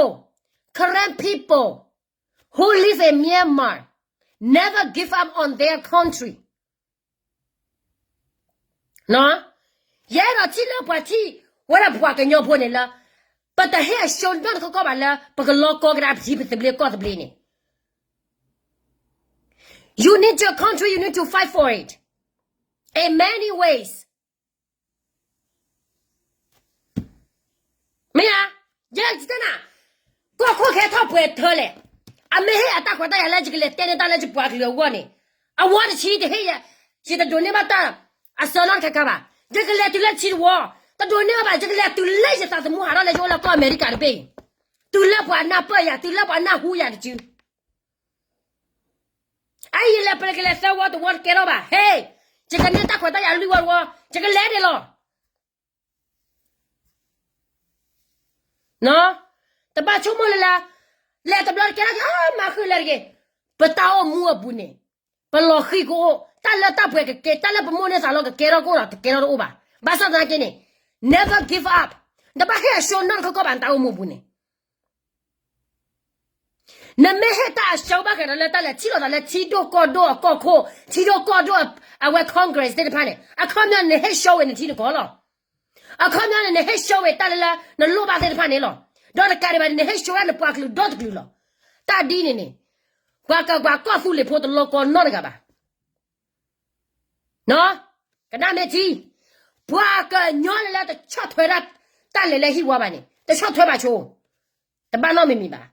Karen people who live in Myanmar, never give up on their country. ယအဲၣ်ဒိးထံၣ်လၢပှၤထံၣ်ဝဲဒၣ်ပှၤကညီဖိန့ၣ်လၢ ပတဟ့ၣ်အဆှၢနီတခီကီၢ်ဘၣ်လၢ ပကလီကီကဒါပထံပသဘျ့ကီၢ်သဘျ့န့ၣ်. You need your country, you need to fight for it in many ways. မ့ၢ်ဧါ, ယဲတဲနၤ, ကီၢ်ခိၣ်ခဲထီၣ်ပှဲၤထၢလဲၣ်, အမ့ၢ်ဟ့ၣ်အတၢ်ခွဲးတၢ်ယာ်လၢယကလဲၤတဲန့ၢ်တၢ်လၢယပှၤကလုာ်အဂီၢ်န့ၣ်, အဝီတဆံတဟ့ၣ်ယၤ, ယတဒိးန့ၢ်ဘၣ်တၢ်အဆၢနီတခါခါဘၣ်. ယကလဲၤတုၤလၢထံတဝီ, တဒိးန့ၢ်ဘၣ်ဘၣ်, ယကလဲၤတုၤလၢယသးသမူဟးထီၣ်လၢယအိၣ်လၢကီၢ်အမဲရကၤတဘ့ၣ်အံၤ, တုၤလၢပှၤနၢ်ပၢၢ်ယၤ, တုၤလၢပှၤနၢ်ဟူယၤတစု အအံၤယလဲၤပကလဲၤသၢဝီတဝီတကဲထီၣ်ဘၣ်, ဟဲ, ယကန့ၢ်တၢ်ခွဲးတၢ်ယာ်လွံၢ်ဝီတဝီ, ယကလဲၤန့ၣ်လီၤ. တဘၣ်ဆိကမိၣ်လၢလၢ, လဲၤတဘျီတကဲထီၣ်က့ၤ, မၤဃုာ်လၢတဂ့ၤ, ပတၢ်အိၣ်မူအပူၤန့ၣ်, ပလီၤဃံၤကအိၣ်, တၢ်လၢတၢ်ပှဲၤကကဲ, တၢ်လၢပမိၣ်န့ၢ်သးလီကကဲထီၣ်ကအိၣ်ဒီး တကဲထီၣ်တအိၣ်ဘၣ်. ဘၣ်ဆၣ်သနာ်က့န့ၣ်, never give up, နတဘၣ်ဟ့ၣ်အဆှၢနီတခီကီၢ်ဘၣ် နတၢ်အိၣ်မူအပူၤန့ၣ် နမ့ၢ်ဟ့ၣ်တၢ်အဆှၢဘၣ်ဃးဒီးလၢတၢ်လဲၤထံၣ်လိာ်သးလၢ ထံဒိၣ်ကီၢ်ဒိၣ်အကီၢ်ခိၣ်, ထံဒိၣ်ကီၢ်ဒိၣ်အဝဲ Congress သ့ၣ်တဖၣ်န့ၣ်, အခီပညီန့ၣ် နဟ့ၣ်ဆှၢဝဲနထံနကီၢ်လီၤ. အခီပညီန့ၣ် နဟ့ၣ်ဆှၢဝဲတၢ်လၢလၢနလိၣ်ဘၣ်သ့ၣ်တဖၣ်န့ၣ်လီၤ. ဒီးတကးဒံးဘၣ်န့ၣ် နဟ့ၣ်ဆှၢဝဲနပှၤကလုာ်ဒီတကလုာ်လီၤ. တၢ်ဒ်န့ၣ်န့ၣ်, ပှၤကကွၢ်ကီၢ်သူလ့ၤဖိတလီကီနီတဂၤဘၣ်. ကနၣ်မ့ၢ်ထံ, ပှၤကညီလၢလၢတဆီၣ်ထွဲဒၣ်တၢ်လဲၤလၢဟံၣ်ဝါဘၣ်န့ၣ် တဆီၣ်ထွဲဘၣ်ဆိ, တဘၣ်နီတမံၤမံၤဘၣ်.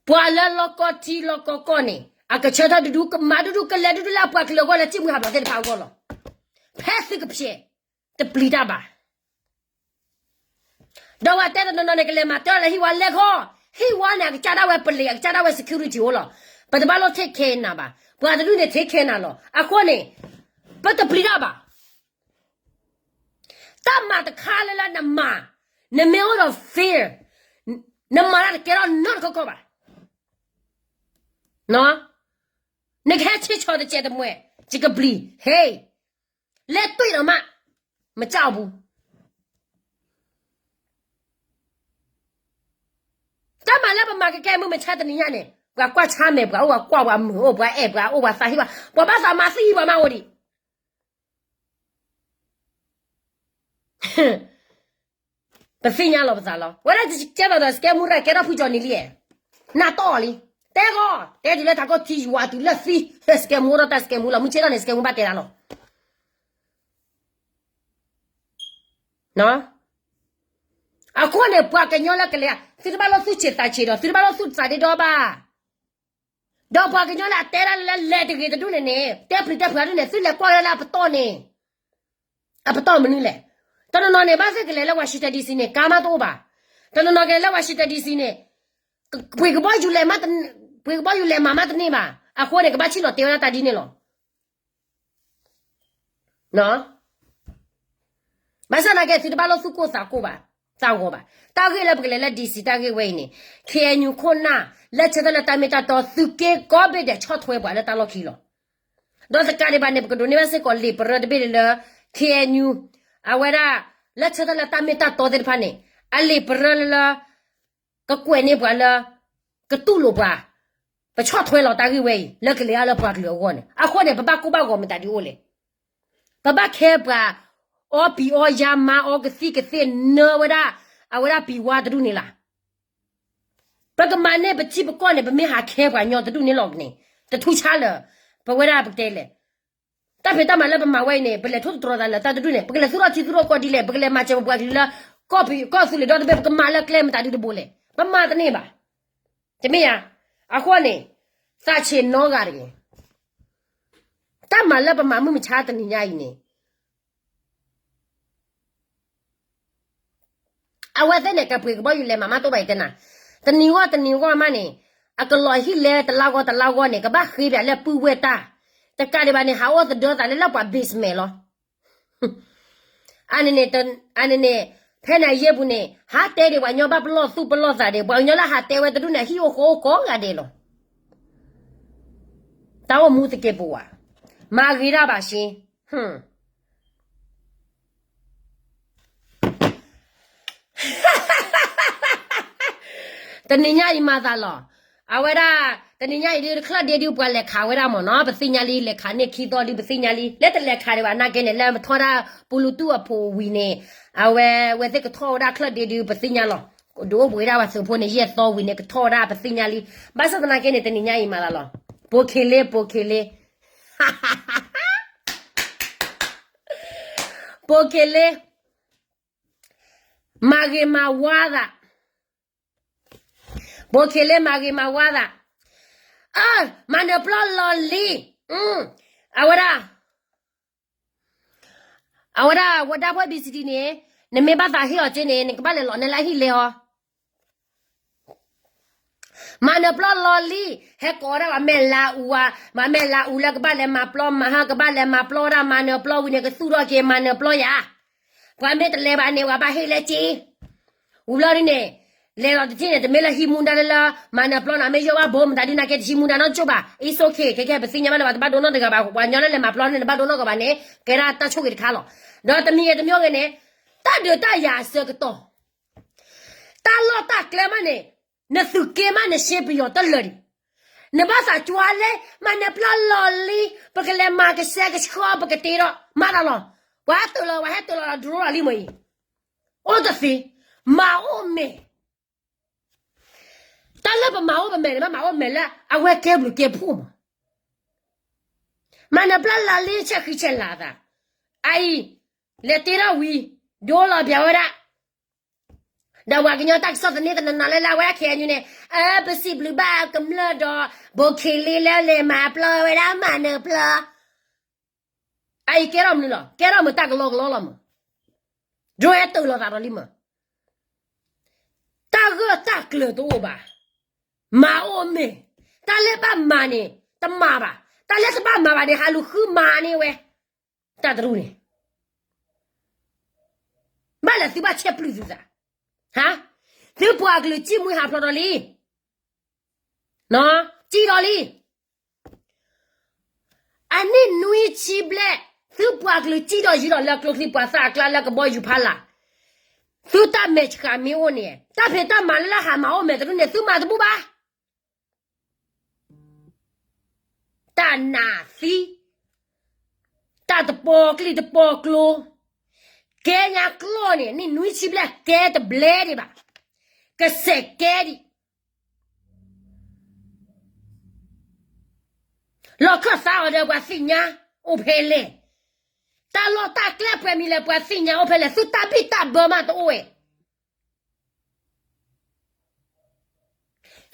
ပှၤလၢလီၢ်ကီၢ်ထံလီၢ်ကီၢ်ကီၢ်န့ၣ် အကဆၢထၢၣ်ဒူဒူ ကမၤဒူဒူ ကလဲၤဒူဒူလၢအပှၤကလုာ်အဂီၢ် လၢထံမုၢ်ဟးဖျိးသ့ၣ်တဖၣ်အဂီၢ်လီၤ. ဖဲသုကဖျဲး, တပျံၤတၢ်ဘၣ်. ဒီးပှၤတဲတနီၤနီၤန့ၣ် ကလဲၤမၤတၢ်လၢဟံၣ်ဝါလဲၤခီ, ဟံၣ်ဝါန့ၣ် အကစၢ်ဒၣ်ဝဲပလံး အကစၢ်ဒၣ်ဝဲ security အိၣ်လီၤ. ပတဘၣ်လိၣ် take care နၤဘၣ်. ပှၤတဒူၣ်န့ၣ် take care နၤလီၤ. အဃိန့ၣ်, ပတပျံၤတၢ်ဘၣ်. တၢ်မၤတခါလၢလၢနမၤ, နမ့ၢ်အိၣ်ဒီး fear, နမၤတၢ်တကဲထီၣ်နီတခီခီဘၣ်. နကဟဲဆ့ဆီၣ်တစဲးတမှဲ, ယကပျံၤ, ဟဲ, လဲၤတွံၢ်ဒီးမး, မကၢ်အပူၤ. တၢ်မၤလၢပမၤကကဲမုၢ်မဆါတနံၤညါန့ၣ် ပှၤကွၢ်ဆါမဲာ်ပှၤအိၣ် ပှၤကွၢ်ပှၤမုာ်အိၣ် ပှၤအဲၣ်ပှၤအိၣ် ပှၤသးဟ့ပှၤ ပှၤဘၣ်သးမၤသံပှၤမးအိၣ်ဒံး. ပသ့ၣ်ညါလီၤပသးလီၤ. ဝဲဒၣ်ကဲသိးဒီး စကဲမူရၣ် ကဲထီၣ်ဖုကၠီနံၤလံ, နၢ်တီၢ်လံ. တဲဂီၤ, တဲတုၤလၢထးခိၣ်ထံယွၤတုၤလၢသံ, စကဲမူထီၣ်တၢ်စကဲမူလီၤ. မုၢ်ဆ့ၣ်ထီၣ်န့ၣ် စကဲမူဘၣ်တဲဒၣ်လီၤ. အဃိန့ၣ် ပှၤကညီလၢကလဲၤ, သုတဘၣ်လိၣ်သူၣ်ဆံးသးဆံးဒီး သုတဘၣ်လိၣ်သူၣ်သးဒ့ဒီဘၣ်. ဒီးပှၤကညီလၢအတဲဒၣ်လၢလဲၤတဂ့ၤတဒူၣ်န့ၣ်န့ၣ်, တဲပျံၤတဲဖုးတဒူၣ်န့ၣ်, သုလဲၤကွၢ်ဝဲဒၣ်လၢအပတီၢ်န့ၣ်, အပတီၢ်မနုၤလဲၣ်. တနီၤနီၤန့ၣ် ဘၣ်သ့ၣ်ကလဲၤလၢ Washington D C န့ၣ် ကါမးတအိၣ်ဘၣ်. တနီၤနီၤကလဲၤလၢ Washington D C န့ၣ်, ပှ့ၤကဘီယူၤလဲၤမးတန့ၢ်ဘၣ်. အဃိန့ၣ် ကဘၣ်ဆ့ၣ်နီၤတဲဝဲဒၣ်တၢ်ဒ်န့ၣ်လီၤ. ဘၣ်ဆၣ်သနာ်က့ သုတဘၣ်လိၣ်သူၣ်ကိၢ်သးကိၢ်ဘၣ်, သးဂီၤဘၣ်. တၢ်ဂ့ၢ်လၢပကလဲၤလၢ D C တၢ်ဂ့ၢ်ဝဲအံၤန့ၣ်, K N U ခိၣ်နၢ် လၢဆၢထၢၣ်လၢတၢ်မ့ၢ်တၢ်တီ သုးက့ကိးဘ့ၣ်ဒဲးဆီၣ်ထွဲပှၤလၢတၢ်လီၢ်ခံလီၤ. ဒီးတကးဒံးဘၣ်န့ၣ် ပကဒိးန့ၢ်ဘၣ်စ့ၢ်ကီးလံာ်ပရၢတဘ့ၣ်လၢ K N U, အဝဲဒၣ် လၢဆၢထၢၣ်လၢတၢ်မ့ၢ်တၢ်တီသ့ၣ်တဖၣ်န့ၣ်, အလံာ်ပရၢလၢ ကကွဲးန့ၢ်ပှၤလၢ ကတူၢ်လိာ်ပှၤ, ပဆီၣ်ထွဲလီၤတၢ်ဂ့ၢ်ဝဲအံၤ လၢကလဲၤအါလၢပှၤကလုာ်အဂီၢ်န့ၣ်. အဃိန့ၣ် ပဘၣ်ကိၢ်ဘၣ်ဂီၤမတၤဒ်အိၣ်လဲၣ်. ပဘၣ်ခဲပှၤ အီပံၤအီယါ မါအီကသံၣ်ကသ့ၣ် နၢဝဲဒၣ် အဝဲဒၣ်ပံၤဝါတဒူၣ်န့ၣ်လီၤ. ပကမၤန့ၢ်ပထံပကီၢ်န့ၣ် ပမ့ၢ်ဟးခဲပှၤညီတဒူၣ်န့ၣ်လီၤန့ၣ်, တထူးဆါလၢၤ, ပဝဲဒၣ်ပကတဲလဲၣ်. တၢ်ဖံးတၢ်မၤလၢပမၤဝဲအံၤန့ၣ် ပလဲၤထိၣ်သတြီၤသးလၢတၢ်တဒူၣ်န့ၣ် ပကလဲၤသူၣ်ထီၣ်ထံသူၣ်ထီၣ်ကီၢ်ဒ်လဲၣ်, ပကလဲၤမၤစၢၤပပှၤကလုာ်လၢ ကီၢ်သူလ့ၤဒီတဘ့ၣ် ပကမၤလၢကျဲမတၤဒုတဘိလဲၣ်, ပမၤတန့ၢ်ဘၣ်. တမ့ၢ်ဧါ. အဃိန့ၣ် သးဆံးနီဂၤတဂ့ၤ. တၢ်မၤလၢပမၤမုၢ်မဆါတနံၤညါအံၤန့ၣ် အဝဲသ့ၣ်န့ၣ် ကပှ့ၤကဘီယူၤလဲၤမၤမးတအိၣ်ဘၣ်အံၤတဲနၤ, တနံၤဂီၢ်တနံၤဂီၢ်မးန့ၣ် အကလီၤဟံၣ်လဲတလါဂီၢ်တလါဂီၢ်န့ၣ် ကဘၣ်ဃ့ဘၣ်လၢပုၢ်ဝဲၢ်တၢ်, တကးဒံးဘၣ်န့ၣ် ဟးအိၣ်သဒၢသးလၢလၢပှၤ basement လီၤ. အန့ၣ်န့ၣ် အန့ၣ်န့ၣ် ဖဲန့ၣ်ယဲၢ်ပူၤန့ၣ် ဟးတဲဒံးပှၤကညီဘၣ်ပလီၢ်သူၣ်ပလီၢ်သးဒံး ပှၤကညီလၢဟးတဲဝဲတဒူၣ်န့ၣ် ဟံၣ်အိၣ်ဃီအိၣ်ကိးဂၤဒဲးလီၤ. တၢ်အိၣ်မူသကဲးပဝး, မၤဂ့ၤတၢ်ဘၣ်ရှ့. တနံၤညါအံၤမၤသးလီၤ. အဝဲဒၣ် တနံၤညါအံၤဒုး ချၢၣ်ဒ့ဒုး ပှၤလဲၤခးဝဲဒၣ်မ့ၢ်နီၤ, ပသ့ၣ်ညါလံ, လဲၤခးန့ၢ်ခံသီဒုး ပသ့ၣ်ညါလံ, လၢတလဲၤခးဒံးဘၣ်နာ်က့န့ၣ် လၢထီၣ်ဒၣ်ပူလူတူၢ်အဖိဝံၤန့ၣ် အဝဲ ဝဲသ့ၣ်ကထီၣ်ဝဲဒၣ်ချၢၣ်ဒ့ဒုး ပသ့ၣ်ညါလီၤ. ဒုးအိၣ်ဘှံးဒၣ်ပှၤသုးဖိန့ၣ် ယဲၢ်သီဝံၤန့ၣ် ကထီၣ်ဝဲဒၣ်ပသ့ၣ်ညါလံ. ဘၣ်ဆၣ်သနာ်က့န့ၣ် တနံၤညါအံၤမၤသးလီၤ. ပိာ်ခ့လ့, ပိာ်ခ့လ့, ပိာ်ခ့လ့, မၤဂ့ၤမၤဝါသး, ပိာ်ခ့လ့ မၤဂ့ၤမၤဝါသး, အၢ မၤနၢၤပျီလီၤလံ, အဝဲဒၣ် အဝဲဒၣ် ဝဲဒၣ်ဖဲ ဘံစတံန့ၣ် နမ့ၢ်ဘၣ်သးဟ့ၣ်အီၤက့န့ၣ် နကဘၣ်လဲၤလီၤနဲလၢဟံၣ်လဲအီၤ. မၤနၢၤပျီလီၤလံ, ဟဲကိးဝဲဒၣ်ပှၤမဲာ်လၤအူဧါ, ပှၤမဲာ်လၤအူလၢကဘၣ်လဲၤမၤပျီမၤဟါ ကဘၣ်လဲၤမၤပျီဝဲဒၣ် မၤနၢၤပျီဝံၤန့ၣ် ကသူၣ်ထီၣ်က့ၤ မၤနၢၤပျီယၤ. ပှၤမ့ၢ်တလဲၤဘၣ်န့ၣ် ပှၤဘၣ်ဟ့ၣ်လၢက့ ဝံၤဘျီဒ်န့ၣ် လဲၤလီၤတထံၣ်န့ၣ် တမ့ၢ်လၢဟံးမူဒါလၢလၢ မၤနၢၤပျီန့ၣ် မ့ၢ်ယိၣ်ဘၣ်ဘိမတၤဒ်နာ်က့ တဟံးမူဒါနီတကၠိၢ်ဘၣ်. It's okay, ခဲခဲပသ့ၣ်ညါဘၣ်လၢၤဘၣ် တဘၣ်ဒိနီတဂၤဘၣ်. ပှၤကညီလၢလဲၤမၤပျီန့ၣ် တဘၣ်ဒိနီတဂၤဘၣ်န့ၣ် ကဲဒၣ်တၢ်ဆိၣ်ဂ့ၤတခါလီၤ. ဒီးတမံၤဂ့ၤတမံၤဂ့ၤန့ၣ် တၢ်ဒုးတၢ်ယၤအဆၢကတီၢ် တၢ်လီၢ်တၢ်ကျဲမးန့ၣ် နသုးက့မးန့ၣ် ရှ့ပယီၤတလၢာ်ဒံး. နဘၣ်သးကွၢ်လဲၣ် မၤနၢၤပျီလီၤလံ, ပကလဲၤမၤကစဲကဆှီ ပကတ့ထီၣ် မၤသးလီၤ. ပှၤဟဲတ့ၢ်လီၤ ပှၤဟဲတ့ၢ်လီၤဒီး drone လီၤလံမ့ၢ်အံၤ အိၣ်တသ့, မၤအိၣ်မဲာ်. တၢ်လၢပမၤအိၣ်ပမဲာ်န့ၣ် ဘၣ်မၤအိၣ်မဲာ်လၢအဝဲကဲဘျုးကဲဖှိၣ်မး. မၤနၢၤပျီလီၤလံ ဆဲးဃံဆဲးလၤသး, အအံၤ လဲၤတ့ထီၣ်ဝံၤ ဒိလီၤပျၢၤဝဲဒၣ် ဒီးပှၤကညီတၢ်ကစီၣ်သန့တနၤနၤလၢလၢအဝဲဒၣ် ခဲအံၤန့ၣ် အၢ ပစံးဘျုးဘၣ်ကမျၢၢ်ဒီး ဘိးခ့လ့လၢလဲၤမၤပျီဝဲဒၣ်မၤနၢၤပျီ. အအံၤကဲထီၣ်မနုၤလီၤ, ကဲထီၣ်မတၢ်ကလီကလီလီၤမး. drone ဟဲတ့ၢ်လီၤသးဒီးလံမး. တၢ်ဂၢၢ်တၢ်ကျၢၤတအိၣ်ဘၣ်. မၤအိၣ်မဲာ်, တၢ်လၢဘၣ်မၤန့ၣ် တမၤဘၣ်, တၢ်လၢတဘၣ်မၤဘၣ်န့ၣ် ဟးလူၤဃုမၤန့ၢ်ဝဲ တၢ်တရူၢ်န့ၣ် ဘၣ်လဲၣ်သုဘၣ်ဆဲးပျုၢ်သုသး, ဟါ, သုပှၤကလုာ်စံၣ်မှံဟးဖျိးဒီးလံ, စံၣ်ဒီးလံ. အနံၣ်နွံဆံဘျဲၣ် သုပှၤကလုာ်စံၣ်ဒီးယံၤဒီးလၢကျိချံပှၤသၣ်အကျါလၢကဘီယူၤဖးလာ်, သုတၢ်မဲာ်ဆှးမ့ၢ်အိၣ်န့ၣ် တၢ်ဖံးတၢ်မၤလၢလၢဟးမၤအိၣ်မဲာ်တဒူၣ်န့ၣ် သုမၤတဘူၣ်ဘၣ်. တၢ်နးသံ, တၢ်တပီၤကျံၢ်တပီၤကျိ, ကဲညါကျိန့ၣ် နံၣ်နွံဆံဘျဲၣ် ကဲတဘျဲဒံးဘၣ်, ကစဲးကဲဒံး, လီၢ်ခၢၣ်သးအီၤဒီးပှၤသ့ၣ်ညါအိၣ်ဖဲလဲၣ်, တၢ်လီၢ်တၢ်ကျဲပှဲၤမံၤလဲၣ် ပှၤသ့ၣ်ညါအိၣ်ဖဲလဲၣ်, သုတၢ်ဘံၣ်တၢ်ဘၢမးတအိၣ်ဝဲ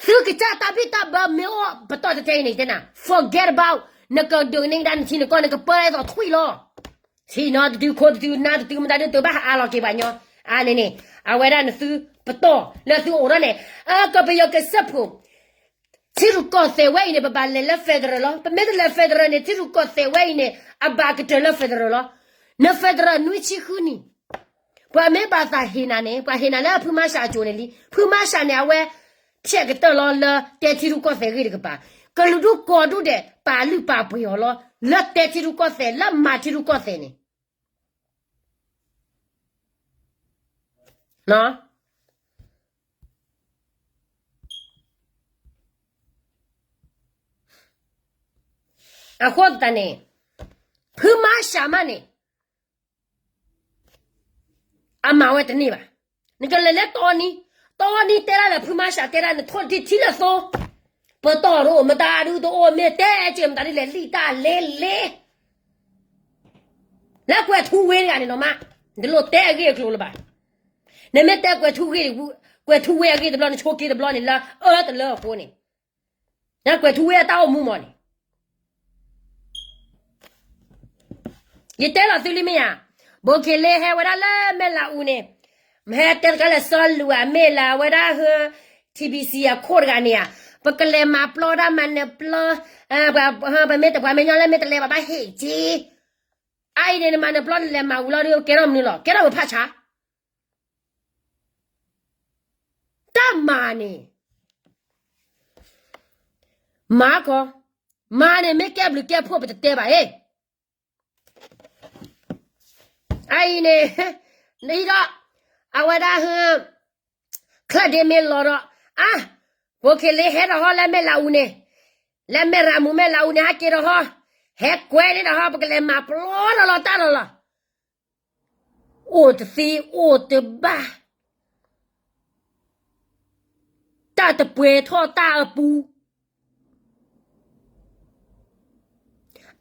သုကစၢ်တၢ်ဘံၣ်တၢ်ဘၢမ့ၢ်အိၣ်ပတီၢ်တတဲအံၤန့ၣ် တဲနၤ forget about, နကဒုးန့ၢ်ကဒါနထံနကီၢ် နကပၢလၢသိးထွံၣ်လီၤ. ထံနီတတုၤခိတတုၤနါတတုၤမတၤဒုးတဘၣ်ဟးအါလီၤက့ၤပှၤညီ, အါန့ၣ်န့ၣ် အဝဲဒၣ်နသုပတီၢ်လၢသုအိၣ်ထီၣ်န့ၣ် အကပယီၤကစၢၢ်ဖိ ထံရူၢ်ကီၢ်သဲးဝဲအံၤန့ၣ် ပဘၣ်လဲၤလၢ federal လီၤ. ပမ့ၢ်တလဲၤ federal န့ၣ် ထံရူၢ်ကီၢ်သဲးဝဲအံၤန့ၣ် အဘၣ်ကတၢၢ်လၢ federal လီၤ. န federal နွံဆံဃုနံၣ် ပှၤမ့ၢ်ဘၣ်သးဟ့ၣ်နၤန့ၣ် ပှၤဟ့ၣ်နၤလၢဖုမါၡးအစိၤန့ၣ်လံ. ဖုမါၡးန့ၣ် အဝဲ ဖျဲးကတၢၢ်လီၤလၢတဲထံရူၢ်ကီၢ်သဲးဂ့ၢ်တကပၤ, ကလုာ်ဒူၣ်ကိးဒူၣ်ဒဲး ပာ်လုၢ်ပာ်ပှ့ၤအီၤလီၤ လၢတဲထံရူၢ်ကီၢ်သဲး လၢမၤထံရူၢ်ကီၢ်သဲးန့ၣ် အဃိသတးန့ၣ် ဖုမါၡးမးန့ၣ် အမၤဝဲတန့ၢ်ဘၣ်. နကလဲၤလၢတီနံၤ, တီနံၤတဲဒၣ်လၢဖုမါၡးတဲဒၣ် နထိၣ်တထံၣ်ထံလၢသိ, ပတီၢ်တအိၣ်မတၤဒုတအိၣ် မ့ၢ်တဲက့ၤမတၤဒ်လဲၣ် လံၣ်တၢ်လဲလဲ လၢကွဲၤထူဝ့တဂၤန့ၣ်နီၤမး, နတလိၣ်တဲအဂ့ၢ်အကျိၤလၢၤဘၣ်. နမ့ၢ်တဲကွဲၤထူဝ့, ကွဲၤထူဝ့အဂ့ၢ်တဘျီ နဆိက့တဘျီန့ၣ် လၢအၢတလၢအဃိန့ၣ်, ကွဲၤထူဝ့အတၢ်အိၣ်မူမီၤန့ၣ် ယတဲလီၤသုလံမ့ၢ်ဧါ, ဘိးခ့လ့ဟဲဝဲဒၣ်လၢမဲၢ်လးအူန့ၣ်, မ့ၢ်ဟဲတဲတခါလဲၣ် စီၤလူးဧါ မ့ၢ်လၢအဝဲဒၣ်ဟၢ ထံဘံစံအခိၣ်တဂၤန့ၣ်ဧါ, ပကလဲၤမၤပျီတၢ်မၤနၢၤပျီ, ပမ့ၢ်တပှၤမဲာ်ညါလၢမ့ၢ်တလဲၤဘၣ်ဘၣ်ဟ့ၣ်က့, အအံၤန့ၣ် နမၤနၢၤပျီနလဲၤမၤဝံၤလီၤဒီး ကဲထီၣ်မနုၤလီၤ ကဲထီၣ်ဝဲဖးဆါ တၢ်မၤန့ၣ် မၤကီ, မၤန့ၣ်မ့ၢ်ကဲဘျုးကဲဖှိၣ်ပတတဲဘၣ်အ့ၣ်, အအံၤန့ၣ်, နအံၤဒီး, အဝဲဒၣ်ဟ, ချၢၣ်ဒ့မ့ၢ်လီၤဒီး, အါ, ဘိးခ့လ့ဟဲဒီးဟီလၢမဲၢ်လးအူန့ၣ်, လၢမဲၢ်ရၤမူမဲၢ်လးအူန့ၣ် ဟဲက့ၤဒီးဟီ, ဟဲကွဲန့ၣ်ဒီးဟီ ပကလဲၤမၤပျီဒီးလီၤတၢ်ဒီးလီၤ အိၣ်တသ့အိၣ်တဘၣ်, တၢ်တပှဲၤထီၣ်တၢ်အပူၤ,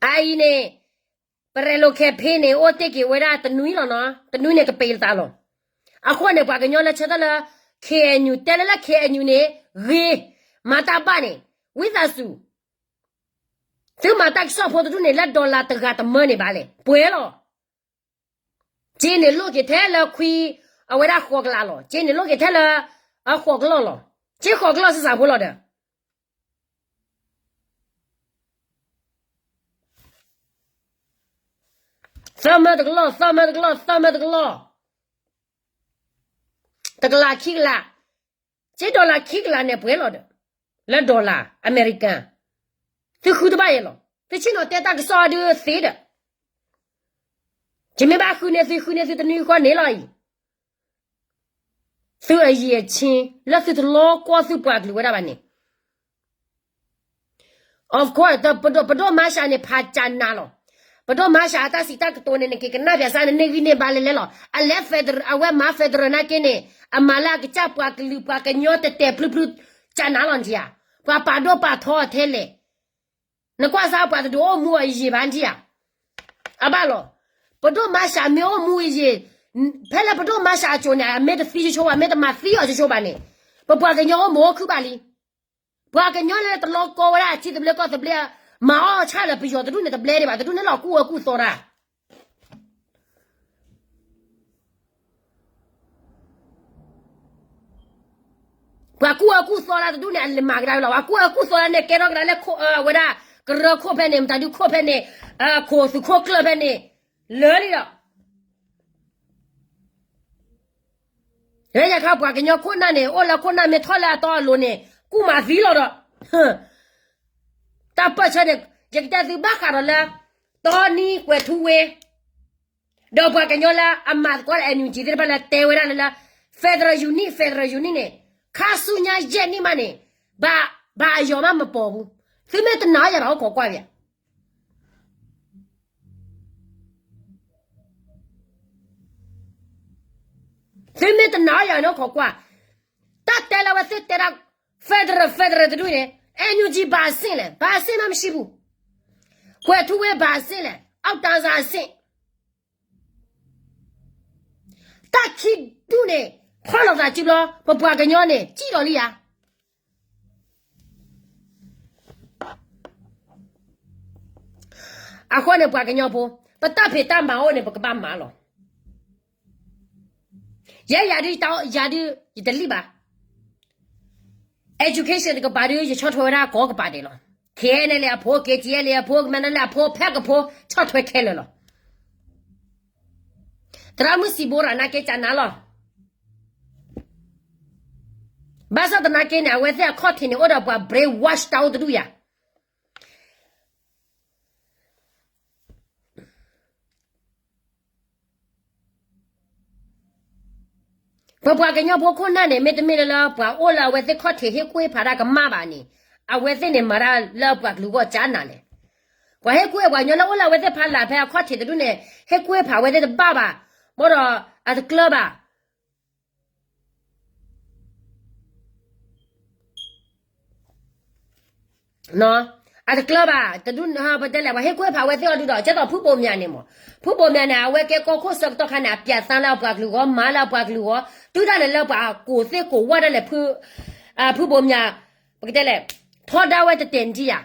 အအံၤန့ၣ်, ပရဲၣ်လိာ်ခဲဖ့န့ၣ် အိၣ်တ့ၢ်က့ၤဝဲဒၣ်တနွံလီၤနီၤ, တနွံန့ၣ်ကပ့ၤလသးလီၤ, အဃိန့ၣ် ပှၤကညီလၢဆၢထၢၣ်လၢ ခ့ၣ်အဲၣ်ယူၣ် တဲလၢလၢ ခ့ၣ်အဲၣ်ယူၣ် န့ၣ်, ဂ့ၤ, မၤတၢ်ဘၣ်န့ၣ်, ဝံသးစူၤ သုမၤတၢ်ကစီၣ်ဖိတဒူၣ်န့ၣ် လၢ dollar တဂၤတမၢန့ၣ်ဘၣ်လဲၣ် ပှဲၤလီၤ, က့န့ၣ်လိၣ်က့ၤထဲလၢခွံ, အဝဲဒၣ်ဃိးကလးလီၤ, က့န့ၣ်လိၣ်က့ၤထဲလၢ, အဃိးကလီၢ်လီၤ, က့ဃိးကလီၢ်စ့ၢ်စးဖိလီၤဒီး သၢမၢတကလီၢ်, သၢမၢတကလီၢ်, သၢမၢတကလီၢ်, တကလးခံကလး, က့ dollar ခံကလးန့ၣ်ပှဲၤလီၤဒီး, လၢ dollar American, သုဃုတဘၣ်အံၤလီၤ, သုဆ့ၣ်နီၤတဲတၢ်ကစီၣ်ဒုးသ့ဒီး, ယမ့ၢ်ဘၣ်ဃုန့ၢ်သု ဃုန့ၢ်သုတနွံဃီန့ၣ်လီၤအံၤ, သုအယံာ်အဆ့ လၢသုတလီၤကီသုပှၤကလုာ်ဝဲဒၣ်ဘၣ်န့ၣ် Of course ပဒိၣ်မၤရှးန့ၣ် ဖးကၠးနၤလီၤ, ပဒိၣ်မၤရှးအတၢ်စံးတၢ်ကတိၤန့ၣ် နက့ၤကနၣ်ပၠးစၢ်န့ၣ် န့ၢ်ဂံၢ်န့ၢ်ဘါလဲၤလဲၤလီၤ, အလဲၤ federal အဝဲမၤ federal နာ်က့န့ၣ်, အမၤလၢအကစၢ်ပှၤကလုာ်ပှၤကညီတဲာ်တဲာ်ဖျုဖျု, ကၠးနၤလီၤနထံဧါ, ပှၤပာ်ဒိၣ်ပာ်ထီအီၤထဲလဲၣ်, နကွၢ်စၢ်ပှၤတဒုးအိၣ်မူအယံာ်ဘၣ်နထံဧါ, အဘၣ်လီၤ, ပဒိၣ်မၤရှးမ့ၢ်အိၣ်မူအယံာ်, ဖဲလၢပဒိၣ်မၤရှးအစိၤန့ၣ် အမ့ၢ်တသံဆိဆိဘၣ် မ့ၢ်တမၤသံအီၤဆိဆိဘၣ်န့ၣ်, ပပှၤကညီအိၣ်မူအိၣ်ခုၣ်ဘၣ်လံ ပှၤကညီလၢတလီၤကီဝဲဒၣ်အထံသဘျ့ကီၢ်သဘျ့, မၤအီၣ်ဆၣ်လၢပယီၤတဒူၣ်န့ၣ်တဘျဲဒံးဘၣ်, တဒူၣ်န့ၣ်လီၤကူၣ်အၢကူၣ်သီတၢ်, ပှၤကူၣ်အၢကူၣ်သီတၢ်တဒူၣ်န့ၣ် အလဲၤမၤကဒါဝဲလီၤ, ပှၤကူၣ်အၢကူၣ်သီတၢ်န့ၣ် ကဲထီၣ်ကဒါလၢခိၣ်အၢဝဲဒၣ်, ကရၢခိၣ်ဖဲန့ၣ် မတၤဒုခိၣ်ဖဲန့ၣ်, ခိၣ်သုးခိၣ်ကျၢၢ်ဖဲန့ၣ်, လၢာ်လံဒီး လၢညါခါပှၤကညီခိၣ်နၢ်န့ၣ် အိၣ်လၢခိၣ်နၢ်မ့ၢ်ထီၣ်လၢအတီအလိၤန့ၣ် ကူၣ်မၤသံလီၤဒီး, တၢ်ပၢၢ်ဆၢန့ၣ် ယကတဲသုဘၣ်ဃးဒီးလၢ တီနံကွဲၤထူဝ့ ဒီးပှၤကညီလၢအမၤသကိး NUG သ့ၣ်တဖၣ်လၢတဲဝဲဒၣ်လၢ federal unit, federal unit န့ၣ် ခါဆူညါယဲၢ်နံၣ်မးန့ၣ် ဘၣ်အယီၤမးမပိာ်ဘူး, သုမ့ၢ်တနာ်ယၤဒီးအိၣ်ခိးကွၢ်ပၠး သုမ့ၢ်တနာ်ယၤန့ၣ်အိၣ်ခိးကွၢ်, တၢ်တဲလၢအဝဲသ့ၣ်တဲဒၣ် federal, federal တဒူၣ်န့ၣ် NUG ဘၣ်အဆင့်လဲၣ်, ဘၣ်အဆင့်မးမ့ၢ်ဆံပူၤ, ကွဲၤထူဝ့ဘၣ်အဆင့်လဲၣ်, အီၣ်တၢ်စၢ်အဆင့် တၢ်ခံဒူၣ်န့ၣ် ဖီၣ်လိာ်သးစုဘျီ ပပှၤကညီန့ၣ် စံၣ်လီၤလံဧါ. အဃိန့ၣ်ပှၤကညီဖိ ပတၢ်ဖံးတၢ်မၤအိၣ်န့ၣ် ပကဘၣ်မၤလီၤ. ယဲယၤဒုး ယၤဒုး ယတလံၣ်ဘၣ်. Education တကပၤဒုး ယဆီၣ်ထွဲဝဲဒၣ်ကိးကပၤဒဲးလီၤ. KNLA အဖိ KTLA အဖိ KNLA အဖိ ဖဲကဖိ ဆီၣ်ထွဲခဲလၢာ်လီၤ. သရၣ်မုၣ်စံးဘိရၤနာ်က့ ကနၤလီၤ. ဘၣ်ဆၣ်သနာ်က့န့ၣ် အဝဲသ့ၣ်အခီၣ်ထံးန့ၣ် အိၣ်ဒီးပှၤ brainwash တၢ်အိၣ်တဒူၣ်ယၤ ပပှၤကညီဖိခိၣ်နၢ်န့ၣ် မ့တမ့ၢ်လၢ ပှၤအိၣ်လၢအဝဲသ့ၣ်ခီၣ်ထံးဟ့ၣ်ကူၣ်ဟ့ၣ်ဖးတၢ်ကမၣ်ဘၣ်န့ၣ်, အဝဲသ့ၣ်န့ၣ်မၤတၢ်လၢပှၤကလုာ်ဂီၢ်ကနၤလဲၣ်. ပှၤဟ့ၣ်ကူၣ်ဟ့ၣ်ပှၤကညီလၢအိၣ်လၢအဝဲသ့ၣ်ဖးလၢ်ဖဲအခီၣ်ထံးတဒူၣ်န့ၣ် ဟ့ၣ်ကူၣ်ဟ့ၣ်ဖးဝဲသ့ၣ်တဘၣ်ဘၣ်, ဘၣ်ဒီးအတကျၢၤဘၣ်. နီၢ်, အတကျၢၤဘၣ်, တဒူၣ်ပတဲလဲၣ် ပှၤဟ့ၣ်ကူၣ်ဟ့ၣ်ဖးအဝဲသ့ၣ်အီၤဒုဒီး ကဲသိးဖုဘိးမၠးန့ၣ်မး, ဖုဘိးမၠးန့ၣ် အဝဲကဲကီၢ်ခိၣ်ဆၢကတီၢ်ခါန့ၣ် အပျးသါလၢအပှၤကလုာ်ဂီၢ် မၤလၢအပှၤကလုာ်ဂီၢ် တုၤဒၣ်လဲာ်လၢပှၤကိးသ့ၣ်ကိးဝၢ်ဒၣ်လဲာ် ဖုဘိးမၠး ပကတဲလဲၣ် ထီဒါဝဲတတဲာ်နထံၣ်ယၤ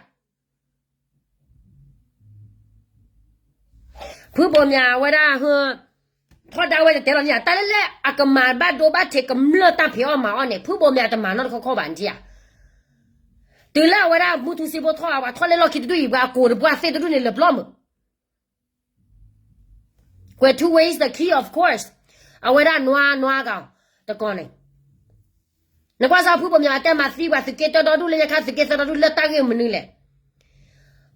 ဖုဘိးမၠးအဝဲဒၣ် ထီဒါဝဲတတဲာ်လီၤနထံၣ်ယၤ တၢ်လၢလၢအကမၤဘၣ်ဒိဘၣ်ထံးကမျၢၢ်တၢ်ဖံးအီၣ်မၤအီၣ်န့ၣ် ဖုဘိးမၠးတမၤနီတခီခီဘၣ်နထံၣ်ယၤ, တုၤလၢအဝဲဒၣ်မူထူစ့ဖိထီၣ်အဝဲထီၣ်လဲၤလီၢ်ခံတဒူၣ်အံၤ ပှၤကိးဒီးပှၤသ့ၣ်တဒူၣ်န့ၣ် လၢပျီမုၢ် ကွဲးထူဝ့ is the key of course, အဝဲဒၣ်နွါနွါဂၤ တကီၢ်န့ၣ်, နကွၢ်စၢ်ဖုဘိးမၠးအတဲမၤသံပှၤသုးက့တၢဒီဒူၣ်လၢညါခါ သုးက့သၢဒီဒူၣ်လၢတၢ်ဂ့ၢ်မနုၤလဲၣ်,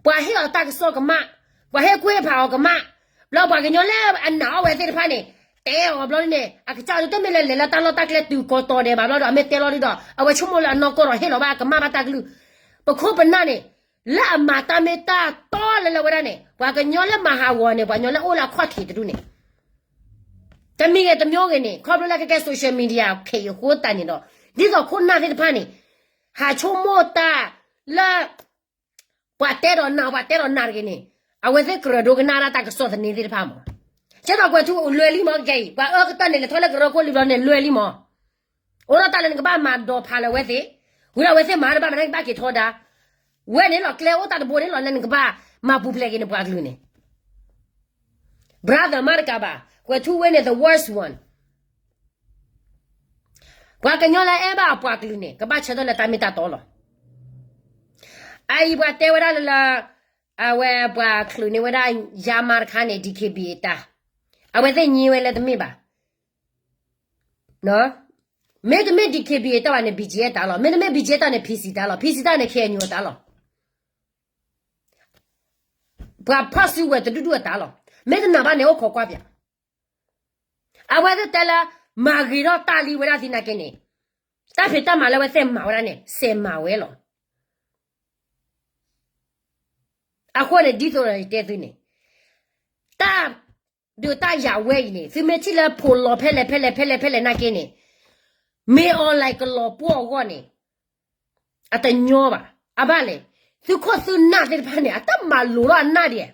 ပှၤဟ့ၣ်အီၤတၢ်ကစီၣ်ကမၣ်, ပှၤဟ့ၣ်ကူၣ်ဟ့ၣ်ဖးအီၤကမၣ်, ဘျီပှၤကညီလၢအနာ်အီၣ်ဝဲသ့ၣ်တဖၣ်န့ၣ် တဲအီၤဘျီဒ်န့ၣ် အကစၢ်ဒုးတမ့ၢ်လၢလဲၤလၢတၢ်လီၢ်တၢ်ကျဲတုၤကီးတီၤဒဲးဘၣ်ဘျီဒီး အမ့ၢ်တဲလီၤဒုဒီး အဝဲဆိကမိၣ်လၢအနီၢ်ကီၢ်ဒီးဟ့ၣ်လီၤဘၣ်ကမၣ်ဘၣ်တၢ်ကလုၢ်, ပခိၣ်ပနၢ်န့ၣ် လၢအမၤတၢ်မ့ၢ်တၢ်တီလၢလၢဝဲဒၣ်န့ၣ် ပှၤကညီလၢမၤဟးဂီၤန့ၣ် ပှၤကညီလၢအိၣ်လၢအခီၣ်ထံးတဒူၣ်န့ၣ်, တမံၤဂ့ၤတမံၤဂ့ၤန့ၣ် ခီဖျိလၢကကဲ social media ခဲအံၤအဃိသတးန့ၣ်ဒီး ဒ်သိးခိၣ်နၢ်သ့ၣ်တဖၣ်န့ၣ် ဟးဆိကမိၣ်တၢ်လၢ ပှၤတဲဒီးနၤ ပှၤတဲဒီးနၤတဂ့ၤန့ၣ် အဝဲသ့ၣ်ကရၢဒိကနၣ်ဒၣ်တၢ်ကစီၣ်သန့သ့ၣ်တဖၣ်မး, ကဲသိးကွဲးထူလွဲလံမး ကဲအံၤ ပှၤအၢကတၢၢ်န့ၣ် လဲၤထီၣ်လၢကရၢခိၣ်လံဘျီန့ၣ် လွဲလံမး, အိၣ်ဒီးတၢ်လၢနကဘၣ်မၤဒိးဖးလၢအဝဲသ့ၣ်, ဝံၤဒီးအဝဲသ့ၣ်မၤတဘၣ်မၤန့ၣ် ကဘၣ်က့ၤထီဒါ, ဝဲန့ၣ်လီၤ ကျဲအိၣ်တၢ်တဘိန့ၣ်လီၤ လၢနကဘၣ်မၤပူၤဖျဲးက့ၤနပှၤကလုာ်န့ၣ် brother မးတကးဘၣ် ကွဲးထူဝ့န့ၣ် the worst one, ပှၤကညီလၢအဲၣ်ဘၣ်အပှၤကလုာ်န့ၣ် ကဘၣ်ဆၢထၢၣ်လၢတၢ်မ့ၢ်တၢ်တီလီၤ, အအံၤပှၤတဲဝဲဒၣ်လၢလၢ အဝဲပှၤချုးန့ၢ်ဝဲဒၣ်ယါမါတခါန့ၣ် DKBA တၢ်, အဝဲသ့ၣ်ညံဝဲလၢတမ့ၢ်ဘၣ်, မ့တမ့ၢ် DKBA တၢ်ဘၣ်န့ၣ် BGF တၢ်လီၤ, မ့တမ့ၢ် BGF တၢ်န့ၣ် PC တၢ်လီၤ, PC တၢ်န့ၣ် KNU တၢ်လီၤ, ပှၤဖီၣ်စုဝဲတဒူၣ်ဒူၣ်အတၢ်လီၤ, မ့ၢ်တနာ်ဘၣ်န့ၣ် အိၣ်ခိးကွၢ်ပၠး အဝဲသ့ၣ်တဲလၢ မၤဂ့ၤထီၣ်တၢ်လံဝဲဒၣ်သနာ်က့န့ၣ်, တၢ်ဖံးတၢ်မၤလၢအဝဲသ့ၣ်မၤဝဲဒၣ်န့ၣ် စဲးမၤဝဲလီၤ. အဃိန့ၣ် ဒ်သိးဒီးယတဲသုန့ၣ်, တၢ်ဒုးတၢ်ယၤဝဲအံၤန့ၣ် သုမ့ၢ်ထံၣ်လၢဖိးလီၤဖဲလဲၣ်ဖဲလဲၣ်ဖဲလဲၣ်ဖဲလဲၣ်နာ်က့န့ၣ်, မ့ၢ်အီၤလဲၤကလီၤပှီၢ်အဂီၢ်န့ၣ် အတညီဘၣ်. အဘၣ်လဲၣ်, သုးခိၣ်သုးနၢ်သ့ၣ်တဖၣ်န့ၣ် အတၢ်မၤလိာ်ထီၣ်အနၢ်ဒံး,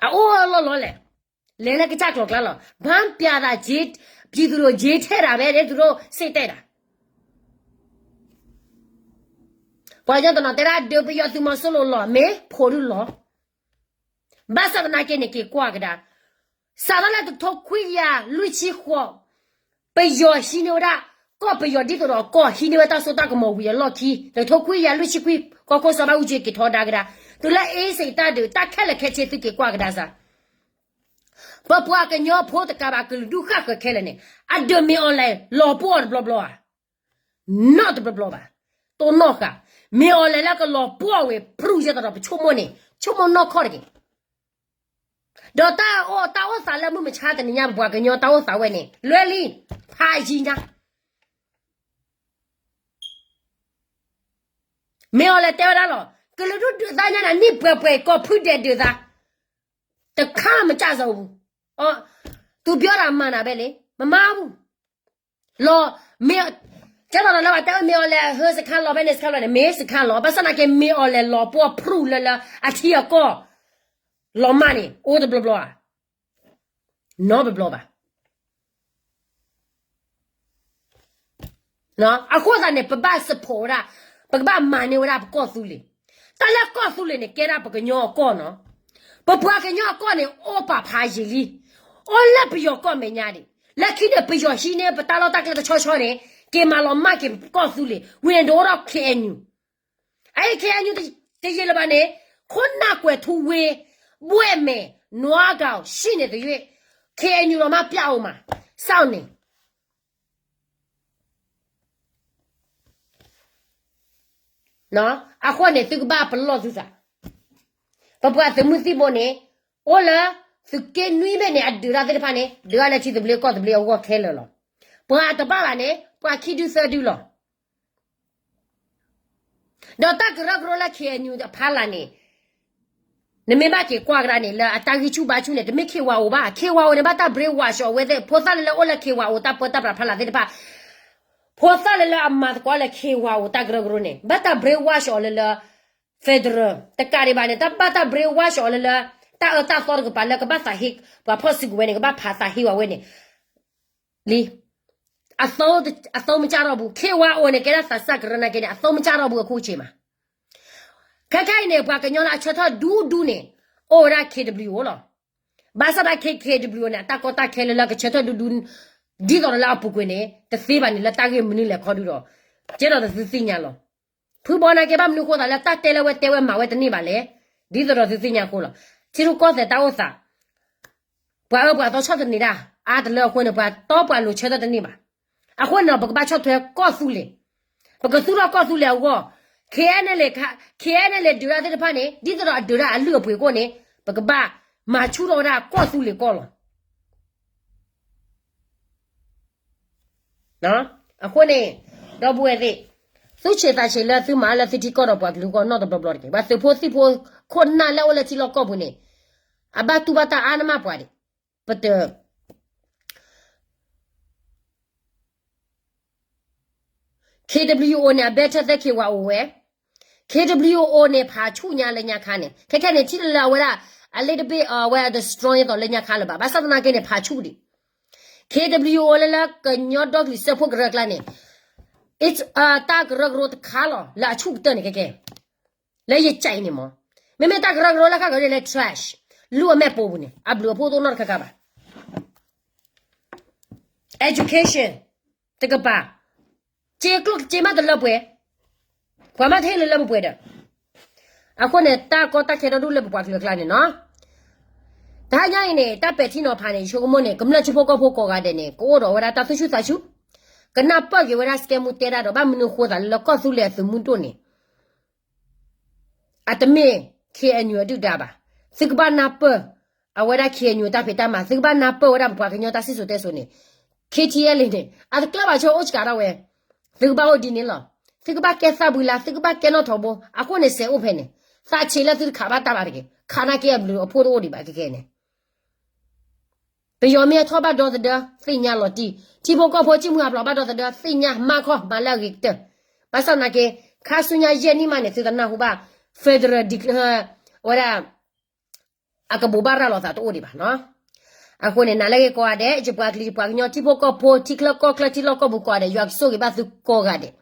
အအိၣ်လီၢ်လီၢ်လဲၣ်, လဲၤလၢကစၢ်ကျိၤကျါလီၤ. ဘၣ်ပျးသး ပြည်သူ့ ရဲထဲတာပဲ ဒ်သိးစ့တဲတာ. ပှၤကညီတနီၤတဲဒၣ် ဒုးပယီၤသုးမီၤစိရိၤလီၤ မ့ၢ်ဖိးဒုလီၤ. ဘၣ်ဆၣ်သနာ်က့န့ၣ် က့ၤကွၢ်ကဒါ, စးထီၣ်လၢတထိခွံကယၤလွံၢ်ဆံဃိး ပယီၤဟံးန့ၢ်ဝဲဒၣ် ကီၢ်ပယီၤဒ်သိးဒီးကီၢ်ဟံးန့ၢ်ဝဲတၢ်စိတၢ်ကမီၤဝံၤအလီၢ်ခံ တထိခွံကယၤလွံၢ်ဆံခွံ ကီၢ်ခိၣ်စီၤဘၣ်အူကၠံက့ၤထီဒါကဒါ, တုၤလၢအ့စ့းတၢ်ဒုး တၢ်ခဲလၢာ်ခဲဆ့သုက့ၤကွၢ်ကဒါစ့ၢ် ပပှၤကညီဖိတကးဘၣ် ကလုာ်ဒူၣ်ဃၣ်ဃၢၤခဲလၢာ်န့ၣ် အဒုးမ့ၢ်အီၤလဲၤလီၤပှီၢ်တဘျီဘျီဧါ. နီတဘျီဘျီဘၣ်. တိၢ်နီၣ်ဃာ်, မ့ၢ်အီၤလဲၤလၢကလီၤပှီၢ်ဝဲ ဖြူယဲသိးဒီးပဆိကမိၣ်န့ၣ် ဆိကမိၣ်နီၢ်ခီၣ်တက့ၢ်. ဒီးတၢ်အိၣ်သးလၢမုၢ်မဆါတနံၤညါ ပပှၤကညီတၢ်အိၣ်သးဝဲန့ၣ် လွဲလံ, ဖးယံၤညါ မ့ၢ်အီၤလဲၤတဲဝဲဒၣ်လီၤ. ကလုာ်ဒူၣ်ဒုးသးညါနၤ နံၣ်ပှဲၤပှဲၤ ကီၢ်ဖုဒဲးဒုးသး, တခါမကၢ်စီၤပူၤ, သူပြောတာမှန်တာပဲလေ, မမါဘူး, လီၤ, မ့ၢ်, ကဲသိးဒီးလၢပှၤတဲဝဲမ့ၢ်အီၤလဲၤဟၢစခါလီၤဖဲန့ၣ် စခါလီၤန့ၣ် မ့ၢ်စခါလီၤ, ဘၣ်ဆၣ်သနာ်က့မ့ၢ်အီၤလဲၤလီၤပှီၢ်ဖြူလၢလၢအထံအကီၢ် လီၤမၢ်န့ၣ် အိၣ်တဘျီဘျီဧါ. နီတဘျီဘၣ်. အဃိသတးန့ၣ် ပဘၣ် support ဝဲဒၣ်, ပကဘၣ်မၤန့ၢ်ဝဲဒၣ်ပကီၢ်သူလ့ၤ, တၢ်လၢကီၢ်သူလ့ၤန့ၣ် ကဲဒၣ်ပကညီအကီၢ်နီၤ, ပပှၤကညီအကီၢ်န့ၣ် အိၣ်ပာ်ဖးယံာ်လံ, အိၣ်လၢပယီၤကီၢ်မဲာ်ညါဒံး, လၢခံန့ၣ် ပယီၤဟံးန့ၢ်ပတၢ်လီၢ်တၢ်ကျဲတဆီဆီန့ၣ် က့ၤမၤလီၤမၢ်က့ၤပကီၢ်သူလ့ၤ, ဝံၤန့ၣ်ဒုးအိၣ်ဒီး KNU အအံၤ KNU တယံာ်လၢၤဘၣ်န့ၣ်, ခိၣ်နၢ်ကွဲးထူဝ့, ဘှဲၣ်မဲာ်, နွါဂၤ ရှိနေသရွေ့, KNU လီၤမၢ်ပျၢ်အိၣ်မး, စောင့်နေ. အဃိန့ၣ် သုကဘၣ်ပလီၢ်သုသး, ပပှၤသုးမုၢ်သံၣ်ဘိန့ၣ်, အိၣ်လၢသုးက့နွံဘ့ၣ်န့ၣ် အဒုးတၢ်သ့ၣ်တဖၣ်န့ၣ် ဒုးတၢ်လၢထံသဘျ့ကီၢ်သဘျ့အဂီၢ်ခဲလၢာ်လီၤ. ပှၤတဘၣ်ဘၣ်န့ၣ် ပှၤခံဒုသၢဒုလီၤ. ဒီးတၢ်ကရၢကရိလၢ KNU အဖီလာ်န့ၣ်, နမ့ၢ်ဘၣ်က့ၤကွၢ်ကဒါန့ၣ် လၢအတၢ်ဂံၢ်ဆူၣ်ဘါဆူၣ်န့ၣ် တမ့ၢ် KYO ဘၣ်, KYO န့ၣ် ဘၣ်တၢ် brainwash အီၤဝဲသ့ၣ်, ဖိသၣ်လၢလၢအိၣ်လၢ KYO တၢ်ပၢတၢ်ပြးဖီလာ်သ့ၣ်တဖၣ်, ဖိသၣ်လၢလၢအမၤသကိးလၢ KYO တၢ်ကရၢကရိန့ၣ် ဘၣ်တၢ် brainwash အီၤလၢလၢ federal တကးဒံးဘၣ်န့ၣ် တၢ်ဘၣ်တၢ် brainwash အီၤလၢလၢ တၢ်အၢတၢ်သီတကပၤလၢကဘၣ်သးဟ့ ပှၤဖီၣ်စုကဝဲၤန့ၣ် ကဘၣ်ဖးသးဟ့ဝဲန့ၣ် လံ အသိမကၢ်ထီၣ်ဘူး ခ့ဝါအိၣ်န့ၣ် ကဲဒၣ်သးစၢ်ကရၢနာ်က့န့ၣ် အသိမကၢ်ထီၣ်ဘူးအခိၣ်ဆ့မး ခဲခဲအံၤန့ၣ် ပှၤကညီလၢအဆၢထၢၣ်ဒူဒူန့ၣ် အိၣ်ဝဲဒၣ် K W O လီၤ. ဘၣ်ဆၣ်သနာ်က့ K W O န့ၣ် အတၢ်ကီတၢ်ခဲလၢလၢကဆၢထၢၣ်ဒူဒူ ဒ်သိးဒီးလၢအပူၤကွံာ်န့ၣ် တသ့ဘၣ်န့ၣ် လၢတၢ်ဂ့ၢ်မနုၤလဲၣ်ခီဒုဒီး ကဲဒီးသုသ့ၣ်ညါလီၤ. ဖုဘီနာ်က့ဘၣ်မနုၤဃိသးလၢတၢ်တဲလၢဝဲတဲဝဲမၤဝဲတန့ၢ်ဘၣ်လဲၣ်, ဒ်သိးဒီးသုသ့ၣ်ညါအဃိလီၤ. ထံရူၢ်ကီၢ်သဲးတၢ်အိၣ်သး ပှၤအၢပှၤသီဆီၣ်သနံးတၢ် အါတလၢအဃိန့ၣ် ပှၤတီပှၤလိၤဆၢထၢၣ်တန့ၢ်ဘၣ်. အဃိန့ၣ်ဒီး ပကဘၣ်ဆီၣ်ထွဲကီၢ်သူလ့ၤ, ပကသူၣ်ထီၣ်ကီၢ်သူလ့ၤအဂီၢ်, K N L, K N L ဒုးတၢ်သ့ၣ်တဖၣ်န့ၣ် ဒ်သိးဒီးအဒုးတၢ်အလုၢ်အပှ့ၤအဃိန့ၣ် ပကဘၣ်မၤဆူၣ်ထီၣ်ဝဲဒၣ်ကီၢ်သူလ့ၤကီၢ်လီၤ. အဃိန့ၣ် ဒီပုၢ်ဝဲၢ်သ့ၣ်, သူၣ်ဆံးသးဆံးလၢသုမၤလၢသုထံကီၢ်ဒီးပှၤကလုာ်ကီၢ်နီၢ်တဘျီဘျီတက့ၢ်. ပှၤသုးဖိသံၣ်ဖိခိၣ်နၢ်လၢအိၣ်လၢထံလီၢ်ကီၢ်ပူၤန့ၣ် အဘၣ်တူၢ်ဘၣ်တၢ်အါန့ၢ်မးပှၤဒံး, ပတ K W O န့ၣ် အ better than K Y O ဝဲ, K W O န့ၣ် ဖးဆူၣ်ညါလၢညါခါန့ၣ် ခဲခဲန့ၣ် ထံၣ်လၢအဝဲဒၣ် အ little bit အဝဲ the strong ဒ်သိးလၢညါခါလၢၤဘၣ်. ဘၣ်ဆၣ်သနာ်က့န့ၣ် ဖးဆူၣ်ဒံး K W O လၢလၢကညီဒီကလုာ်စၢဖှိၣ်ကရၢအကျါန့ၣ် တၢ်ကရၢကရိတခါလီၤ လၢအဆူၣ်ကတၢၢ်န့ၣ် ခဲခဲ လၢယကဲအံၤန့ၣ်မး, မ့မ့ၢ်တၢ်ကရၢကရိလၢခါကရၢလၢ trash လူအမဲာ်ပိာ်ပူၤန့ၣ် အဘျုးအဖှိၣ်တအိၣ်နီတခါခါဘၣ်. Education တကပၤ, စ့ကျိၣ်စ့မးတလၢပှဲၤ, ပှၤမးတဟ့ၣ်လၢလၢပှဲၤပှဲၤဒီး, အဃိန့ၣ် တၢ်ကီတၢ်ခဲဒီဒူၣ်လၢပပှၤကလုာ်အကျါန့ၣ်နီၤ. တဟါညါအံၤန့ၣ် တၢ်ပဲာ်ထံနီၤဖးန့ၣ် ယဆိကမိၣ်န့ၣ် ကမျၢၢ်ထံဖိကီၢ်ဖိကိးဂၤဒဲးန့ၣ် ကအိၣ်ဒီးဝဲဒၣ်တၢ်သူၣ်ဆူၣ်သးဆူၣ်, ကနၢ်ပၢၢ်က့ၤဝဲဒၣ် စကဲမူတဲဒၣ်ဒီး ဘၣ်မနုၤဃိသးလၢလၢကီၢ်သူလ့ၤအသုးမုၢ်ဒိၣ်န့ၣ် အတမ့ၢ် K N U အဒုၣ်ဒါဘၣ်. သုကဘၣ်နၢ်ပၢၢ် အဝဲဒၣ် K N U တၢ်ဖံးတၢ်မၤ, သုကဘၣ်နၢ်ပၢၢ်ဝဲဒၣ်ပပှၤကညီတၢ်စံၣ်စိၤတဲစိၤန့ၣ်, K T L A န့ၣ် အတကျၢၢ်ဘၣ်ဆိအိၣ်စကၤထီၣ်ဝဲ, သုကဘၣ်အိၣ်ဒ်န့ၣ်လီၤ. သုကဘၣ်ကဲသၣ်ဘှံးလါ, သုကဘၣ်ကဲနီၣ်ထိးဘိ, အဃိန့ၣ်စဲးအိၣ်ဖဲန့ၣ်, သးဆံးလၢသုတခးဘၣ်တၢ်ဘၣ်တဂ့ၤ, ခးနာ်က့အဘျုးအဖှိၣ်တအိၣ်ဒံးဘၣ်ခဲခဲန့ၣ် ပယီၤမ့ၢ်အထီၣ်ဘၣ်ဒီသဒၢ သ့ၣ်ညါလီၤတံၢ်, ထံဖိကီၢ်ဖိ ကံၢ်မုၢ်အဖျိးဘၣ်ဒီသဒၢ သ့ၣ်ညါမၤခီမၤလၢအဂ့ၤကတၢၢ်, ဘၣ်ဆၣ်သနာ်က့ ခါဆူညါယဲၢ်နံၣ်မးန့ၣ် သုတနၢ်ဟူဘၣ် federal declare ဝဲဒၣ် အကဘိးဘၣ်ရၤလီၤသးတအိၣ်ဒံးဘၣ်နီၤ. အဃိန့ၣ် နၤလၢအဂ့ၤကိးဂၤဒဲး ယပှၤကလုာ်ယပှၤကညီ ထံဖိကီၢ်ဖိ ထံချၢကီၢ်ချၢ ထံလီၢ်ကီၢ်ပူၤကိးဂၤဒဲး ယွၤကဆိၣ်ဂ့ၤဘၣ်သုကိးဂၤဒဲး.